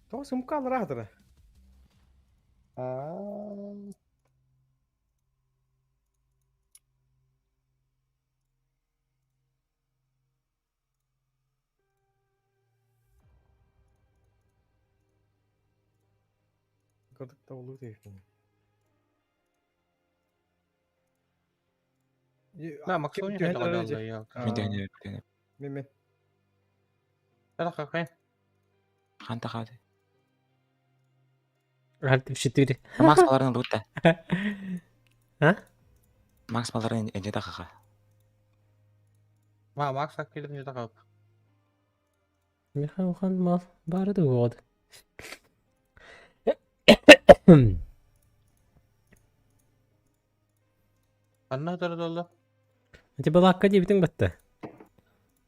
[SPEAKER 8] Тоҕо сумка аллара
[SPEAKER 7] Аа.
[SPEAKER 8] Көрдүк да улуу дейпин.
[SPEAKER 7] Да, Максоня хотела я.
[SPEAKER 4] Мен тегене тегене.
[SPEAKER 8] Мен мен.
[SPEAKER 7] Это какая?
[SPEAKER 4] Хан тахады.
[SPEAKER 1] Альт F4.
[SPEAKER 4] Макс баларын лутта.
[SPEAKER 1] А?
[SPEAKER 4] Макс баларын энже тахаха.
[SPEAKER 7] Ма Макс аккелеп не тахап.
[SPEAKER 1] Михаил хан мал бары да вот.
[SPEAKER 7] Анна тары долла.
[SPEAKER 1] Ити балакка диэбитиҥ батта.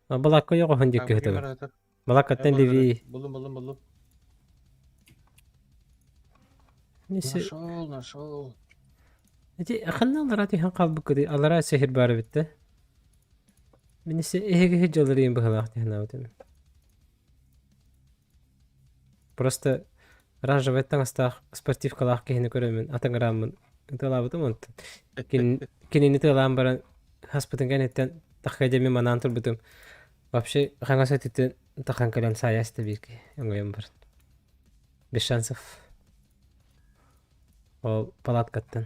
[SPEAKER 1] Балакка йоҕоһун диэки ыһытабын. Балаккаттан леви.
[SPEAKER 7] Булдум, булдум, булдум.
[SPEAKER 1] Несе
[SPEAKER 7] Нашел, нашел.
[SPEAKER 1] Ити ханна алара түһэн хаалбыккытый алара сэһир баар эбит да. Минесе эһиги дьаларыйын быһалаах түһэн Просто оранжевай таҥастаах спортивкалаах киһини көрөммүн атыҥырааммын ытыалаабытым онтон кинини тыалаан баран хаспытын кэнниттэн тахха дьэми манаан турбутум вообще хаҥас өттүттэн тахан кэлэн саайа сыта биир киһи өҥөйөн баран без шансов ол палаткаттан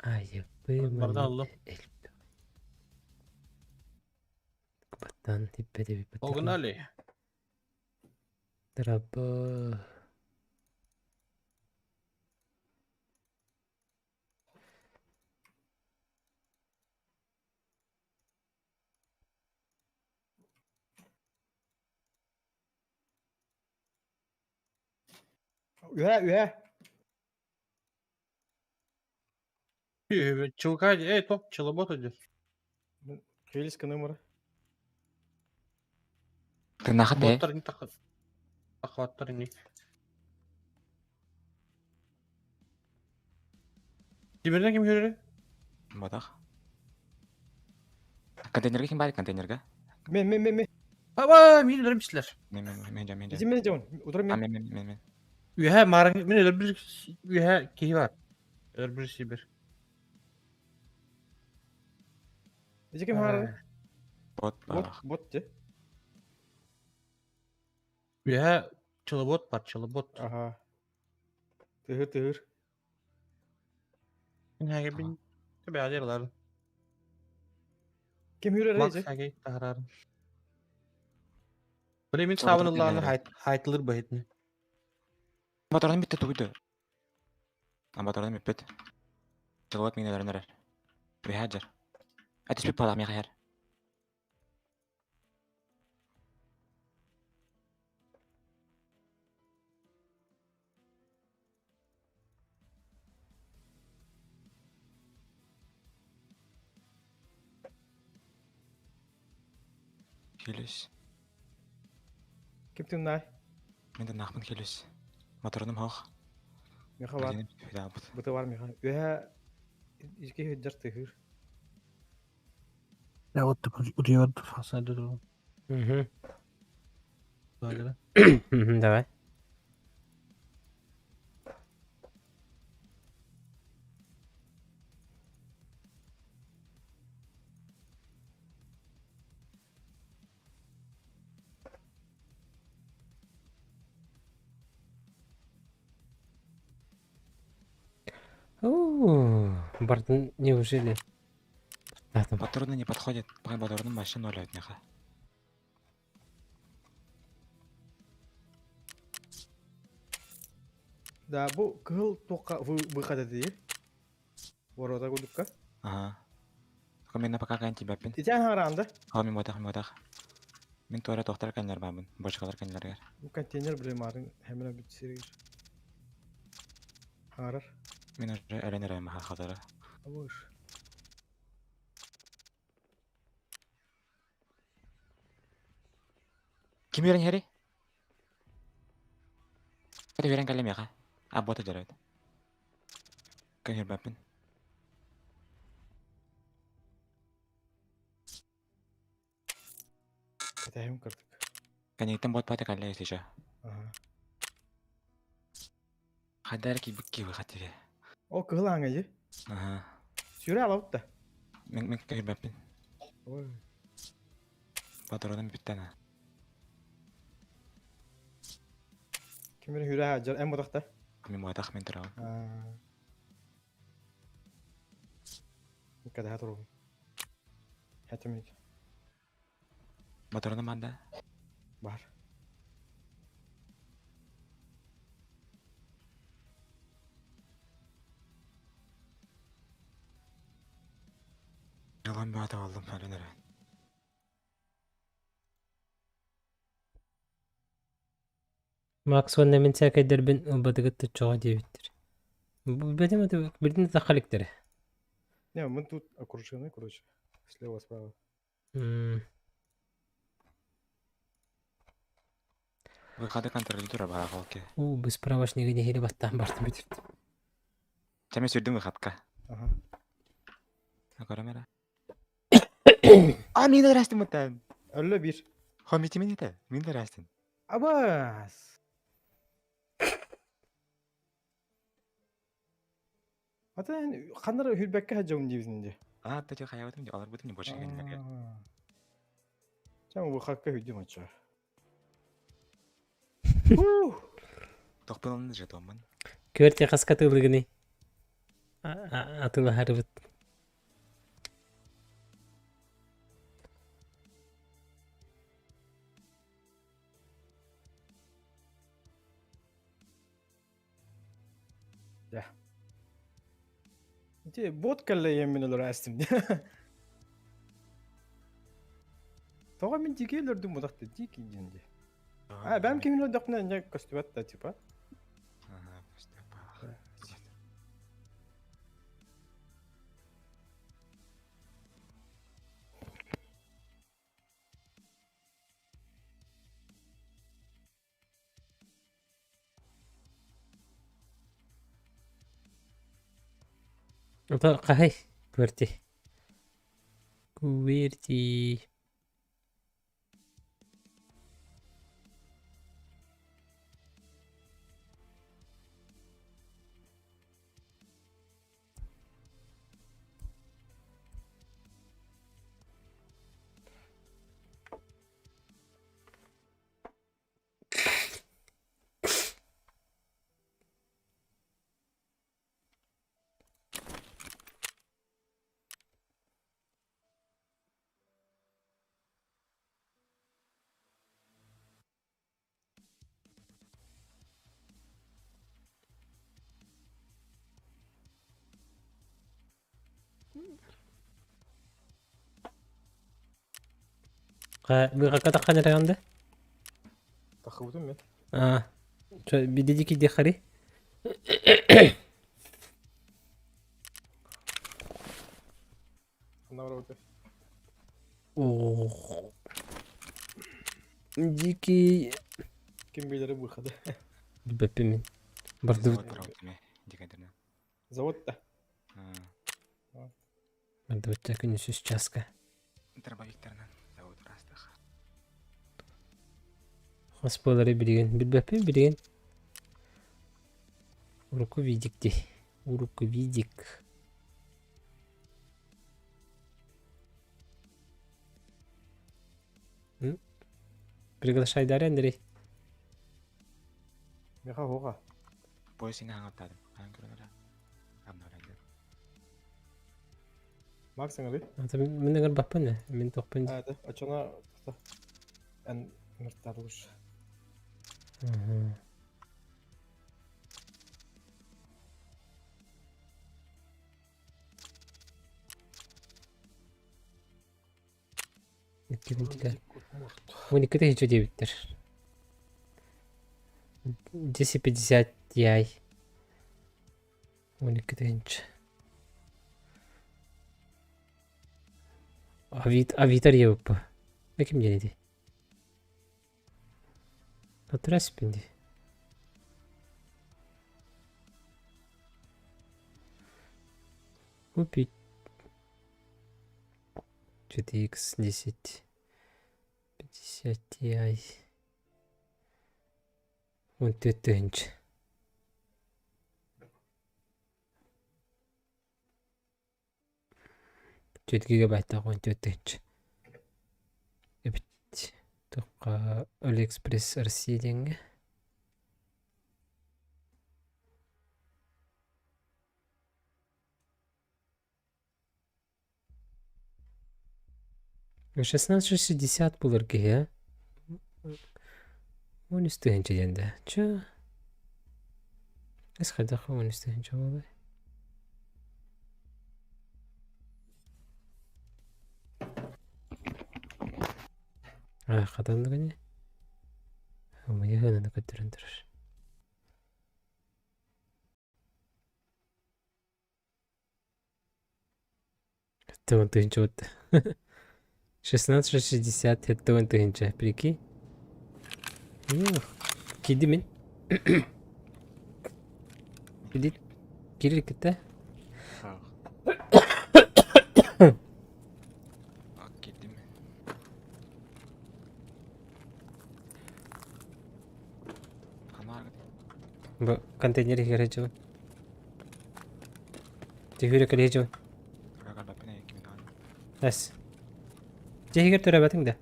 [SPEAKER 1] айыбы
[SPEAKER 7] Бардан аллым.
[SPEAKER 1] Баттан типпеде
[SPEAKER 7] Погнали.
[SPEAKER 1] Траба.
[SPEAKER 8] Үһэ үһэ.
[SPEAKER 7] Чулка, эй, топ, челобот идет.
[SPEAKER 8] Хелиска номера.
[SPEAKER 4] Тынахат бе.
[SPEAKER 7] Боттар не тахат. Охваттар не. Тимирден ким көрөрү?
[SPEAKER 4] Бодах. Контейнерге ким бар контейнерге?
[SPEAKER 8] Мен мен мен мен.
[SPEAKER 7] Аба, мин өлөрүм силер.
[SPEAKER 4] Мен мен мен мен мен.
[SPEAKER 8] Иди мен жон. Утура
[SPEAKER 4] А
[SPEAKER 8] мен.
[SPEAKER 4] мен мен мен мен.
[SPEAKER 7] Үһэ марын мен өлөр бир үһэ киһи бар. Өлөр бир сибир.
[SPEAKER 8] Иди ким хаар?
[SPEAKER 4] Бот
[SPEAKER 8] Бот
[SPEAKER 4] бар.
[SPEAKER 8] бот же.
[SPEAKER 7] Үһэ челобот бар, челобот.
[SPEAKER 8] Ага. Тыһыр тыһыр.
[SPEAKER 7] Мин хәге бин тебе алырлар.
[SPEAKER 8] Ким хүрэр
[SPEAKER 7] Макс
[SPEAKER 8] эже?
[SPEAKER 7] хәге тахарар. Биле мин
[SPEAKER 4] Челобот
[SPEAKER 7] сабын ыллааны
[SPEAKER 4] контейнерге.
[SPEAKER 7] хайт хайтылыр быһытны.
[SPEAKER 4] Моторун битте тугуйду. А моторун биппит. Челобот мин өлөрөн эрер. Бихаджар. Атыс бит палам яхар. Хилүс.
[SPEAKER 8] Ким тыннай?
[SPEAKER 4] Мен де нахмын хилүс. Моторунум хох.
[SPEAKER 8] Миха бар. Быты бар миха. Үһэ ички хүджар тыһыр.
[SPEAKER 7] Я вот удиот фасады.
[SPEAKER 1] Угу.
[SPEAKER 7] Давай.
[SPEAKER 1] Давай. О, Бартон, неужели? Атым.
[SPEAKER 4] Патроны не подходят. Пока патроны вообще ноль от них.
[SPEAKER 8] Да, бу кыһыл туохха выход этии? Ворота курдукка.
[SPEAKER 4] Ага. Только мен пока кан тибэппин.
[SPEAKER 8] Итэн хараанда.
[SPEAKER 4] Ал мен ботах мен ботах. Мин туора тохтар каннар бабын. Бочкалар каннаргар.
[SPEAKER 8] Бу контейнер биле марын хэминэ бүт сиригир. Харар.
[SPEAKER 4] Мин уже элен эрэ маха хатара.
[SPEAKER 8] Абыш.
[SPEAKER 4] Ким үөрэн хери? Это үөрэн кэллэ миэхэ. А бота дьарайт. Көнүрбэппин.
[SPEAKER 8] Кэтэһим кырдык.
[SPEAKER 4] Кэнниттэн бот бата кэллэ если чё.
[SPEAKER 8] Ага.
[SPEAKER 4] Хайдары кийбит киһи хатире.
[SPEAKER 8] Ол кыһыл ааҥа дии.
[SPEAKER 4] Ага.
[SPEAKER 8] Сүрэ алабыт да.
[SPEAKER 4] Мен мен көнүрбэппин.
[SPEAKER 8] Ой.
[SPEAKER 4] Патроным бүттэн а.
[SPEAKER 8] Ким эрэ хүрэ хаадьар эн ботахта.
[SPEAKER 4] Мин ботах мин турабын.
[SPEAKER 8] Кэтэһэ турабын. Хэтимик.
[SPEAKER 4] Патроным анда.
[SPEAKER 8] Бар.
[SPEAKER 4] Yalan bir hata aldım hala nere.
[SPEAKER 1] Макс уонна мин сээкэйдэрбин ылбатыгыт чоҕо диэбиттэр. Бэтим билдин сахаликтэрэ.
[SPEAKER 8] Не, мы тут окружены, короче. Слева, справа.
[SPEAKER 4] Выходы контролируй барахолки.
[SPEAKER 1] Уу, бу справочнига нэһиилэ баттаан бартым бүтүрдүм.
[SPEAKER 4] Чаме сүрдүм выходка.
[SPEAKER 8] Ага.
[SPEAKER 4] Көрөм эрэ. А, мин ырастым мытан.
[SPEAKER 8] Өллө бир.
[SPEAKER 4] Хомити мин это. Мин ырастым.
[SPEAKER 8] Абас. Ата ханнар хүрбэккэ хаджабын диибитин дии.
[SPEAKER 4] А, ты хаябытым ди, алар бутым не больше кеннерге.
[SPEAKER 8] Чам выходка хүдүм ача.
[SPEAKER 4] Тохпун жетонмун.
[SPEAKER 1] Күөрти хаска тылыгыный? Атылаһарыбыт.
[SPEAKER 8] Ити бот кэллэ иэммин олор астым. Тоҕо мин дикий өлөрдүм мудахты дикий диэн дии. А, бэм кимин өлөрдөхпүнэ инньэ көстүбэт да типа.
[SPEAKER 4] Ага, көстүбэт.
[SPEAKER 1] Ото хаһый? Күөрти. Күөрти. Быҕакка таххан эрэҕин да?
[SPEAKER 8] Тахыбытым мен.
[SPEAKER 1] Аа, бидиди киди хари.
[SPEAKER 8] Ханна барабыт.
[SPEAKER 1] Ох. Дикий.
[SPEAKER 8] Ким билери выходы.
[SPEAKER 1] Билбэппин мин. Бардыбыт.
[SPEAKER 8] Завод да.
[SPEAKER 1] Бардыбыт күнү сүс часка.
[SPEAKER 4] Дробовиктарынан завод растах.
[SPEAKER 1] Хас буолары билигин билбэппин билигин. Урукку видик дии. Урукку видик. Приглашай Дарья Андрей.
[SPEAKER 8] Меха хоға.
[SPEAKER 4] Поясыңа аңаттадым. Аң көрөнөрө. Амноранды.
[SPEAKER 8] Макс ыҥырый.
[SPEAKER 1] Ата мин ыҥырбаппын ээ, мин тохпун дии.
[SPEAKER 8] А, да, оччоно эн ыҥыртаар лучше.
[SPEAKER 1] Мгм. Икки 12 тысяча диэбиттэр. 10,50 яй. 12 тыһыынча. Авит, Авитар диэбиппэ. Ким диэн ити? Отряспин дии. Купить. GTX 10 50 Ti. 14 тыһыынча. Түөрт гигабайтаах 14 тыһыынча. Эбит. Туохха Алиэкспресс Россия диэҥҥэ. 16,60 булар киһи ээ. 13 тыһыынча диэн да. Чэ. Эс хайдах 13 тыһыынча буолуой? А, хатаннык ини. Умайа хананы көрдөрөн турар. 10 тыһыынча вот. 16,60 10 тыһыынча. Прикинь. Киирдим мин. Киирдит. Киирир кытта.
[SPEAKER 4] Киирдим.
[SPEAKER 1] Бу контейнер иһигэр сылдьабын. Түһүүрэ кэлиһи дьон. Эс. Дьиһигэр төрөөбөтүҥ да?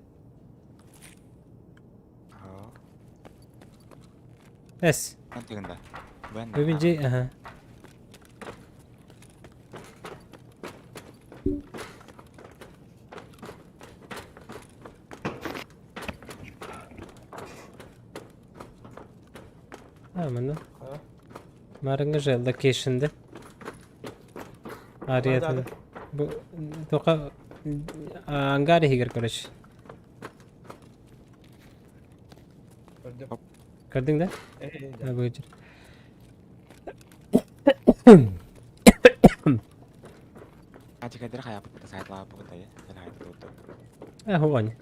[SPEAKER 1] Эс. Бүгүн дьи, аха. А, манна. Марыҥҥа же локейшнда. Ариятын. Бу тока ангар иһигэр короче. Көрдүҥ да? Бу
[SPEAKER 4] Ачыкайдары хайаппыта сайтлаабыт айы.
[SPEAKER 1] Э, хуань.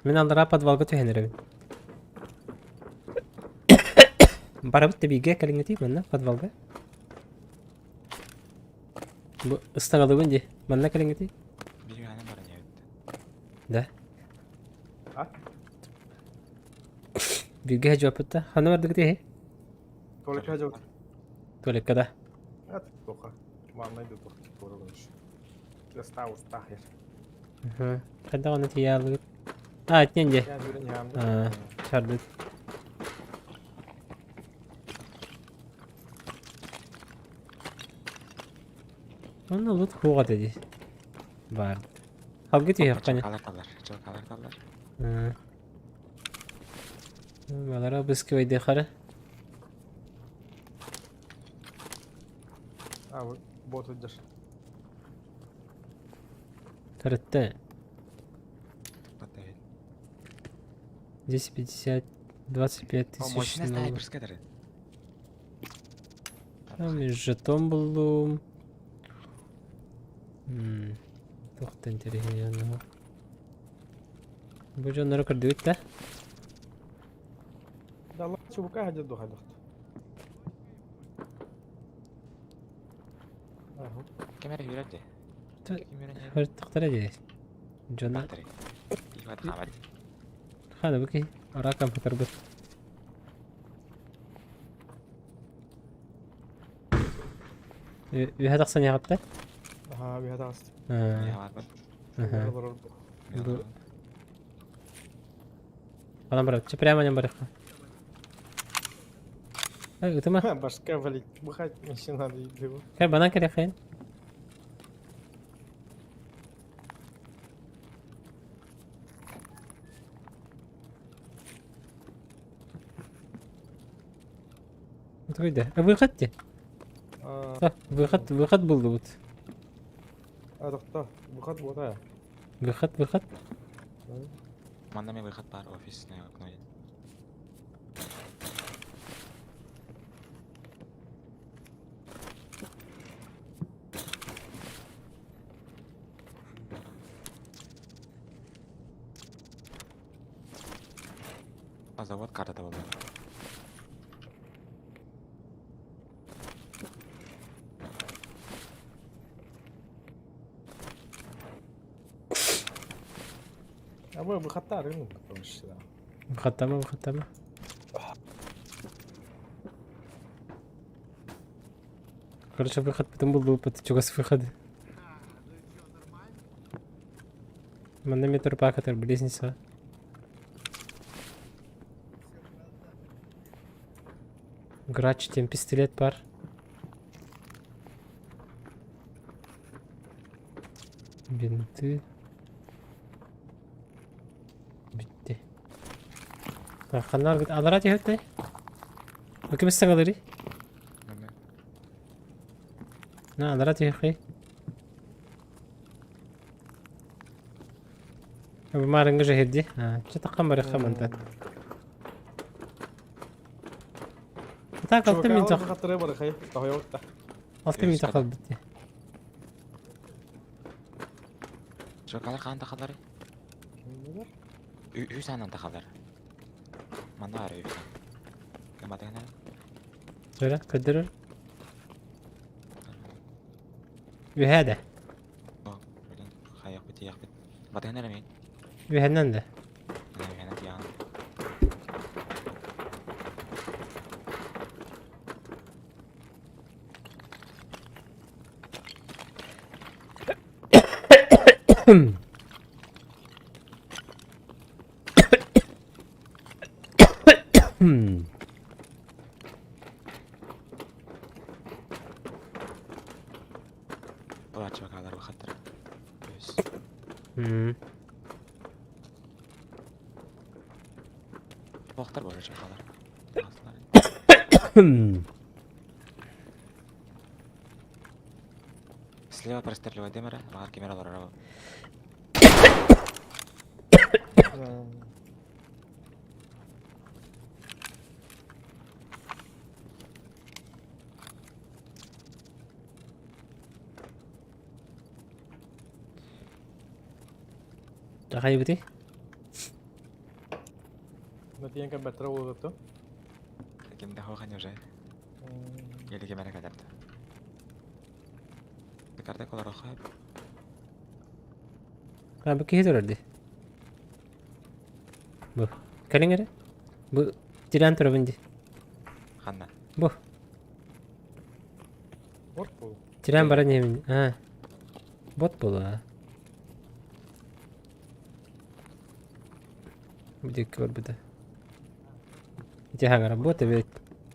[SPEAKER 1] Мин аллараа подвалга түһэн эрэбин. Барабыт да бииргэ кэлиҥҥитий манна подвалга. Бу ыстаҥалыыбын дии. Манна кэлиҥҥитий? Да. Бииргэ сылдьыбаппыт да. Ханна бардыгыт иһи?
[SPEAKER 8] Туалекка сылдьабыт.
[SPEAKER 1] Туалекка да.
[SPEAKER 8] Ат, тоха. Ваннай да туох туора көрүш. Ыстаа устаах ер.
[SPEAKER 1] Хайдах ону тиийэ ааллыгыт? А, итинэн дьэ. Аа, чардыт. Онно лут хуоҕа дии. Баар. Халгы түһүөххэ.
[SPEAKER 4] Чалкалар талар, чалкалар талар.
[SPEAKER 1] Балара обыскивайдыхара.
[SPEAKER 8] А, вот бот идешь.
[SPEAKER 1] Төрөттө. 250, 25 тысяч.
[SPEAKER 4] Мощная снайперская дары.
[SPEAKER 1] Там и жетон буллум. Туох да интэриэһинэй онно. Бу дьоннору көрдүгүт да?
[SPEAKER 8] Да, чубука хадьа духа дохт.
[SPEAKER 4] Кем эрэ үүрэр дии.
[SPEAKER 1] Хөртөхтөрө дии. Дьоно. Хана бу киһи ара компьютербыт. Үһэ тахсан яҕатта?
[SPEAKER 8] Аха, үһэ таҕыста.
[SPEAKER 1] Бу Анам барат, че прямо нем барыхха. Ай, ытыма.
[SPEAKER 8] Башка валить, бухать еще надо его.
[SPEAKER 1] Кэр банан кэлэххин. Тугуйда? Выход де. Выход, выход буллубут.
[SPEAKER 8] А, тохто. Выход буота.
[SPEAKER 1] Выход, выход.
[SPEAKER 4] Манна мен выход бар офисное окно. А завод картата буолла.
[SPEAKER 8] А вы выходтар, ну, потому что.
[SPEAKER 1] Выходтама, выходтама. Короче, выход потом был бы чугас выходы. Манна метр пакатыр близнеца. Грач тем пистолет пар. Бинты. Битти. Ханнар алара тиһөттей. Бу ким саҥалыырый? На, алара тиһэххий. Бу маарыҥҥы жэһирди. Чэ таххан барыахха мантан. Так, алты мин тох. Алты мин тохал битти.
[SPEAKER 4] Чокалар хаан тахаллары? Үс аанан тахаллар. Манна баар үс аан. Кыматыгына.
[SPEAKER 1] Söyle, көддөрөр. Үһээ да.
[SPEAKER 4] Хайахпыт тиийэхпит. Батыгына эрэ мин.
[SPEAKER 1] Үһэннэн да.
[SPEAKER 4] Үһэнэн тиийэҕин. Булааччы бакаалар бахаттара. Үс. Туохтар буолар чакаалар. Слева простреливай дэмэрэ, баҕар ким эрэ олороро.
[SPEAKER 1] Хайбытый?
[SPEAKER 8] Натиен кэлбэттэрэ буолуо
[SPEAKER 4] Ким да хохан уже. Или ким эрэ кэлэрдэ. Карта олорохо.
[SPEAKER 1] А, бу киһи турар дии. Бу. Кэлиҥ эрэ. Бу тирээн турабын дии.
[SPEAKER 4] Ханна?
[SPEAKER 1] Бу.
[SPEAKER 8] Бот буолуо.
[SPEAKER 1] Тирээн баран иһэбин. Аа. Бот буолуо. Бу диэки барбыта. Ити хаҥара бот эбит.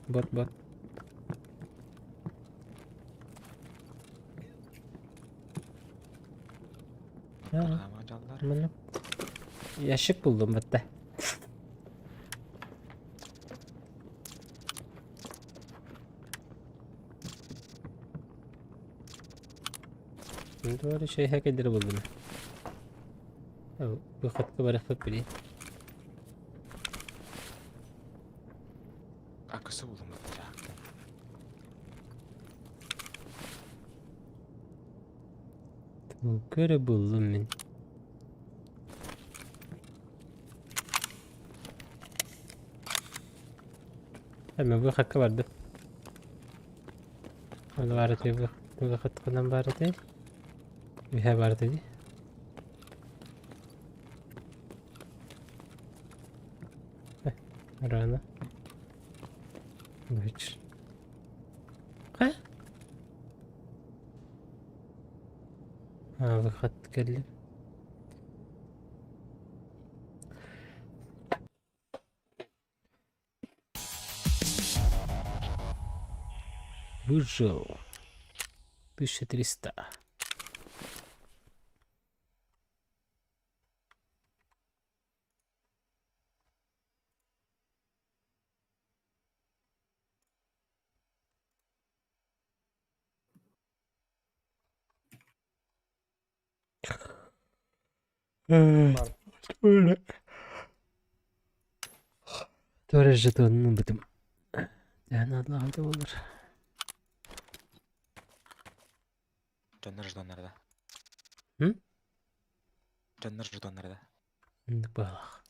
[SPEAKER 1] Бот бот. Манна ящик булдум батта. Doğru şey hak eder buldum. Выходка барахпыт били.
[SPEAKER 4] Акысы булдум батта.
[SPEAKER 1] Көрө булдум мин. Hemen выходка барды. Оны бар эти выходканан бар эти. Үһэ бар эти. Рано. Үч. Ха? А, выход кэлли. Выжил. 1300. Туора жетонун ылбытым. Дээн адлаҕайда буолар.
[SPEAKER 4] Дьоннор жетоннара да.
[SPEAKER 1] М?
[SPEAKER 4] Дьоннор жетоннара да.
[SPEAKER 1] Инник быһалаах.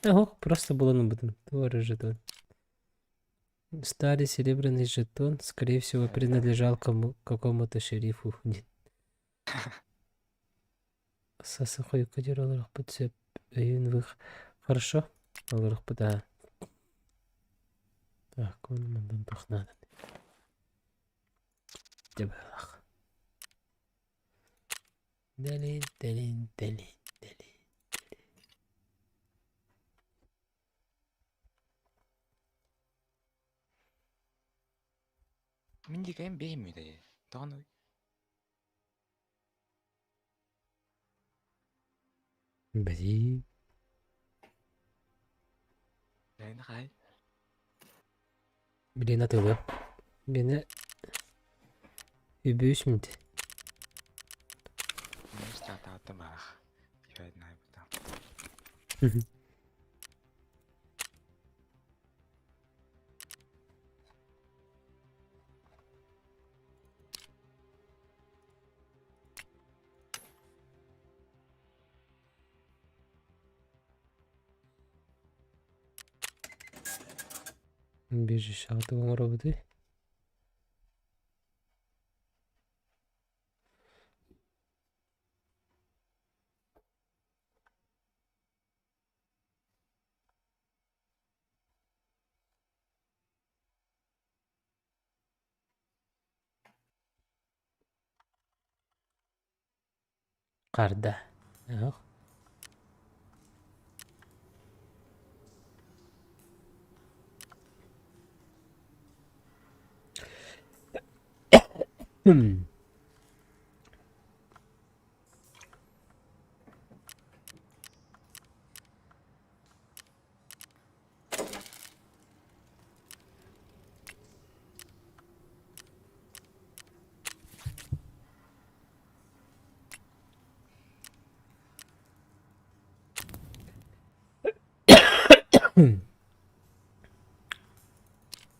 [SPEAKER 1] Ох, просто булан ылбытым. Туора жетон. Старый серебряный жетон, скорее всего, принадлежал кому какому-то шерифу. Сасы хойукка диэри олорохпут сөп. Өйүн вых. Хорошо. Олорохпут аа. Так, оны мандан туох наада. Дьэ быһалаах. Дэлин, дэлин, дэлин, дэлин.
[SPEAKER 4] Мин дикэйим бэйэм үтэй. Тоҕону
[SPEAKER 1] Бэйи.
[SPEAKER 4] Лэйна хай.
[SPEAKER 1] Билин атылы. Бені үбүс мүнт.
[SPEAKER 4] Мен стратаатта баах. Ивэд найбыта.
[SPEAKER 1] Бежишь оҥоробутуй? Харда. Ох.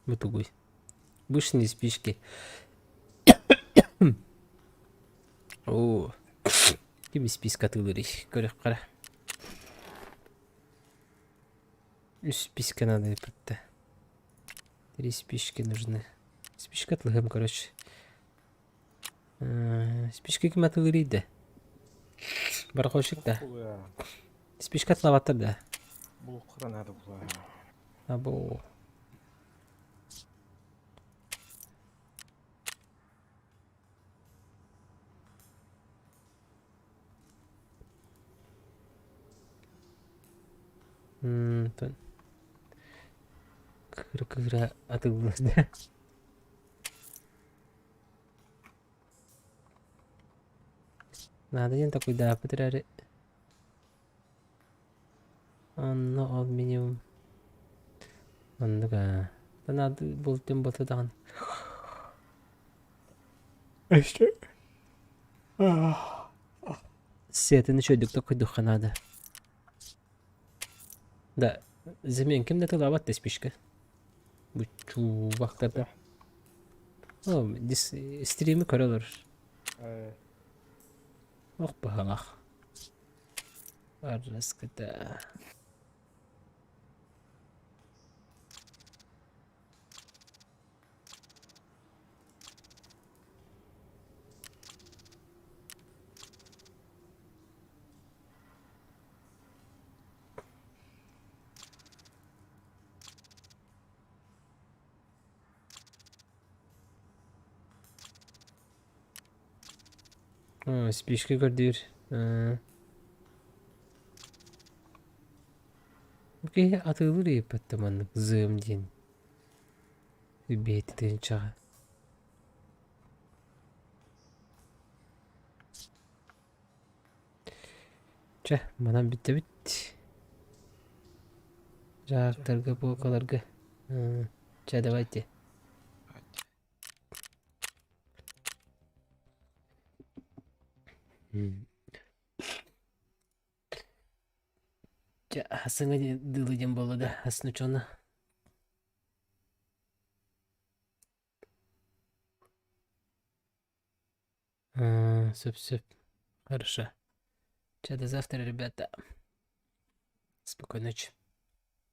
[SPEAKER 1] Бу тугуй? Вышли спички. Оо. Ким испиискэ атыылыырый? Көрүөххэ эрэ. Үс списка надо эппиттэ. Три спички нужны. Спичка атылыһым, короче. Спичка ким атылыырый да? Барахольщик да? Спичка атылабаттар да?
[SPEAKER 8] Булуккара надо было.
[SPEAKER 1] Або. М, Кыра-кыра атыллар да. Надо диэн такуйдааппыт эрээри Онно ол минимум оннук аа наада бултун буолта даҕаны Сиэтин үчүгэйдик токуйдухха наада. Да, заменким да тылаабат да спичка. Бу чуубактарда. О, стрими көрө олорор. Ох быһалаах. Арраскыта. Спичка көрдүүр. Киһи атыылыыр ыйыппат маннык зым диэн Бэйэтэ тыынчаҕа. Чэ, манан бүттэбит. Дьаардарга, буокаларга. Чэ, давайте. Чэ, саҥа дылы диэн буолла да, ас ночоно. Сөп-сөп. Хорошо. Чэ, до завтра, ребята. Спокойной ночи.